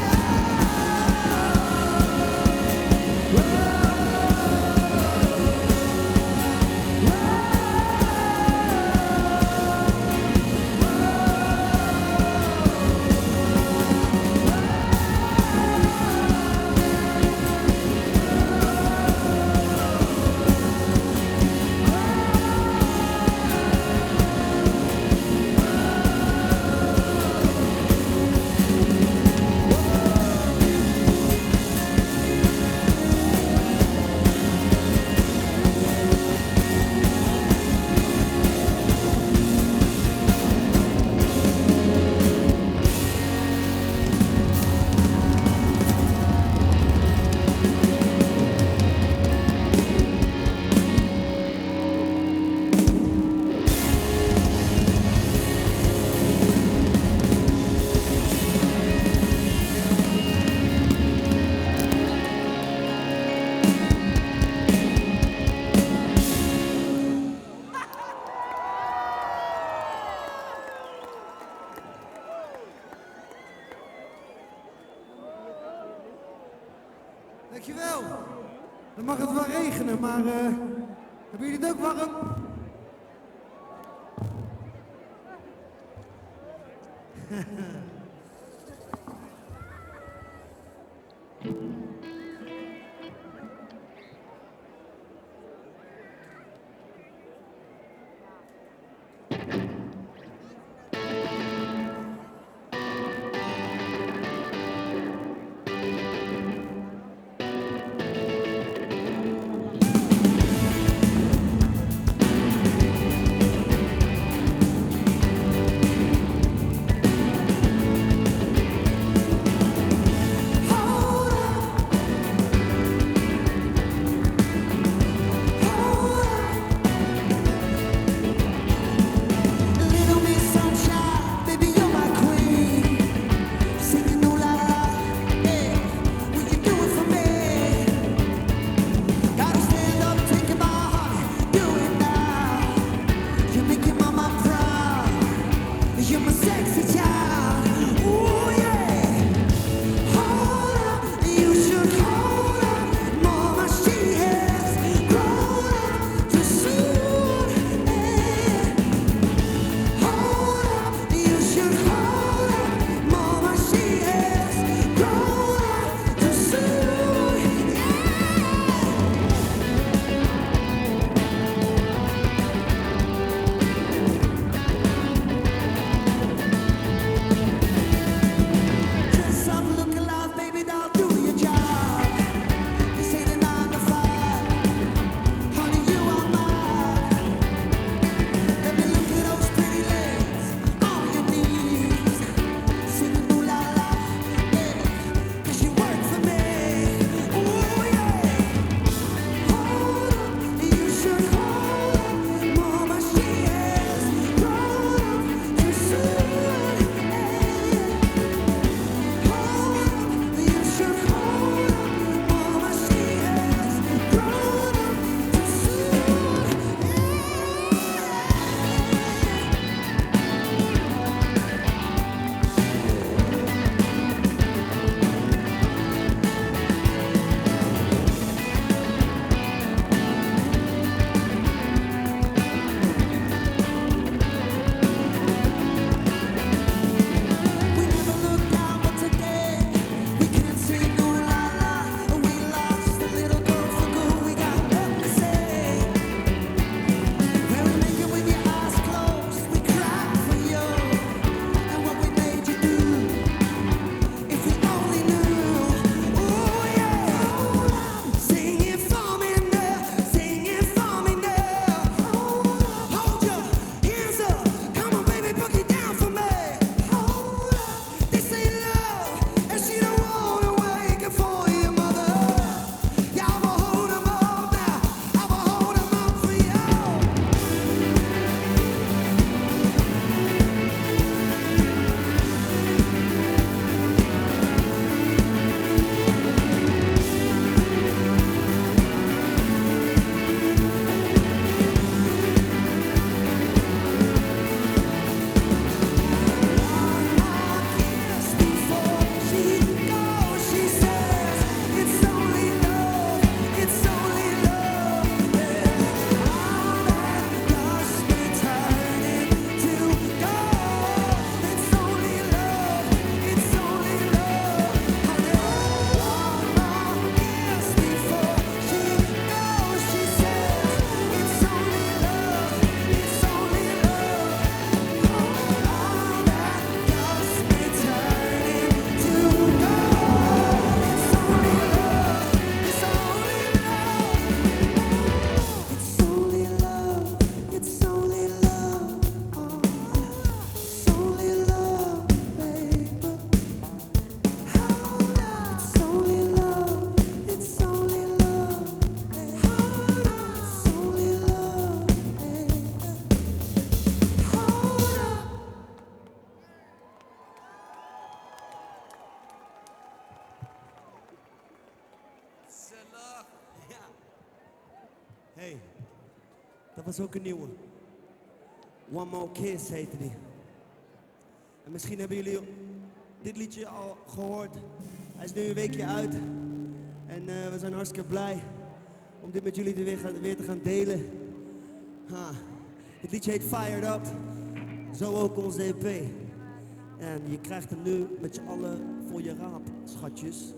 H: Dankjewel. Dan mag het wel regenen, maar hebben jullie het ook warm? was ook een nieuwe. One More Kiss heette die. En misschien hebben jullie dit liedje al gehoord. Hij is nu een weekje uit. En eh, we zijn hartstikke blij om dit met jullie weer, weer te gaan delen. Ha. Het liedje heet Fired Up. Zo ook onze EP. En je krijgt hem nu met z'n allen voor je raap, schatjes.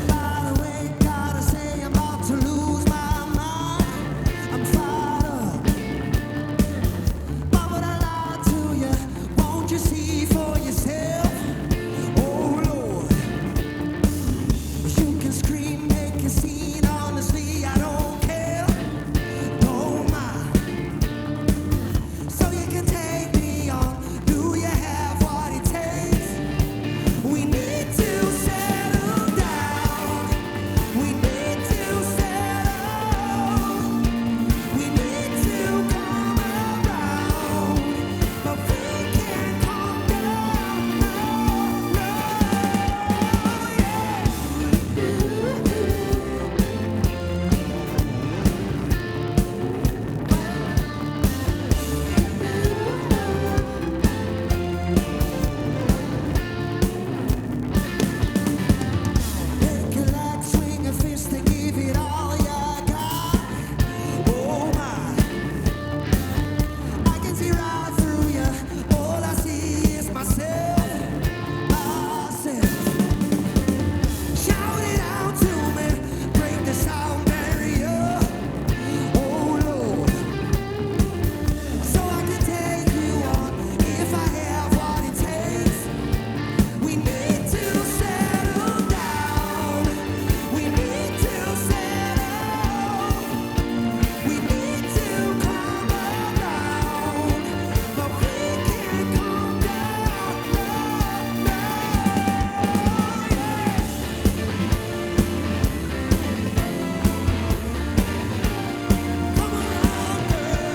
H: By the way, gotta say I'm about to lose my mind. I'm fired up. Why would I lie to you? Won't you see for yourself? Oh Lord, you can scream, make a scene. Honestly, I don't care. Don't mind. So you can take me on. Do you have what it takes? We need to settle down. We need to settle. We need to come around, but we can't calm down. No, no, yeah. Pick a leg, swing a fist, and give it all you got. Oh my, I can see right through you. All I see is myself, myself. Shout it out to me, break the sound barrier. Oh Lord, so I can take you on if I have what it takes. We need to settle down. We need to settle. We need to come around, but we can't calm down. No, no, yeah. Come around, girl.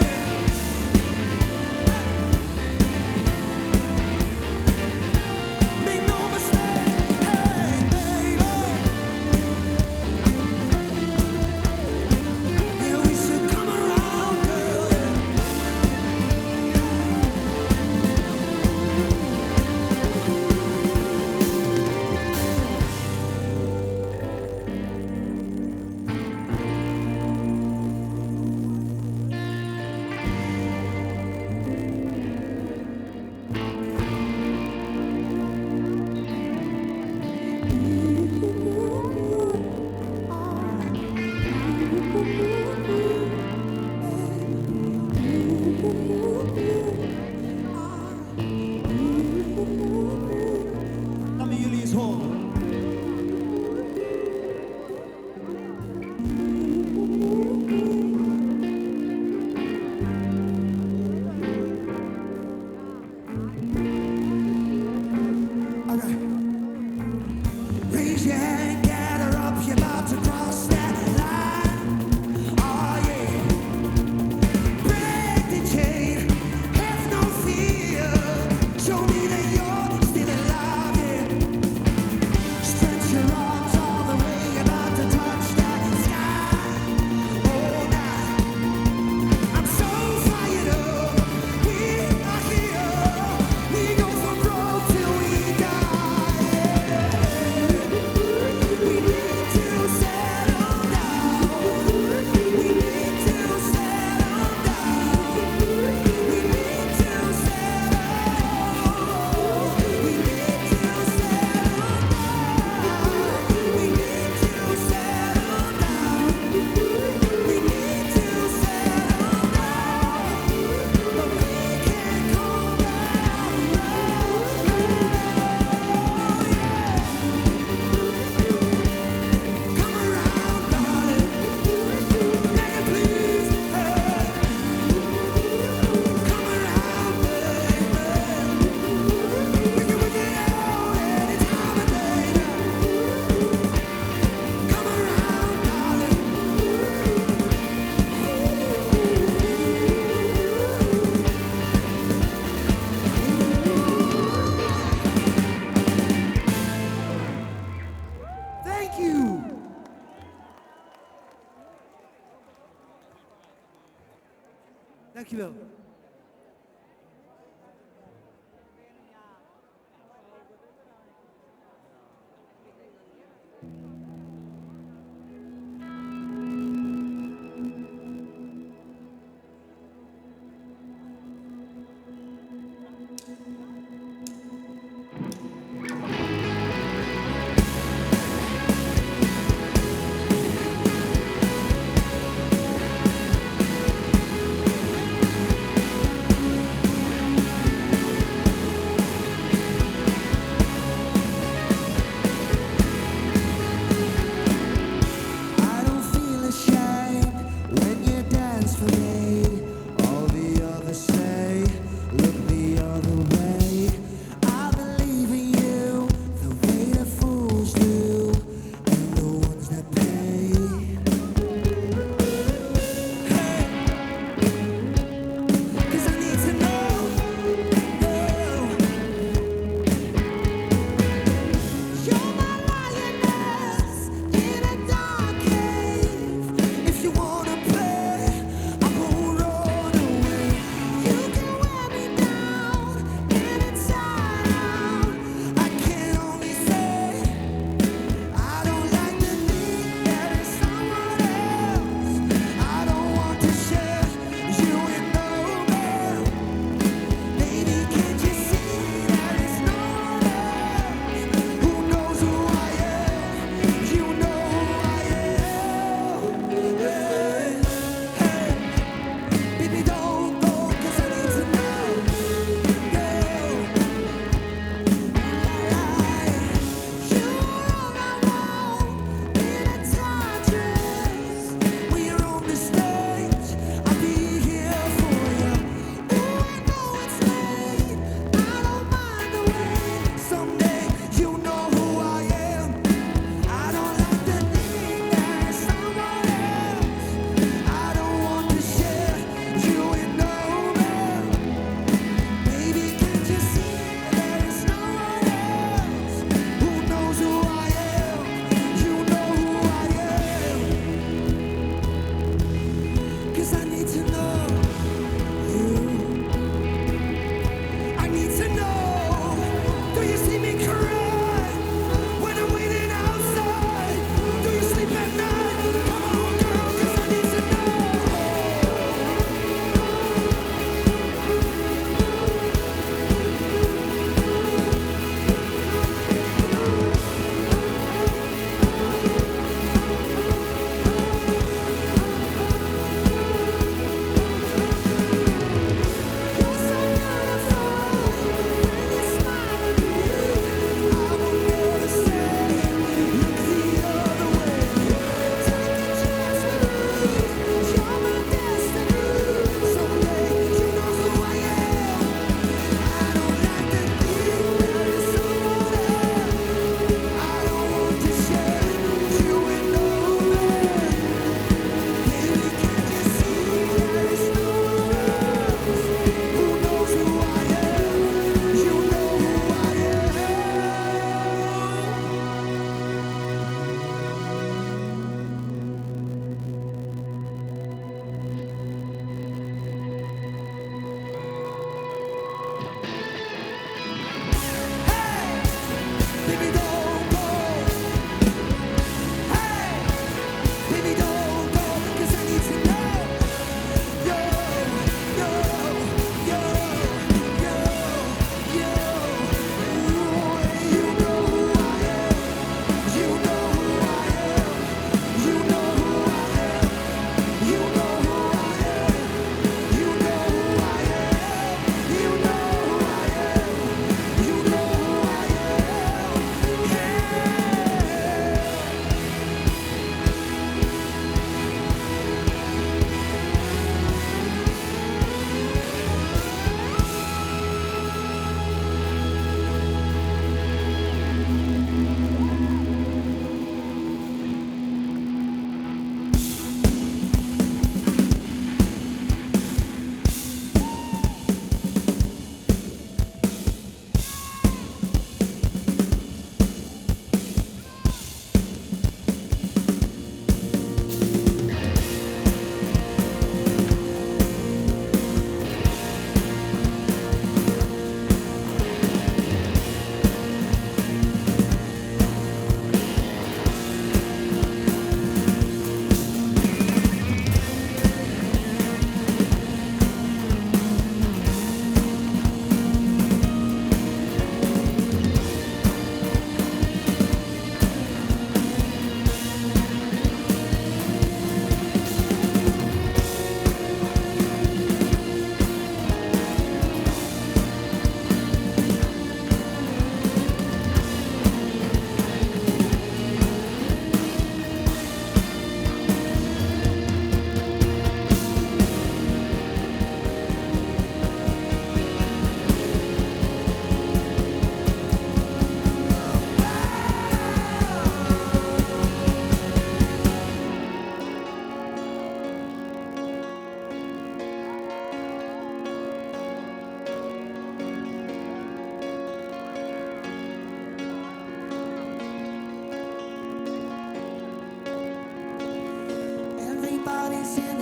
H: Make no mistake, hey, baby. Yeah, we should come around, girl. Laat me jullie eens horen. Alright. Raise your hand, gather up, you're about to cross that line. Oh yeah. Break the chain, have no fear. Show me that you're still alive, yeah. Stretch your arms all the way, about to touch that sky. Oh, now I'm so fired up. We are here. We go for broke till we die. Dankjewel.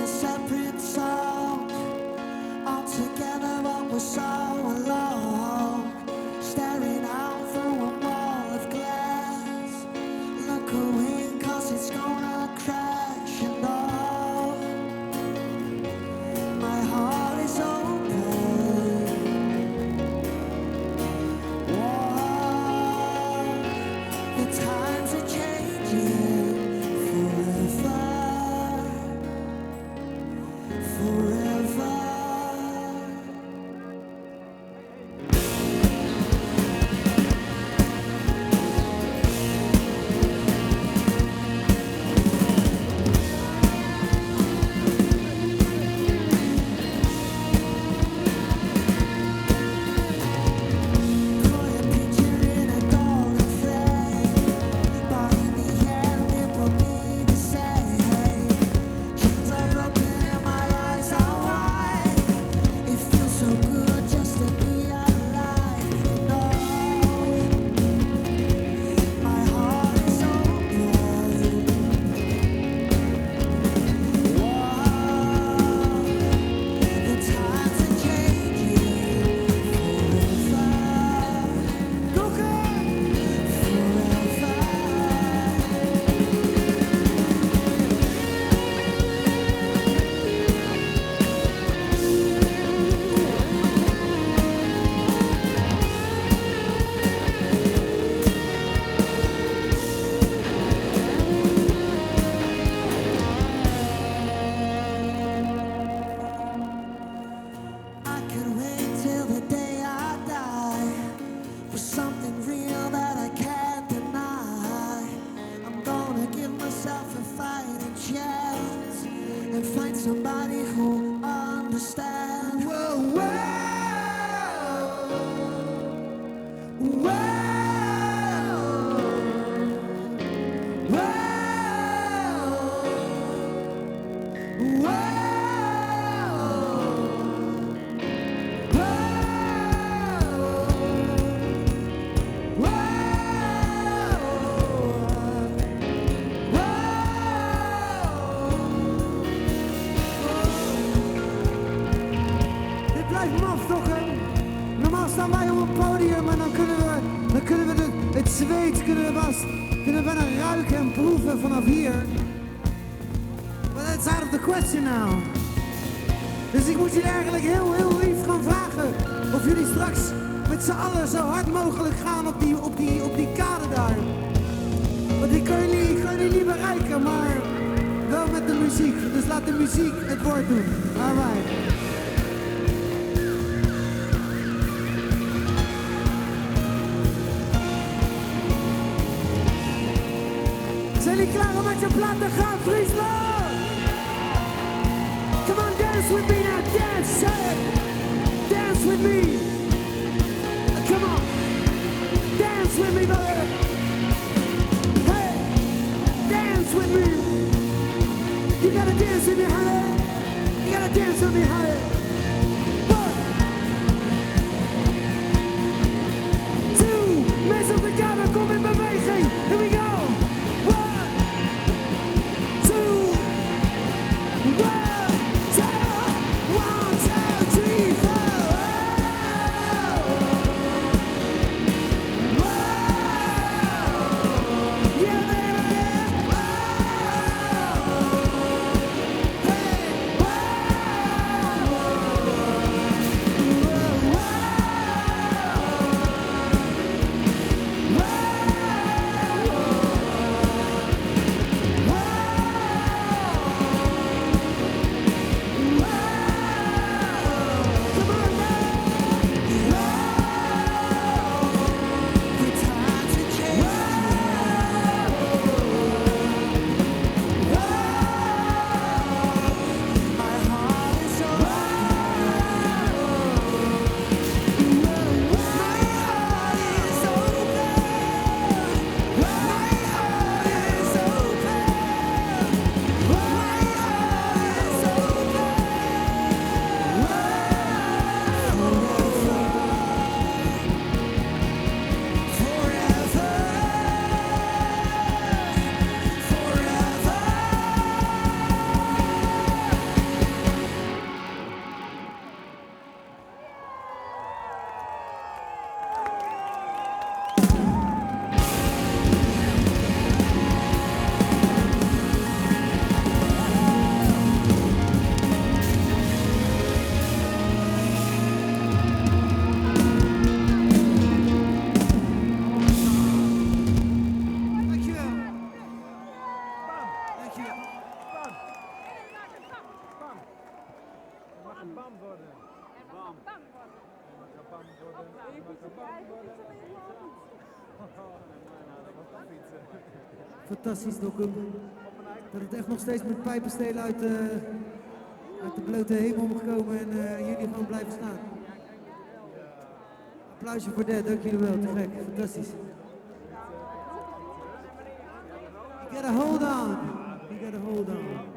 B: a separate zone. All together, but we're so alone. Staring out through a wall of glass. Look away, 'cause it's gonna crash and all. My heart is open. Whoa, the times are changing forever, forever. Draw a picture in a golden frame, but in the end it will be the same. Chains are broken and my eyes are wide. It feels so good just to be alive. And oh, my heart is open. Whoa, the times are changing forever. Forever. I could wait till the day I die for something real that I can't deny. I'm gonna give myself a fighting chance and find somebody who understands. Whoa, whoa, whoa, whoa, whoa.
H: Dit blijft maf, toch hè? Normaal staan wij op een podium en dan kunnen we het zweet kunnen we vast, kunnen we bijna ruiken en proeven vanaf hier. But that's out of the question now. Dus ik moet jullie eigenlijk heel, heel lief gaan vragen of jullie straks met z'n allen zo hard mogelijk gaan op die kade daar. Want ik kan jullie niet bereiken, maar wel met de muziek. Dus laat de muziek het woord doen. Alright. Zijn jullie klaar om uit je plaat te gaan, Friesland? Come on, dance with me now, dance, say it. Dance with me. Come on. Dance with me, brother. Hey, dance with me. You gotta dance with me, honey. You gotta dance with me, honey. One, two, mensen op de kamer, kom in beweging. Here we go. One, two, one, two, one, two, three, four. Fantastisch, Dokkum. Dat het echt nog steeds met pijpenstelen uit de, uit de blote hemel moet komen en eh, jullie gewoon blijven staan. Applausje voor dat, dank jullie wel. Te gek, fantastisch. You gotta hold on. You gotta hold on.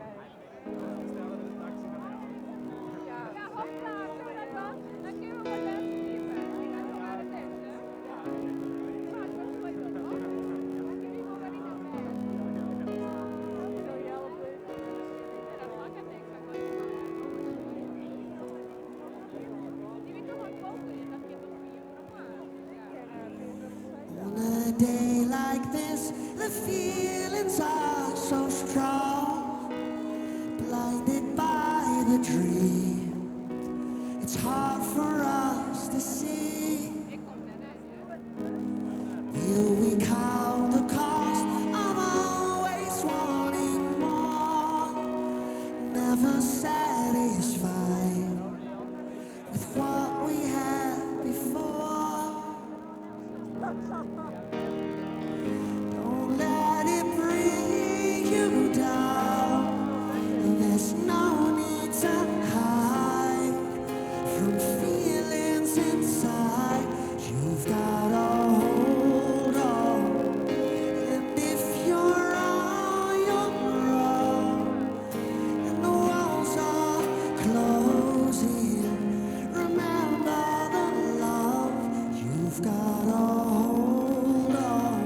B: On a day like this, the feelings are so strong. Blinded by the dream, it's hard for us to see. Will we count the cost of always wanting more? Never satisfied with what we had before. Don't let it bring you down. There's no need to hide from feelings inside. You've gotta hold on. And if you're on your own and the walls are closing, remember the love. You've gotta hold on.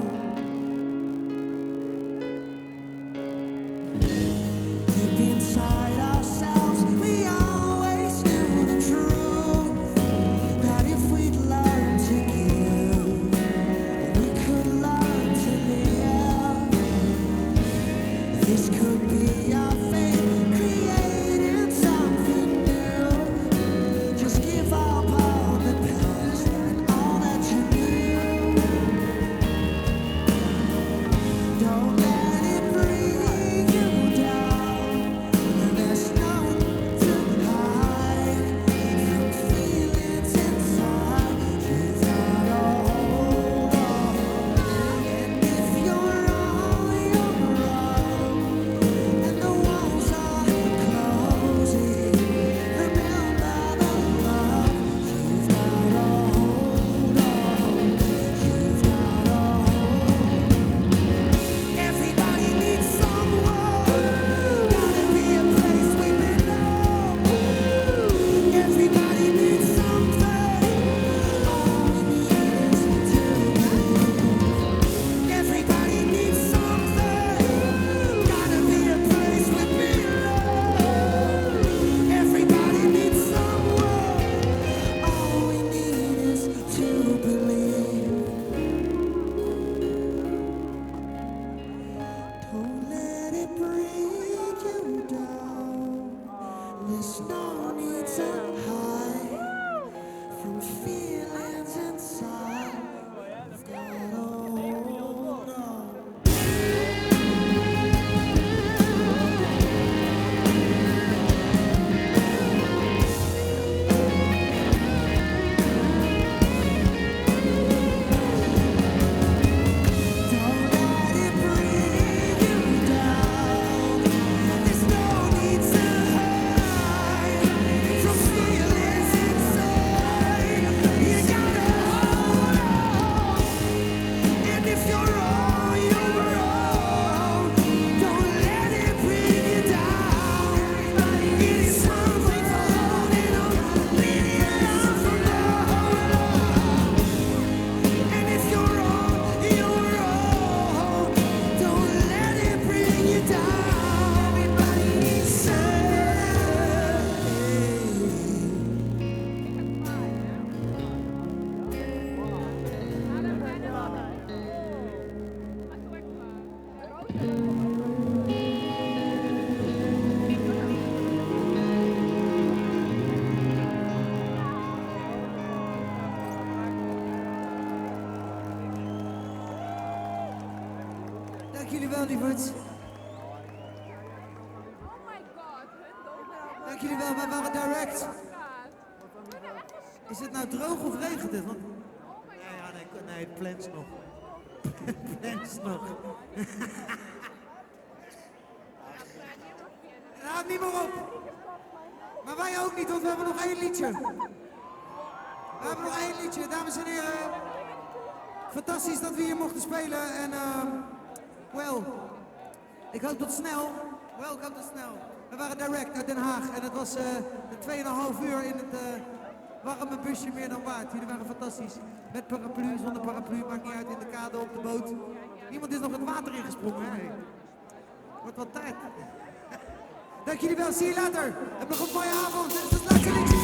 B: Deep inside ourselves, we always knew the truth. That if we'd learn to give, we could learn to live. This could be our fate, creating something new. Just give up all the past and all that you knew. Don't let it bring you down. There's no to hide from feelings inside. You've gotta hold on. And if you're on your own and the walls are closing, remember the love. You've gotta hold on. You've gotta hold. Everybody needs someone. Gotta be a place we belong. Everybody needs something. All we need is to believe. Everybody needs something. Gotta be a place we belong. Everybody needs someone. All we need is to believe. Don't let it bring you down. There's no need to hide from feelings inside. You've gotta hold on. Don't let it bring you down. There's no need to hide from feelings inside. You gotta hold on. And if you're on your own, don't let it bring you down. It is something for holding on. Leading from the And if you're on your own, don't let it bring you down. Everybody needs something.
H: Dank jullie wel, lieverds. Dank jullie wel, wij waren direct. Is het nou droog of regent het? Want... Nee, ja, nee, nee, het plens nog. Bands nog. Het houdt niet meer op. Maar wij ook niet, want we hebben nog één liedje. We hebben nog één liedje, dames en heren. Fantastisch dat we hier mochten spelen. En, well, ik hoop tot snel. Well, ik hoop tot snel. We waren direct uit Den Haag en het was de 2,5 uur in het warme busje meer dan waard. Jullie waren fantastisch. Met paraplu, zonder paraplu, maakt niet uit, in de kade, op de boot. Niemand is nog het water ingesprongen. Hè? Wordt wel tijd. Dank jullie wel, zie je later. Heb nog een mooie avond. Dit is het laatste liedje.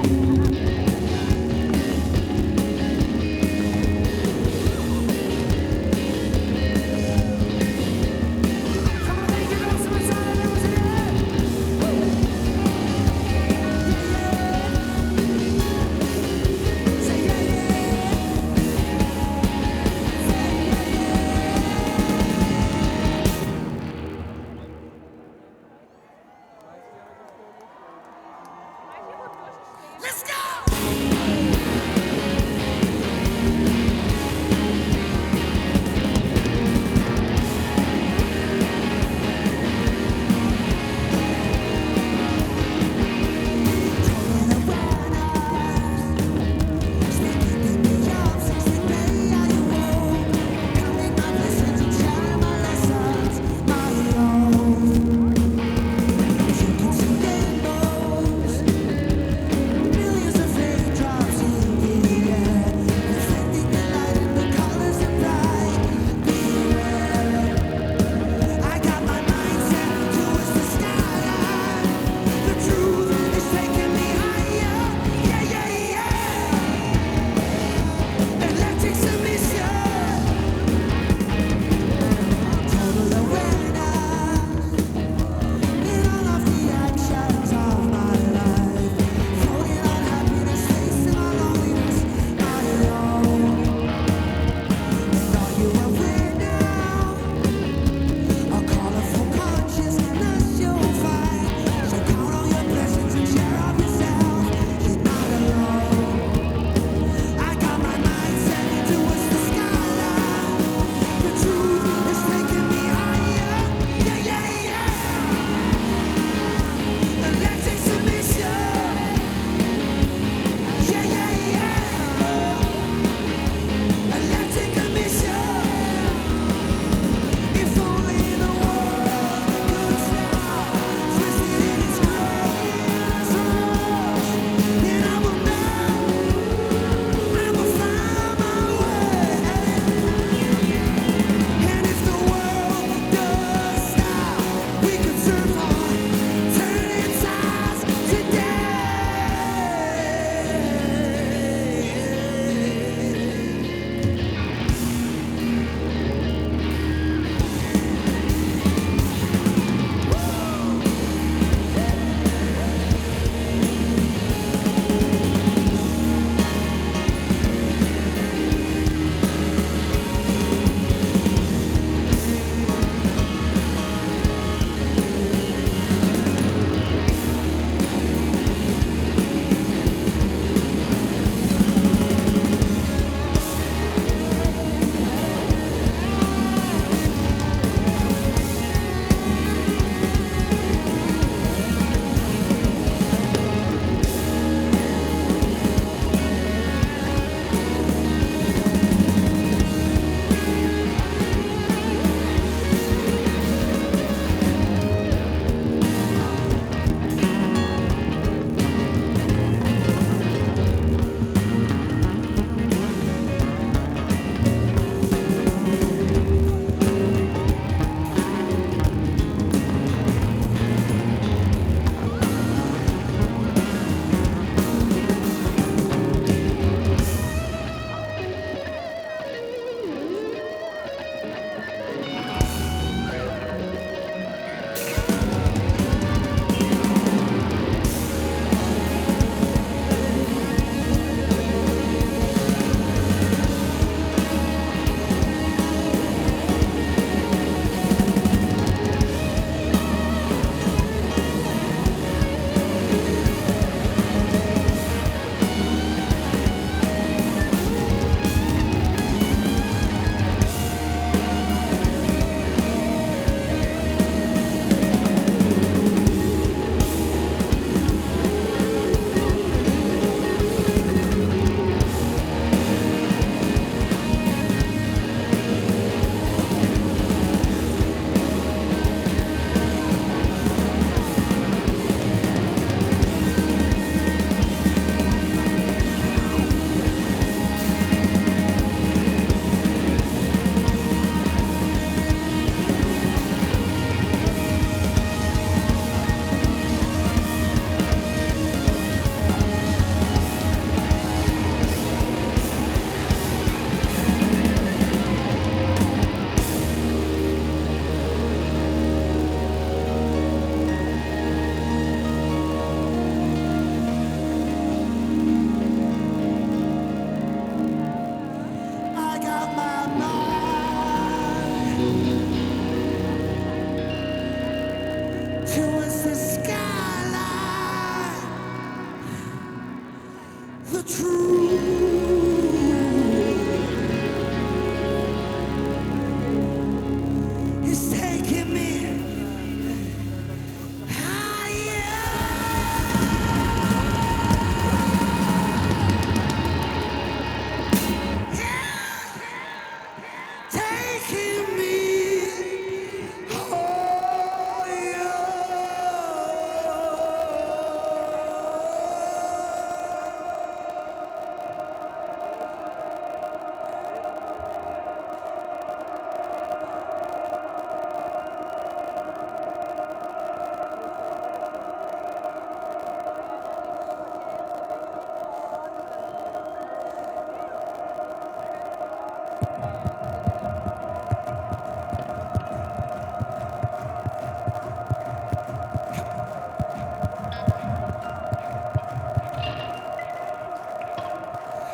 B: Thank
H: Taking me higher. Taking me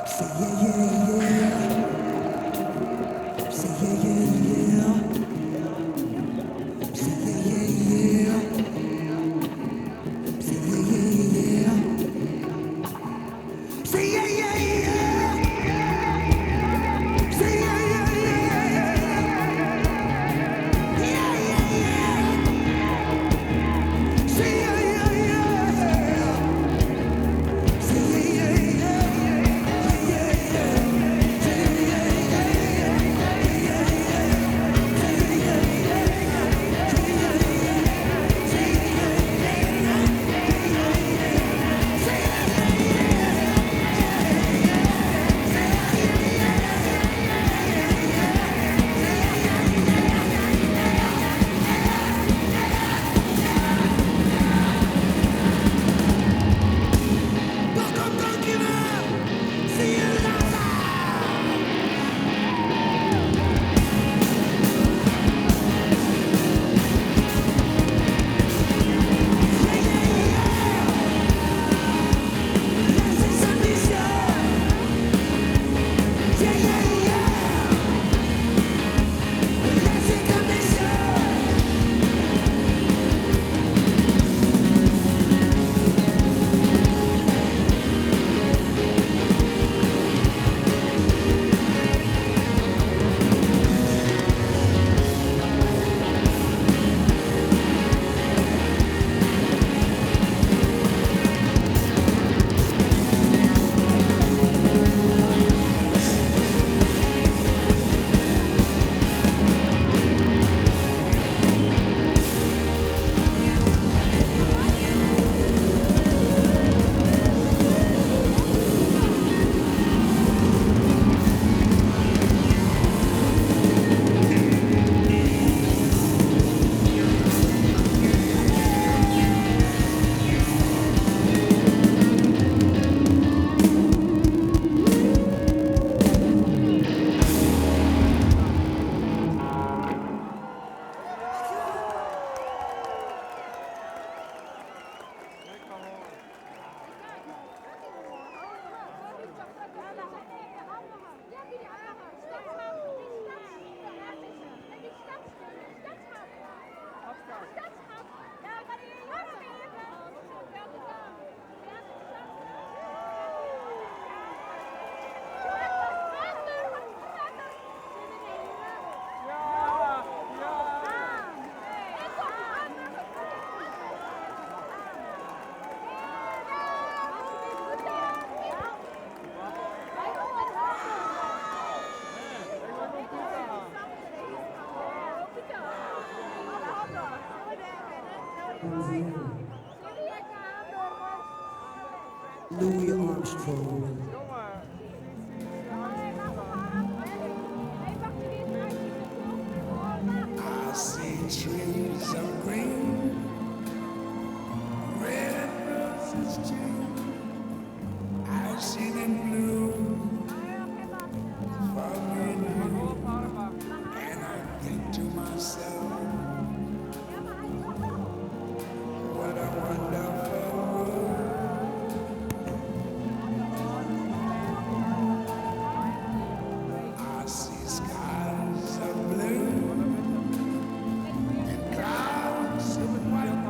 H: Say yeah, yeah, yeah. Say yeah, yeah, yeah. Say yeah, yeah, yeah. Say yeah, yeah, yeah. Say yeah, yeah, yeah. Say yeah, yeah, yeah. Yeah, yeah, yeah. Say yeah, yeah, yeah. Say yeah, yeah, yeah. Welkom, dankjewel. See you later. Yeah, yeah, yeah. Let's take a mission.
B: Dames en heren. Louis Armstrong.
F: I see trees of green, red roses too. I see them bloom for me and you. And I think to myself, what a wonderful world. I see skies of blue and clouds of white.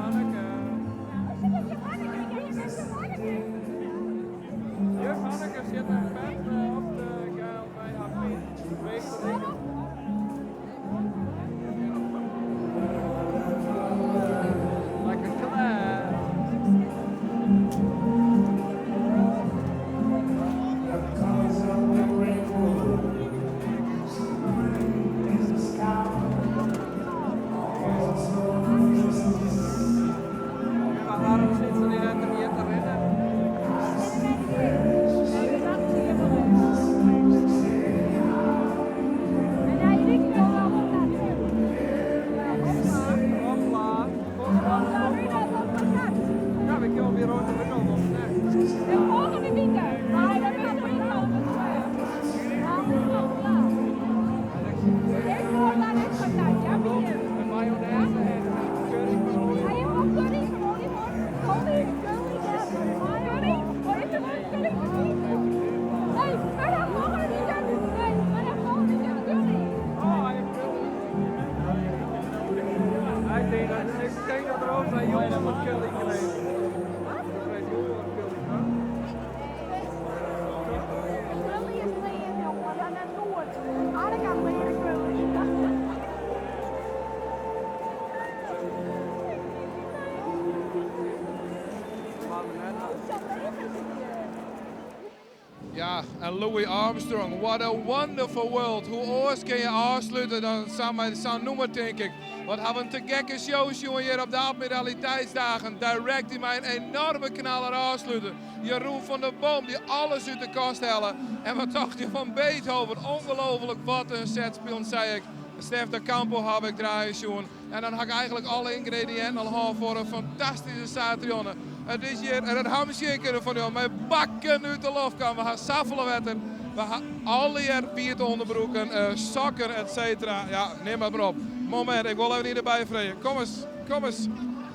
A: Ja, en Louis Armstrong, what a wonderful world. Hoe oars kin je ôfslute dan sa mei sa'n nûmer, tink ik. Wat ha we in te gekke show sjoen hjir op de Admiraliteitsdagen. Di-rect dy't mei in enoarme knaller ôfslute. Jeroen van der Boom dy't alles út de kast helle. En wat tocht je fan Beethoven? Ongelooflijk wat in set spilen, sei ik. Steff da Campo haw ik draaien sjoen. En dan ha ik eigenlik alle yngrediïnten al hân foar in fantastyske saterdeitejûn. It is hjir en it hamsjinkere fan jo mei bakken út de loft kaam. We ha safolle wetter, we ha allegear wiete ûnderbroeken, sokken, et cetera. Ja, nim it mar op. Momint, ik wol even ien derby freegje. Kom ris, kom ris.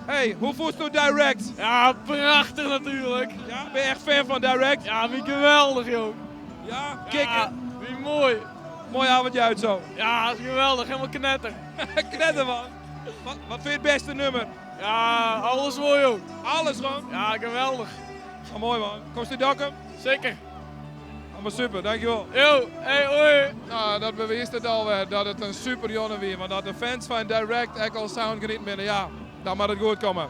A: Hey, hoe fûnsto Di-rect?
I: Ja, prachtich natuerlik.
A: Ja, bin je echt fan fan Di-rect?
I: Ja, wie geweldich, joh.
A: Ja, kicken.
I: Ja, wie moai.
A: Moai avondje uit zo.
I: Ja, is geweldich. Helemaal knetter.
A: Knetter, man. Wat vind je het beste nummer?
I: Ja, alles mooi, joh.
A: Alles gewoon?
I: Ja, geweldig.
A: Oh, mooi, man. Komst út Dokkum?
I: Zeker.
A: Allemaal super, dankjewel.
I: Yo, hey, hoi.
A: Nou, dat bewiist it alwer dat it in super jûn wie. Want dat de fans fan Di-rect ek al sa oan it genieten binne, ja, dan moat it goed komme.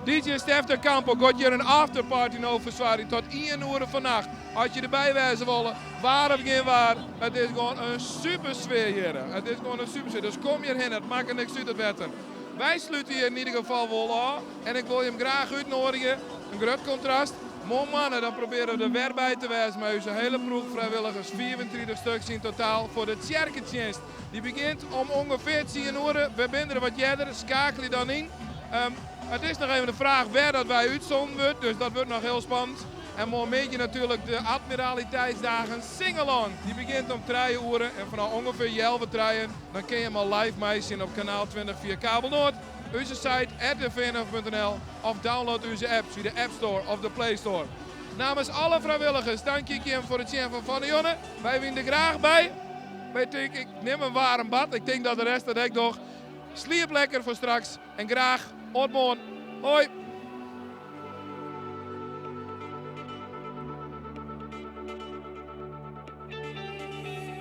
A: DJ Steff da Campo giet hjir in afterparty no fersoargjen tot ien oere fannacht. As je derby wêze wolle, waar of gjin waar, it is gewoan in super sfear hjir. It is gewoan in super sfear. Dus kom hjirhinne, it makket niks út it wetter. Wy slute hjir yn ieder gefal wol ôf en ik wol jim graach útnoadigje. In grut kontrast. Moarn dan probearje we der wer by te wêzen mei ús hiele ploech frijwilligers, 35 stuks yn totaal, foar de tsjerketsjinst. Dy begjint om ûngefear 10 oere. We binne der wat earder, skeakelje dan yn. It is noch even de fraach wêr dat wy útsonden wurdt, dus dat wurdt noch hiel spannend. En moarnmiddei natuerlik de Admiraliteitsdagen Singalong. Dy begjint om trije oere en fanôf ûngefear healwei trijen dan kin je him al live meisjen op kanaal 20 fia Kabelnoord, ús site rtvnf.nl of download ús app fia de App Store of de Play Store. Namens alle frijwilligers tankje ik jim foar it sjen fan fannejûn. Wy wiene der graach by. Wy tinke, ik nim in waarm bad. Ik tink dat de rest dat ek docht. Sliep lekker foar straks en graach oant moarn. Hoi!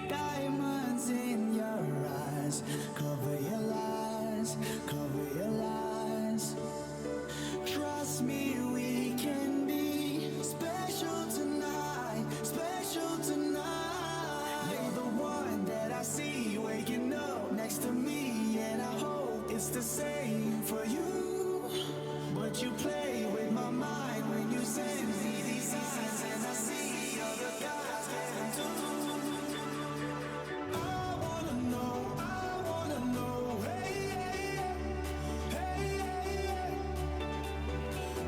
F: Diamonds in your eyes, cover your lies, cover your lies. Trust me, we can be special tonight, special tonight. You're the one that I see waking up next to me, and I hope it's the same for you. But you play with my mind when you send me these signs, and I see other guys get them too. I wanna know, I wanna know, hey, hey, hey, hey, hey.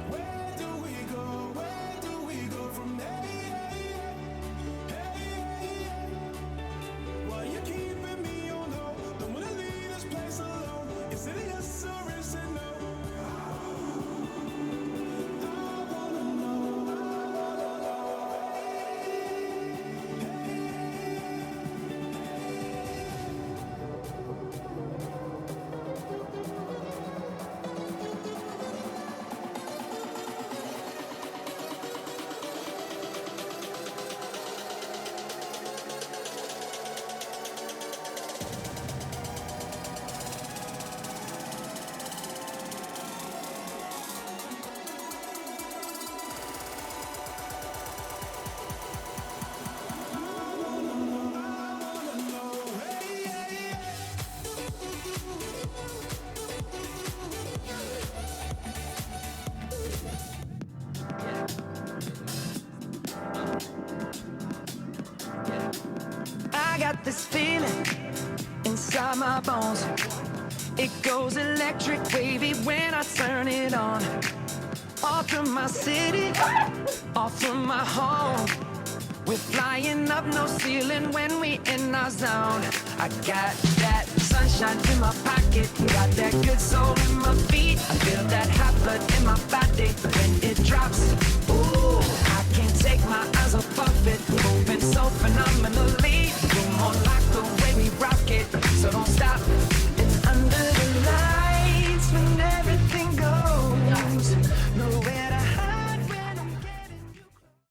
F: Where do we go? Where do we go from here? Hey, hey, hey. Why you keeping me on hold? Don't wanna leave this place alone. Is it a yes or is it no? I wanna know, I wanna know. Hey, hey, I got this feeling inside my bones. It goes electric wavy when I turn it on. Off from my city, off from my home. We're flying up no ceiling when we in our zone. I got that sunshine in my pocket, got that good soul in my feet. I feel that hot blood in my body when it drops. Ooh, I can't take my eyes off of it, moving so phenomenally.